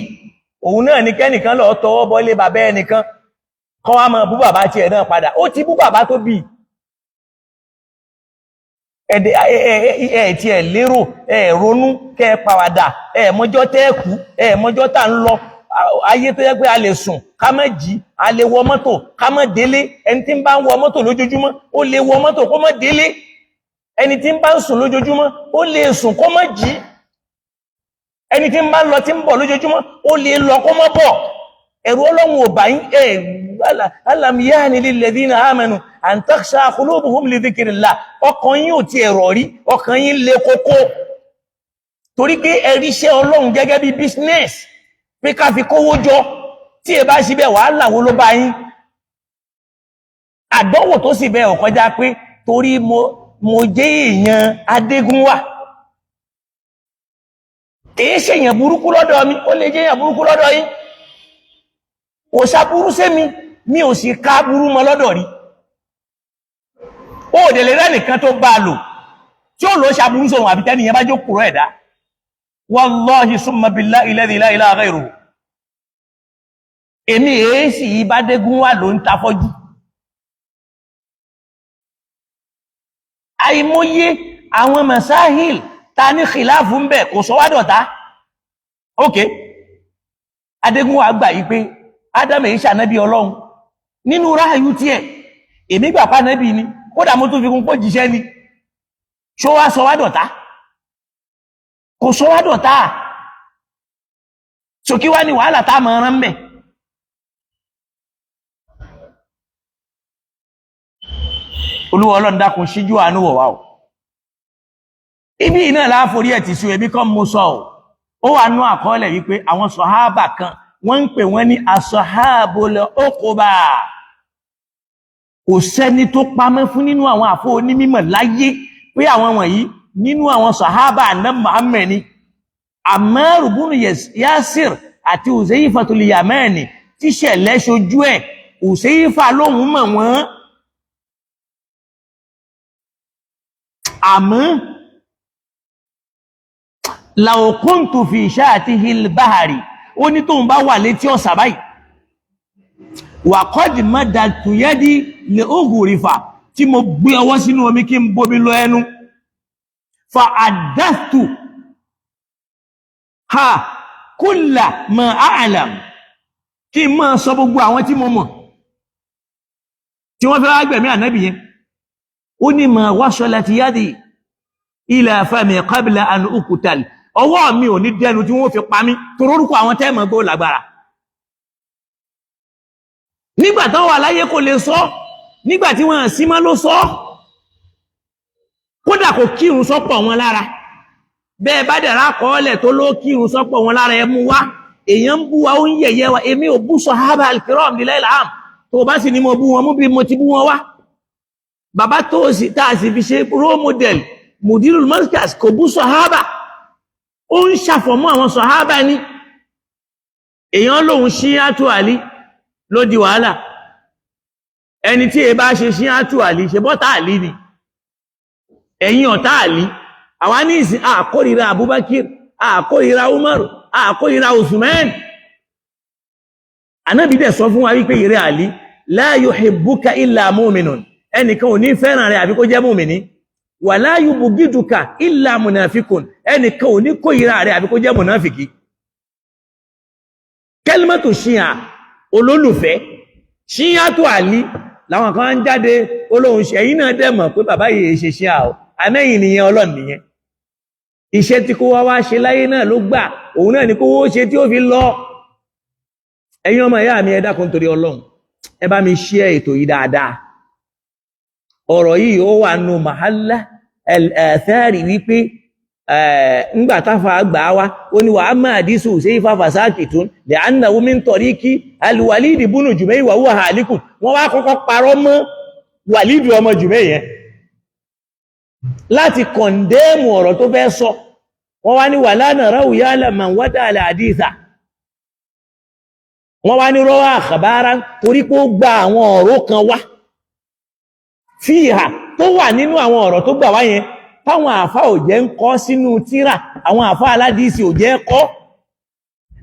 òun náà ní kẹ́nìkan lọ tọwọ́ bọ́lé bàbá ẹnìkan kọ́ wá máa bú bàbá tiẹ̀ náà padà. Ó ti bú bàbá tó bí ẹ̀ tí ẹ̀ lérò, ẹ̀ ronú kẹ́ pàwàdà, ẹ̀ mọ́jọ́ tẹ́ẹ̀kú, ẹ̀ mọ́jọ́ tà ń lọ ayé tó yẹ pé a lè sùn ká má jí, a lè wọ mọ́tò ká má délé. Ẹni tí ń bá ń wọ mọ́tò lójoojúmọ́, ó lè wọ mọ́tò kó má délé. Ẹni tí ń bá ń sùn lójoojúmọ́, ó lè sùn kó má jí. Ẹni tí ń bá ń lọ tí ń bọ̀ lójoojúmọ́, ó lè lọ kó má bọ̀. Ẹ̀rù Ọlọ́run ò bá yín. Ẹ̀ alam yahni lilladhina amanu an takhsha qulubuhum li dhikrillah, ọkàn yín ò ti ẹ̀rọ rí, ọkàn yín le kókó torí pé ẹ̀rí iṣẹ́ Ọlọ́run gẹ́gẹ́ bí business pé ká fi kówó jọ. Tí ẹ bá síbẹ̀, wàhálà wo ló bá yín? Àdánwò tó sì bẹ́ẹ̀ ò kọjá pé torí mo jẹ́ èèyàn Adégúnwà, kìí ṣe èèyàn burúkú lọ́dọ̀ mi, ó lè jẹ́ èèyàn burúkú lọ́dọ̀ yín. Kò ṣàbúrú sí mi, mi ò sì ká burú mọ́ lọ́dọ̀ rí. Ó dẹ̀ lè rẹ́nìkan tó bá lò tí ó lò ṣàbúrú sóhun àbí tẹ́nìyàn bá jókòó ẹ̀dá. Wallahi summa billahi alladhi la ilaha ghayruhu, èmi èésì yìí bá dégún wà ló ń ta fọ́jú. Àìmọye àwọn masahil ta ní khilafu ń bẹ, kò sọ wá dọ̀tá. Ok, Adégún wa gbà yí pé Ádámù èyí ṣànábì Ọlọ́run nínú ráàyù tiẹ̀, èmi gbà pa nábì ni, kódà mo tún fi kún pọ́ jíṣẹ́ ni. Ṣó wá sọ wá dọ̀tá? Kò sọ wá dọ̀tá. Ṣòkí wá ní wàhálà tá a mọ̀ ọ́n mẹ́. Olúwa Ọlọ́run dákun ṣíjú àánú wọ̀ wá o. Ibi iná láàforí ẹ̀ ti sú ẹbí kan mo sọ ọ́. Ó wà nú àkọọ́lẹ̀ wípé àwọn sọ̀hábà kan wọ́n ń pè wọ́n ní asọ̀hábòlẹ̀ ókòbá. Kò sẹ́ni tó pamọ́ fún nínú àwọn àfọ onímọ̀ láyé pé àwọn wọ̀nyí nínú àwọn sọ̀hábà àná Muhammad ni. Ammar ibn Yasir àti Uzayfatul Yamani tíṣẹ̀lẹ̀ ṣojú ẹ̀, Uzayfa lóhun mọ̀ wọ́n. Àmọ́ law kuntu fi shatihi al-bahri, ó ní tóun bá wà létí ọ̀sà báyìí, wa qad maddadtu yadi li ughrifa, tí mo gbé ọwọ́ sínú omi kí n bomi lọ ẹnu, fa àdátù ha kulla ma a'lam, kí n máa sọ gbogbo àwọn tí mo mọ̀ tí wọ́n fẹ́ wá gbẹ̀mí ànábì yẹn. Ó ní ma wasalat yadi ila fami qabla an uqtal, ọwọ́ mi ò ní dẹnu tí wọ́n fi pa mí, torórúkọ àwọn tẹ́ẹ̀mọ̀ gbó lágbára. Nígbà tán wà láyé kò lè sọ, nígbà tí wọ́n sí mọ́ ló sọ. Kódà kò kírun sọ́pọ̀ wọn lára. Bẹ́ẹ̀ bá dẹ̀rá kọ́ọ́lẹ̀ tó ló kírun sọ́pọ̀ wọn lára, ẹ mú wá. Èèyàn ń bú wa, ó ń yẹ̀yẹ́ wa. Èmi ò bú sọ̀hábà al-kiram nílẹ̀ ìlàhàm. Tó bá sì ní mo bú wọn, mú bí mo ti bú wọn wá. Bàbá tó sì tá a sì fi ṣe role model, Mudirul Markaz, kò bú sọ̀hábà, ó ń ṣàfọ̀mọ́ àwọn sọ̀hábà ní. Èèyàn lòun ṣíyàtú àlí ló di wàhálà. Ẹni tí è bá ṣe ṣíyàtú àlí ṣe bọ́tà àlí ni, ẹ̀yin ọ̀tá àlí. Àwa ní ìsìn àkórìíra Abubakar, àkórìíra Umar, àkórìíra Usman. Anábì dẹ̀ sọ fún wa wípé ìrẹ́ àlí, la yuhibbuka illa mu'minun, ẹnìkan ò ní fẹ́ràn rẹ̀ àfi kó jẹ́ mùmìní, wala yubghiduka illa munafikun, ẹnìkan ò ní kórìíra rẹ̀ àfi kó jẹ́ mùnáfìkì. Kẹ́límọ́tò ṣíà olólùfẹ́ ṣíà tó àlí làwọn kan ń jáde olóhùn ṣe. Ẹ̀yìn náà dẹ̀ mọ̀ pé bàbá yìí ṣe ṣíà o, àmẹ́yìn nìyẹn, ọlọ́run nìyẹn. Iṣẹ́ tí kó wá wá ṣe láyé náà ló gbà, òun náà ni kó wó ṣe tí ó fi lọ. Ẹ̀yin ọmọ ìyá mi, ẹ dákun torí ọlọ́run, ẹ bá mi share ètò yìí dáadáa. Ọ̀rọ̀ yìí ó wà nù mahalla al-athari wípé ńgbà táfà gbà wá, ó ní wàá máa dísù sí ifá fàsáàkì tún lè annahu min tariki al-Walid ibn Jubayr wa huwa halikun. Wọ́n wá kọ́kọ́ parọ́ mọ́ Wàlídù ọmọ Jubayr yẹn láti condemn ọ̀rọ̀ tó fẹ́ sọ. Wọ́n wá ní wala narahu ya'lamu man wada al-haditha. Wọ́n wá ní rọ́wọ́ àkàbára torí pé ó gba àwọn ọ̀rọ̀ kan wá fíhà tó wà nínú àwọn ọ̀rọ̀ tó gbà wá yẹn, táwọn àfá ò jẹ́ ń kọ́ sínú tírà, àwọn àfá aládìísì ò jẹ́ kọ́,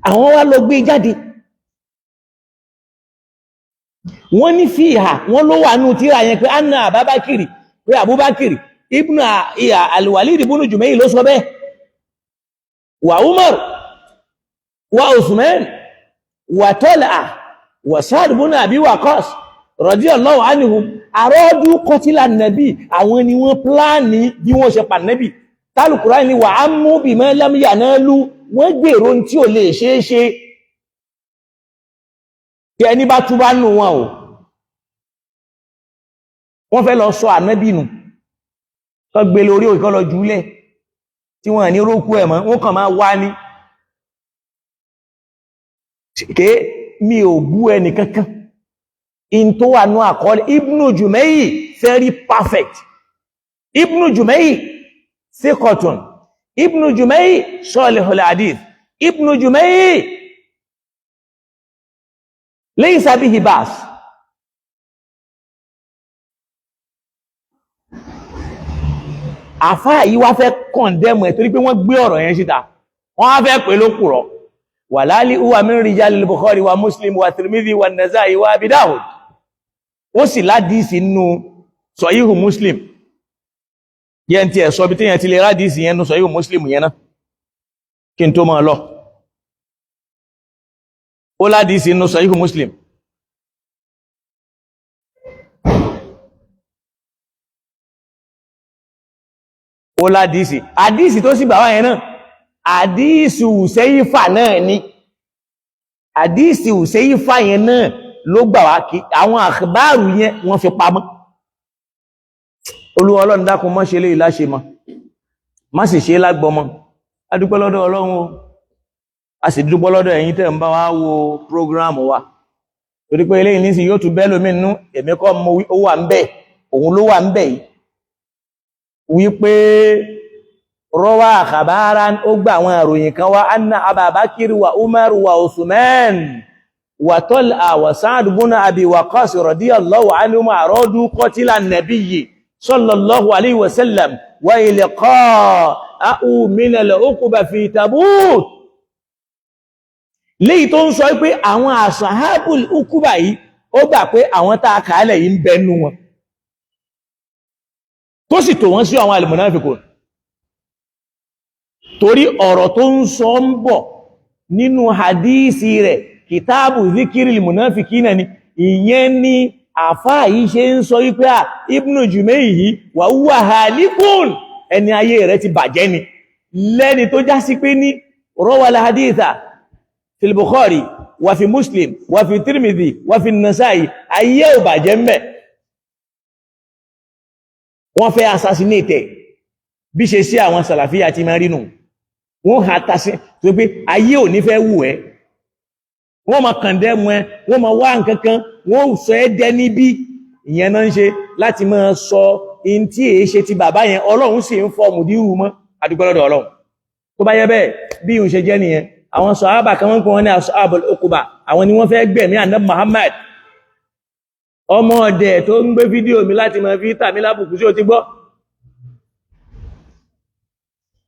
àwọn wá lọ gbé jáde. Wọ́n ní fíhà, wọ́n ló wà nínú tírà yẹn pé anna ababakiri, pé abubakiri ibnu ìyà alwalid ibnu Jumayl ló sọ bẹ́ẹ̀, wà Umar, wà Usman, wà Talha, wà Sa'd ibn Abi Waqqas radiyallahu anhum àrọ́dú kọtílà nàbí. Àwọn ni wọ́n pláàní bí wọ́n ṣe pa nàbí. Tálùkùrá ni wà á mú bí mọ́ lámúyà náà lú, wọ́n gbèrò tí ò lè ṣeé ṣe. Tí ẹni bá túbá nù wọn o, wọ́n fẹ́ lọ sọ ànábì nù, kọ́ gbé lórí òkè lọ jùlẹ̀ tí wọ́n ní rókú ẹ̀ mọ́, wọ́n kàn máa wá ní ké. Mi ò bú ẹnì kankan. In tó wà ní àkọọ́lẹ̀ Ibnu Jumayy very perfect, Ibnu Jumayy thiqatun, Ibnu Jumayy salihul hadith, Ibnu Jumayy laysa bihi bas. Àfáà yìí wá fẹ́ condemn ẹ̀ torí pé wọ́n gbé ọ̀rọ̀ yẹn síta, wọ́n wá fẹ́ pè lópùrọ́. Wàlálí huwa min rijal Bukhari wa Muslim wa Tirmidhi wa Nasa'i wa Abi Dawud. Ó sì ládìísì nínú Sahihu Muslim yẹn tí ẹ̀ sọ bí tíyẹn ti lè rádìísì yẹn nínú Sahihu Muslim yẹn náà kí n tó máa lọ. Ó ládìísì nínú Sahihu Muslim. Ó ládìísì, àdìísì tó sì bà wá yẹn náà, àdìísì Hùsẹ́yífà náà ni, àdìísì Hùsẹ́yífà yẹn náà ló gbà wá. Kí àwọn àkàbáàrù yẹn wọ́n fi pamọ́. Olúwa Ọlọ́run dákun, má ṣe léyìí láṣe mọ́, má sì ṣe lágbọmọ. A dúpẹ́ lọ́dọ̀ Ọlọ́run o, a sì dúpẹ́ lọ́dọ̀ ẹ̀yin tẹ́ ń bá wa wo prógráàmù wa, torí pé eléyìí nísìnyí yóò tún bẹ́ lómi nínú. Èmi kọ́ mo wí, ó wà ń bẹ̀, òun ló wà ń bẹ̀ yìí wípé rọwà àkàbára, ó gbà àwọn àròyìn kan wá, anna Ababakir wa Umar wa Usman wa Talha wa Sa'd ibn Abi Waqqas radiyallahu anhum aradu qatila an-nabiyyi sallallahu alayhi wa sallam wa ilqa'ahu min al-uqba fi Tabuk. Léyìí tó ń sọ pé àwọn ashabul uquba yìí, ó gbà pé àwọn tá a kàálẹ̀ yìí ń bẹnu wọn, tó sì tò wọ́n sí àwọn al-munafiqun, torí ọ̀rọ̀ tó ń sọ ń bọ̀ Nínú hadisi rẹ̀ kìtàbù zikiri munafikina ni. Ìyẹn ni àfáà yìí ṣe ń sọ wípé à Ibn Jumayhi wà huwa halikun, ẹni ayé rẹ̀ ti bàjẹ́ ni, lẹ́ni tó já sí pé ní rawal haditha fil Bukhari wà fi Muslim wà fi Tirmidhi wà fi Nasa'i. Ayé ò bàjẹ́ mẹ́. Wọ́n fẹ́ assassinate bí ṣe sí àwọn sàlàfíà ti máa rínú wọ́n ha tasí tó pé ayé ò ní fẹ́ wù ẹ́, wọ́n ma kàndẹ́mù ẹ, wọ́n ma wá nǹkankan, wọ́n sọ ẹ́ dẹ́ níbí. Ìyẹn náà ń ṣe láti máa sọ in tí èé ṣe ti bàbá yẹn. Ọlọ́run sì ń fọ́ mùdírù mọ́. Adúgbò lọ́dọ̀ Ọlọ́run. Tó bá yẹ bẹ́ẹ̀, bí ìhun ṣe jẹ́ nìyẹn. Àwọn sàhábà kan, wọ́n pè wọ́n ní ashabul uquba. Àwọn ni wọ́n fẹ́ gbẹ̀mí ànábì Muhammad. Ọmọ ọ̀dẹ̀ tó ń gbé fídíò mi láti máa fi tàmí lábùkù sí, ó ti gbọ́,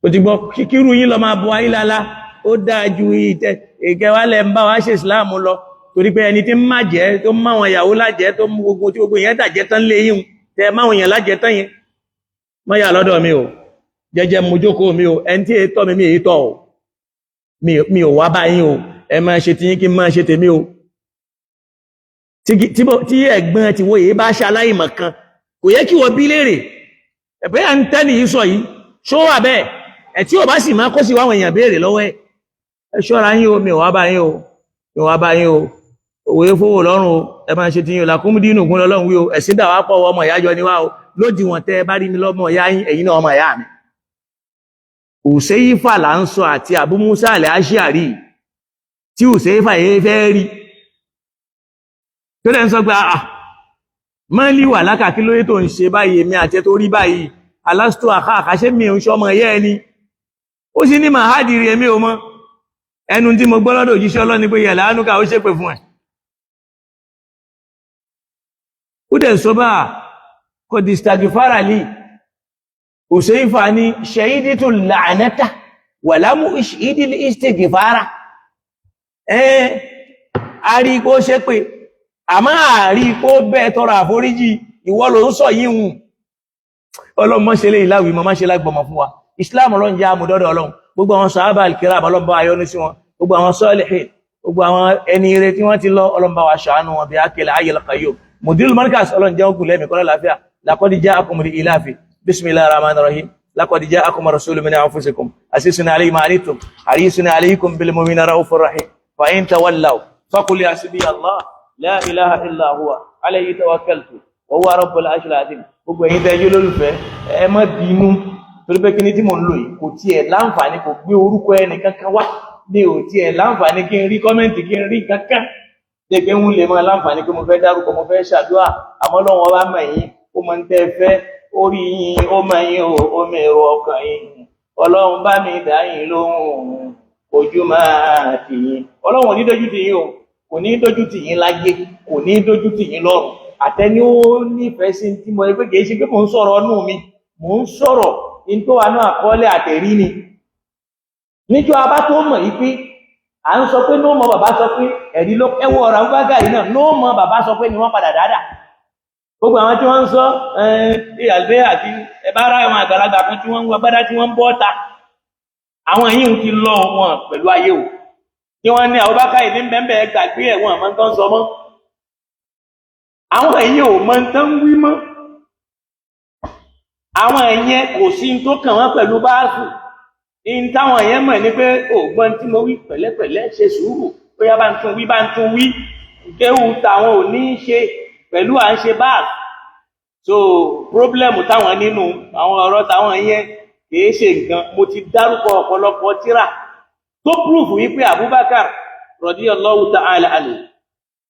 ó ti gbọ́. Kíkírù yín lọ máa bọ ayílálá, ó dáa ju ìtẹ́ ìkẹwàlẹ̀ ń bá wa ṣe Islam lọ, torí pé ẹni tí ń má jẹ́, tó ń máwọn ìyàwó lájẹ́, tó mú gbogbo tí gbogbo èèyàn dàjẹ́ tán lé yín, tẹ máwọn èèyàn lájẹ́ tán yẹn, mọ́ yà lọ́dọ̀ mi o. Jẹ́jẹ́ mo jókòó mi o. Ẹni tí èyí tọ́ mi, mi èyí tọ́ o. Mi ò wá báyìí o. Ẹ máa ṣe tiyín, kí n máa ṣe tèmi o. Tí ẹ̀gbọ́n tí wọ́n yìí bá ṣe aláìmọ̀ kan, kò yẹ kí wọ́n bí léèrè ẹ̀bẹ́ à ń tẹ́lì yìí sọ yìí, ṣó wà bẹ́ẹ̀? Ẹ̀ tí ò bá sì máa kó sí wáwọn èèyàn béèrè lọ́wọ́ ẹ̀. Ẹ ṣọ́ra yín o. Mi ò wá bá yín o, mi ò wá bá yín o. Òwe fowó lọ́rùn o. Ẹ máa ṣe tiyín o. Làkúndínù kún lọ́lọ́run wí o. Ẹ̀sìn dà wá pọ̀, ọmọ ìyájọ́ ni wá o. Lódiwọ̀n tẹ́ ẹ bá rí mi lọ́mọ ìyá yín, ẹ̀yin náà ọmọ ìyá mi. Hùsẹ́yífà là ń sọ àti Abu Musa al-Ash'ari, tí Hùsẹ́yífà yẹn fẹ́ rí, tó lẹ́ ń sọ pé àà mọ́lí wà lákàkí lórí tó ń ṣe báyìí, èmi àti ẹ tó rí báyìí, alásítò àkáàkáṣẹ́ mi ń ṣọmọ ẹ̀yẹ́ ẹni. Ó sì ní màhádìrí, èmi ò mọ̀. Ẹnu tí mo gbọ́ lọ́dọ̀ òjíṣẹ́ Ọlọ́run pé yẹ̀lá ánúkà ó ṣépè fún ẹ̀. Ó dẹ̀ sọ bá kò dìstàgìfàrà lì. Hùsẹ́yífà ní ṣẹ̀yídìtò làánẹ́ta wà lámú ìdílé ìstìgìfàrà. Ẹ́ a rí kó ṣépè, àmọ́ àrí kó bẹ́ẹ̀ tọrọ àforíjì. Ìwọ ló ń sọ yìí hùn. Ọlọ́mọ ṣe lè ìláwì mọ́ ṣe lágbọmọ fún wa. Islam, Ọlọ́run jẹ́ àmúdọ́dọ̀ Ọlọ́run. Gbogbo àwọn sàhábà al-kiram, Ọlọ́run bá wa yọ́nú sí wọn. Gbogbo àwọn salihin, gbogbo àwọn ẹni ire tí wọ́n ti lọ, Ọlọ́run bá wa ṣàánú wọn bí akẹ́lẹ̀ hayyil qayyum. Mudirul markaz, Ọlọ́run jẹ́ òkú lẹ́mìí kọ́lá láfíà. Laqad ja'akum li ilafi. Bismillahir rahmanir rahim. Laqad ja'akum rasulun min anfusikum azizun alayhi ma anittum harisun alaykum bil mu'minina raufur rahim. Fa in tawallaw faqul hasbiya Allah la ilaha illa huwa alayhi tawakkaltu wa huwa rabbul arshil azim. Gbogbo ẹ̀yin tẹ́ yé lólùfẹ́, ẹ má bínú, torí pé kíní tí mò ń lò yìí kò tiẹ̀ láǹfààní, kò gbé orúkọ ẹnì kankan wá ní, ò tiẹ̀ láǹfààní kí n rí comment, kí n rí kankan ṣe pé ń lè máa láǹfààní pé mo fẹ́ dárúkọ, mo fẹ́ ṣàdúrà. Àmọ́ Ọlọ́run ọba mọ̀ yín, ó mọ̀ ń tẹ́ fẹ́, ó rí yín, ó mọ̀ yín o, ó mèrò ọkàn yín. Ọlọ́run bá mi dá yín lóhùn, ojú máa tì yín. Ọlọ́run ò ní dójú tì yín o, kò ní dójú tì yín láyé, kò ní dójú tì yín lọ́run. Àtẹni ó nífẹ̀ẹ́ sí tí mo pé kìí ṣe pé mò ń sọ̀rọ̀ ọnù mi, mò ń sọ̀rọ̀ ní tó wà ní àkọọ́lẹ̀ àtẹ̀rí ni. Níjọ́ abá tó mọ̀ yí pé à ń sọ pé ní ó mọ bàbá sọ pé ẹ̀rí ló ẹwọ́ ọ̀rọ̀ àwọn bágàrí náà ní ó mọ bàbá sọ pé ni wọ́n padà dáadáa. Gbogbo àwọn tí wọ́n ń sọ àlùfẹ́ àti ẹ̀bá ara àwọn àgbàlagbà kan tí wọ́n ń wọ gbádá tí wọ́n ń bọ́ ta, àwọn yìí ń ti lọ wọn pẹ̀lú ayé o, tí wọ́n ní àwọn bákàyè ní bẹ́ẹ̀ gbàgbé ẹ̀wọ̀n àmọ́ tó ń sọ mọ́. Àwọn èyí ò mọ tán wí mọ́. Àwọn ẹ̀yẹn kò sí tó kàn wọ́n pẹ̀lú báàsù. In táwọn èèyàn mọ̀ ní pé ògbọ́n tí mo wí, pẹ̀lẹ́pẹ̀lẹ́, ṣe sùúrù, bóyá bá ń tún wí, bá ń tún wí. Kéwù táwọn ò ní í ṣe pẹ̀lú à ń ṣe báàsù. So problem táwọn nínú àwọn ọ̀rọ̀ táwọn yẹn kìí ṣe nǹkan. Mo ti dárúkọ ọ̀pọ̀lọpọ̀ tíra tó proof wípé Abubakar radiyallahu ta'ala anhu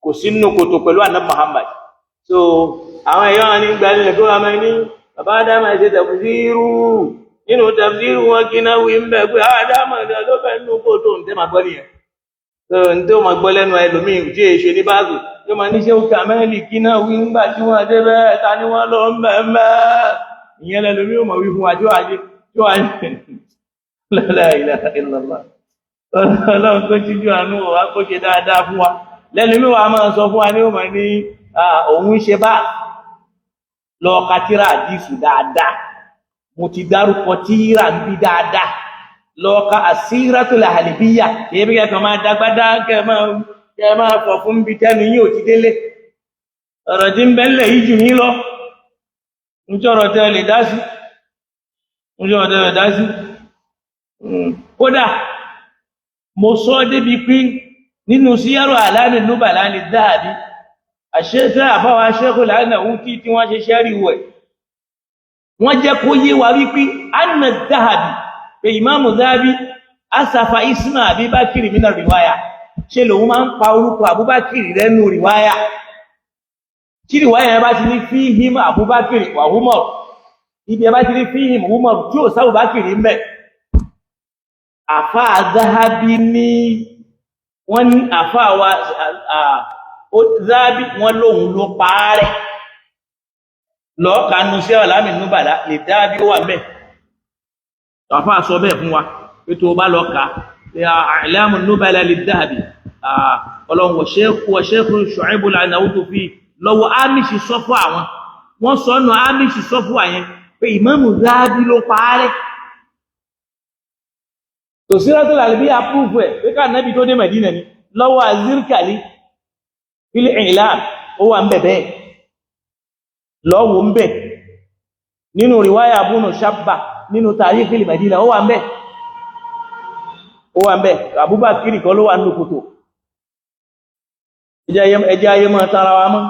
kò sí nínú kòtò pẹ̀lú àná Muhammad. So àwọn èèyàn ní gbalẹ̀ kó wà máa ní bàbá Ádámà ṣe tafsiru, nínú tafsiru wọn kí náà wí ń bẹ̀ pé Ádámà ló fẹ́ nínú kòtò. Ń tẹ́ máa gbọ́ nìyẹn. So ń tó máa gbọ́ lẹ́nu ẹlòmíì tí èyí ṣe ní báàgù yóò máa ní ṣé ó kà mẹ́lì kí náà wí ńgbà tí wọ́n dé bẹ́ẹ̀, ta ni wọ́n lọ ń bẹ̀ ń bẹ́ẹ̀. Ìyẹn lẹ́lòmíì ò mọ̀ wí fún wa tí wàá tí wàá la ilaha illallah. Ọlọ́run tó ṣíjú àánú wa, kó ṣe dáadáa fún wa. Lẹ́nu mi wàá máa sọ fún wa ní òmò ní òun ṣe bá lọ ka tírà àdìsù dáadáa. Mo ti dárúkọ tírà ń bí dáadáa. Lọ́ọ̀ka àsírátù làhàlìbíyà èyí bí kẹ́kọ̀ọ́ máa dágbádá kẹ́ máa fọ̀ fún bí tẹ́nu yín ò ti délé. Ọ̀rọ̀ tí ń bẹ ńlẹ̀ yìí jù yín lọ. Njẹ́ ọ̀rọ̀ tẹ́ lè dá sí. Njẹ́ ọ̀rọ̀ tẹ́ lè dá sí. Kódà mo sọ débi pé nínú síyárò àlàní núbàlá ní dáàbí àṣẹ́fẹ́ àbáwá aṣẹ́kù lánàá òun tí tí wọ́n ṣe ṣẹ́rí wẹ̀. Wọ́n jẹ́ kó yé wa wípé anna dáàbí pé ìmáàmù dáàbí asafa isma abibakiri mina riwaya ṣe lòun máa ń pa orúkọ abubakiri rẹ́nu riwaya. Tí riwaya yẹn bá ti ní fíhìm abubakiri wà Umar, ibi ẹ bá ti ní fíhìm Umar tí ò sábùbakiri ń bẹ̀. Àfáà Zahabi ní wọ́n ní àfáà wa Zahabi wọ́n lóhun ló paárẹ̀ lọ́ọ̀kanú sí ọ̀làmì núbàlá lè dábí ó wà mẹ́. Àfáà sọ bẹ́ẹ̀ fún wa pé tó bá lọ kà àìlàmù núbàlá lè dábí ọlọ́run wọ̀ṣẹ́kù Shu'aibu al-Arnaut fi lọ́wọ́ ámìsì sọ́fọ́ àwọn wọ́n sọ́nà ámìsì sọ́fọ́ àyẹn pé Ìmáàmù Zahabi ló paárẹ̀. Tòsírátù làlùbí àpúrúfù ẹ̀ pé ká nẹ́bí tó dé Mẹ̀dínà ni lọ́wọ́ azírkàlí ilé ìlà ó wà ń bẹ̀ bẹ́ẹ̀ lọ́wọ́ ń bẹ̀ nínú ríwáyà búnù sábà nínú tàrífìlì Mẹ̀dínà ó wà ń bẹ̀ ó wà ń bẹ̀. Abubakar kọ́ ló wà nínú kòtò. Ẹjẹ́ ayé máa tara wa mọ́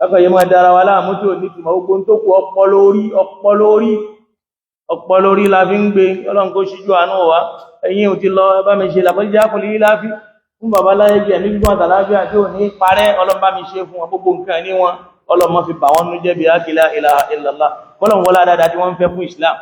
ọkọ̀ yẹ máa dára wa láàmú tí ò ní tìmọ̀ ogun tó kù ọpọlọ orí ọpọlọ orí ọpọlọ orí la fi ń gbé. Ọlọ́run kó ṣíjú àánú wa. Ẹ̀yin ò ti lọ ẹ bá mi ṣe làkọjá kò lè láfi fún bàbá láyé jẹ ní gbígbọ́n àtàláfíà tí ò ní parẹ́. Ọlọ́run bá mi ṣe fún wọn gbogbo nǹkan ní wọn. Ọlọ́run fi bà wọ́n nú jẹ́ bí la ilaha illallah. Kọ́lọ̀n wọlá dáadáa tí wọ́n ń fẹ́ fún Islam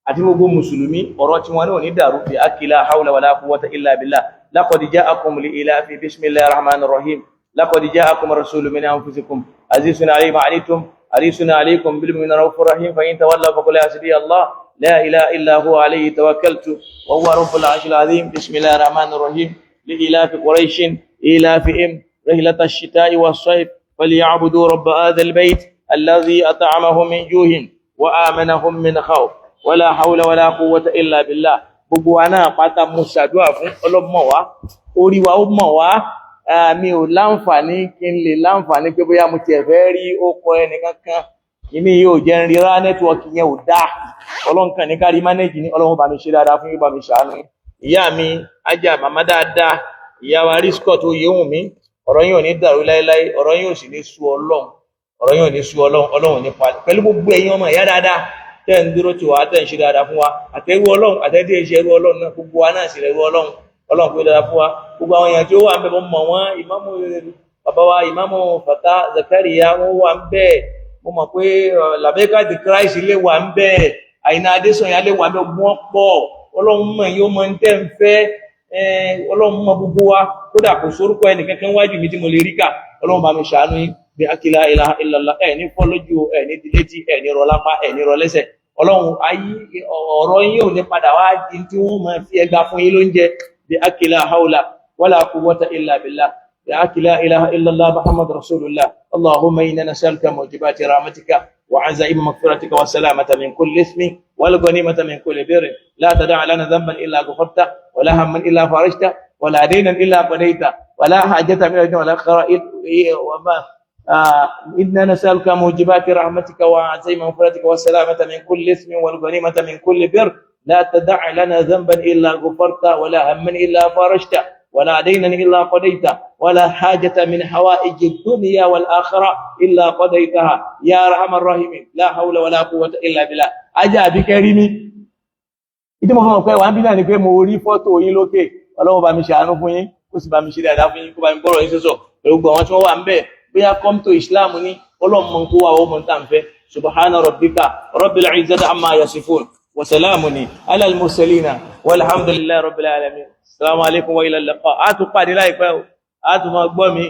àti gbogbo mùsùlùmí ọ̀rọ̀ tí wọ́n ní ò ní dàrú bí la hawla wala quwwata illa billah. Laqad ja'akum li ilafi bismillahir rahmanir rahim. Laqad ja'akum rasulun min anfusikum azizun alayhi ma anittum harisun alaykum bil mu'minina raufur rahim. Fa in tawallaw faqul hasbiya Allah la ilaha illa huwa alayhi tawakkaltu wa huwa rabbul arshil azim. Bismillahir rahmanir rahim. Li ilafi quraish ilafihim rihlatash shita'i was-sayf falyabudu rabb hadhal bayt alladhi at'amahum min juhin wa amanahum min khawf. Wala hawla wala quwwata illa billah. Gbogbo wa náà pátá mo ṣàdúrà fún ọlọ́mọ wa, orí wa ó mọ̀ wá. Mi ò láǹfààní kí n lè láǹfààní pé bóyá mo tiẹ̀ fẹ́ rí ókọ ẹnìkankan ìní yóò jẹ́ ń rírá nẹ́tíwọ́ọ̀kì yẹn ò dáa. Ọlọ́run kàn ní kárí mánéjì ní ọlọ́run bá mi ṣe dáadáa fún yóò bá mi ṣàánú. Ìyá mi ajá màmá dáadáa, ìyá wa Riscot Oyèwùnmí mi, ọ̀rọ̀ yín ò ní dàrú láéláé, ọ̀rọ̀ yín ò sì ní sú ọlọ́run, ọ̀rọ̀ yín ò ní sú ọlọ́run, ọlọ́run ní pa pẹ̀lú gbogbo ẹ̀yin ọmọ ìyá dáadáa tẹ́ ń dúró tì wá, tẹ́ ń ṣe dáadáa fún wa, àtẹrú ọlọ́run àtẹ́tí ìṣe ẹrú ọlọ́run náà, gbogbo wa náà sì rẹrú ọlọ́run. Ọlọ́run kò dára fún wa. Gbogbo àwọn èèyàn tí ó wà ń bẹ mọ̀ wọ́n, ìmáàmù bàbá wa ìmáàmù Fata Zakaria wọ́n wà ń bẹ, mo mọ̀ pé Labeka the Christ lè wà ń bẹ, Àyìnà Adésànyà lè wà ń bẹ, wọ́n pọ̀. Ọlọ́run mọ̀ yóò mọ̀ ń tẹ́ ń fẹ́, ọlọ́run mọ̀ gbogbo wa. Kódà kò sórúkọ ẹnìkankan wájú mi tí mo lè rí kà. Ọlọ́run bá mi ṣàánú yín bí akílá ilaha illallah. Ẹ̀ ní fọ́ lójú, ẹ̀ ní dilétí, ẹ̀ ní rọ lápá, ẹ̀ ní rọ lẹ́sẹ̀. Ọlọ́run ayé ọ̀rọ̀ yín ò ní padà wá di tí wọ́n máa fi ẹgbà fún yín lóúnjẹ bí akílá haula wala quwwata illa billah bí akílá ilaha illallah muhammad rasulullah. Allahumma inna nas'aluka mujibati rahmatika wa azaima maghfiratika wa salamata min kulli ismi wal ghanimata min kulli birr. La tada'a lana dhanban illa ghafarta wala hamman illa farajta wala daynan illa qadayta wala hajata min ad-dunya wala khara'i wa ma إنا نسألك موجبات رحمتك وعزيم مغفرتك والسلامة من كل إثم والغنيمة من كل بر. لا تدع لنا ذنبا إلا غفرته ولا هما إلا فرجته ولا دينا إلا قضيته ولا حاجة من حوائج الدنيا والآخرة إلا قضيتها يا أرحم الراحمين. لا حول ولا قوة إلا بالله. Ajá àbí kẹrí mi ìdí mo fọwọ́ pé wà ń bí náà ni pé mo rí fọ́tò yín lókè. Ọlọ́run bá mi ṣàánú fún yín, kó sì bá mi ṣe dáadáa fún yín, kó bá mi bọ́rọ̀ yín sọ́sọ̀ pẹ̀lú gbogbo àwọn tí wọ́n wà ń bẹ̀. Bóyá come to Islam ní ọlọ́mọ kó wà ọmọ tá n fẹ́. Subhana rabbika rabbil izzati amma yasifun wa salamun ala al mursalina walhamdulillahi rabbil alamin. Assalamu alaikum wa ila liqa. A tún pàdé láìpẹ́ o, a tún máa gbọ́ mi.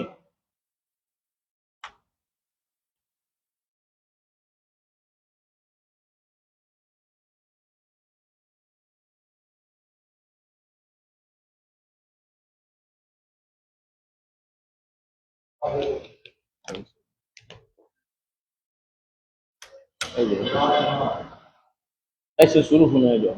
Ẹ ṣe sùúrù fún mi, ẹ jọ̀ọ́.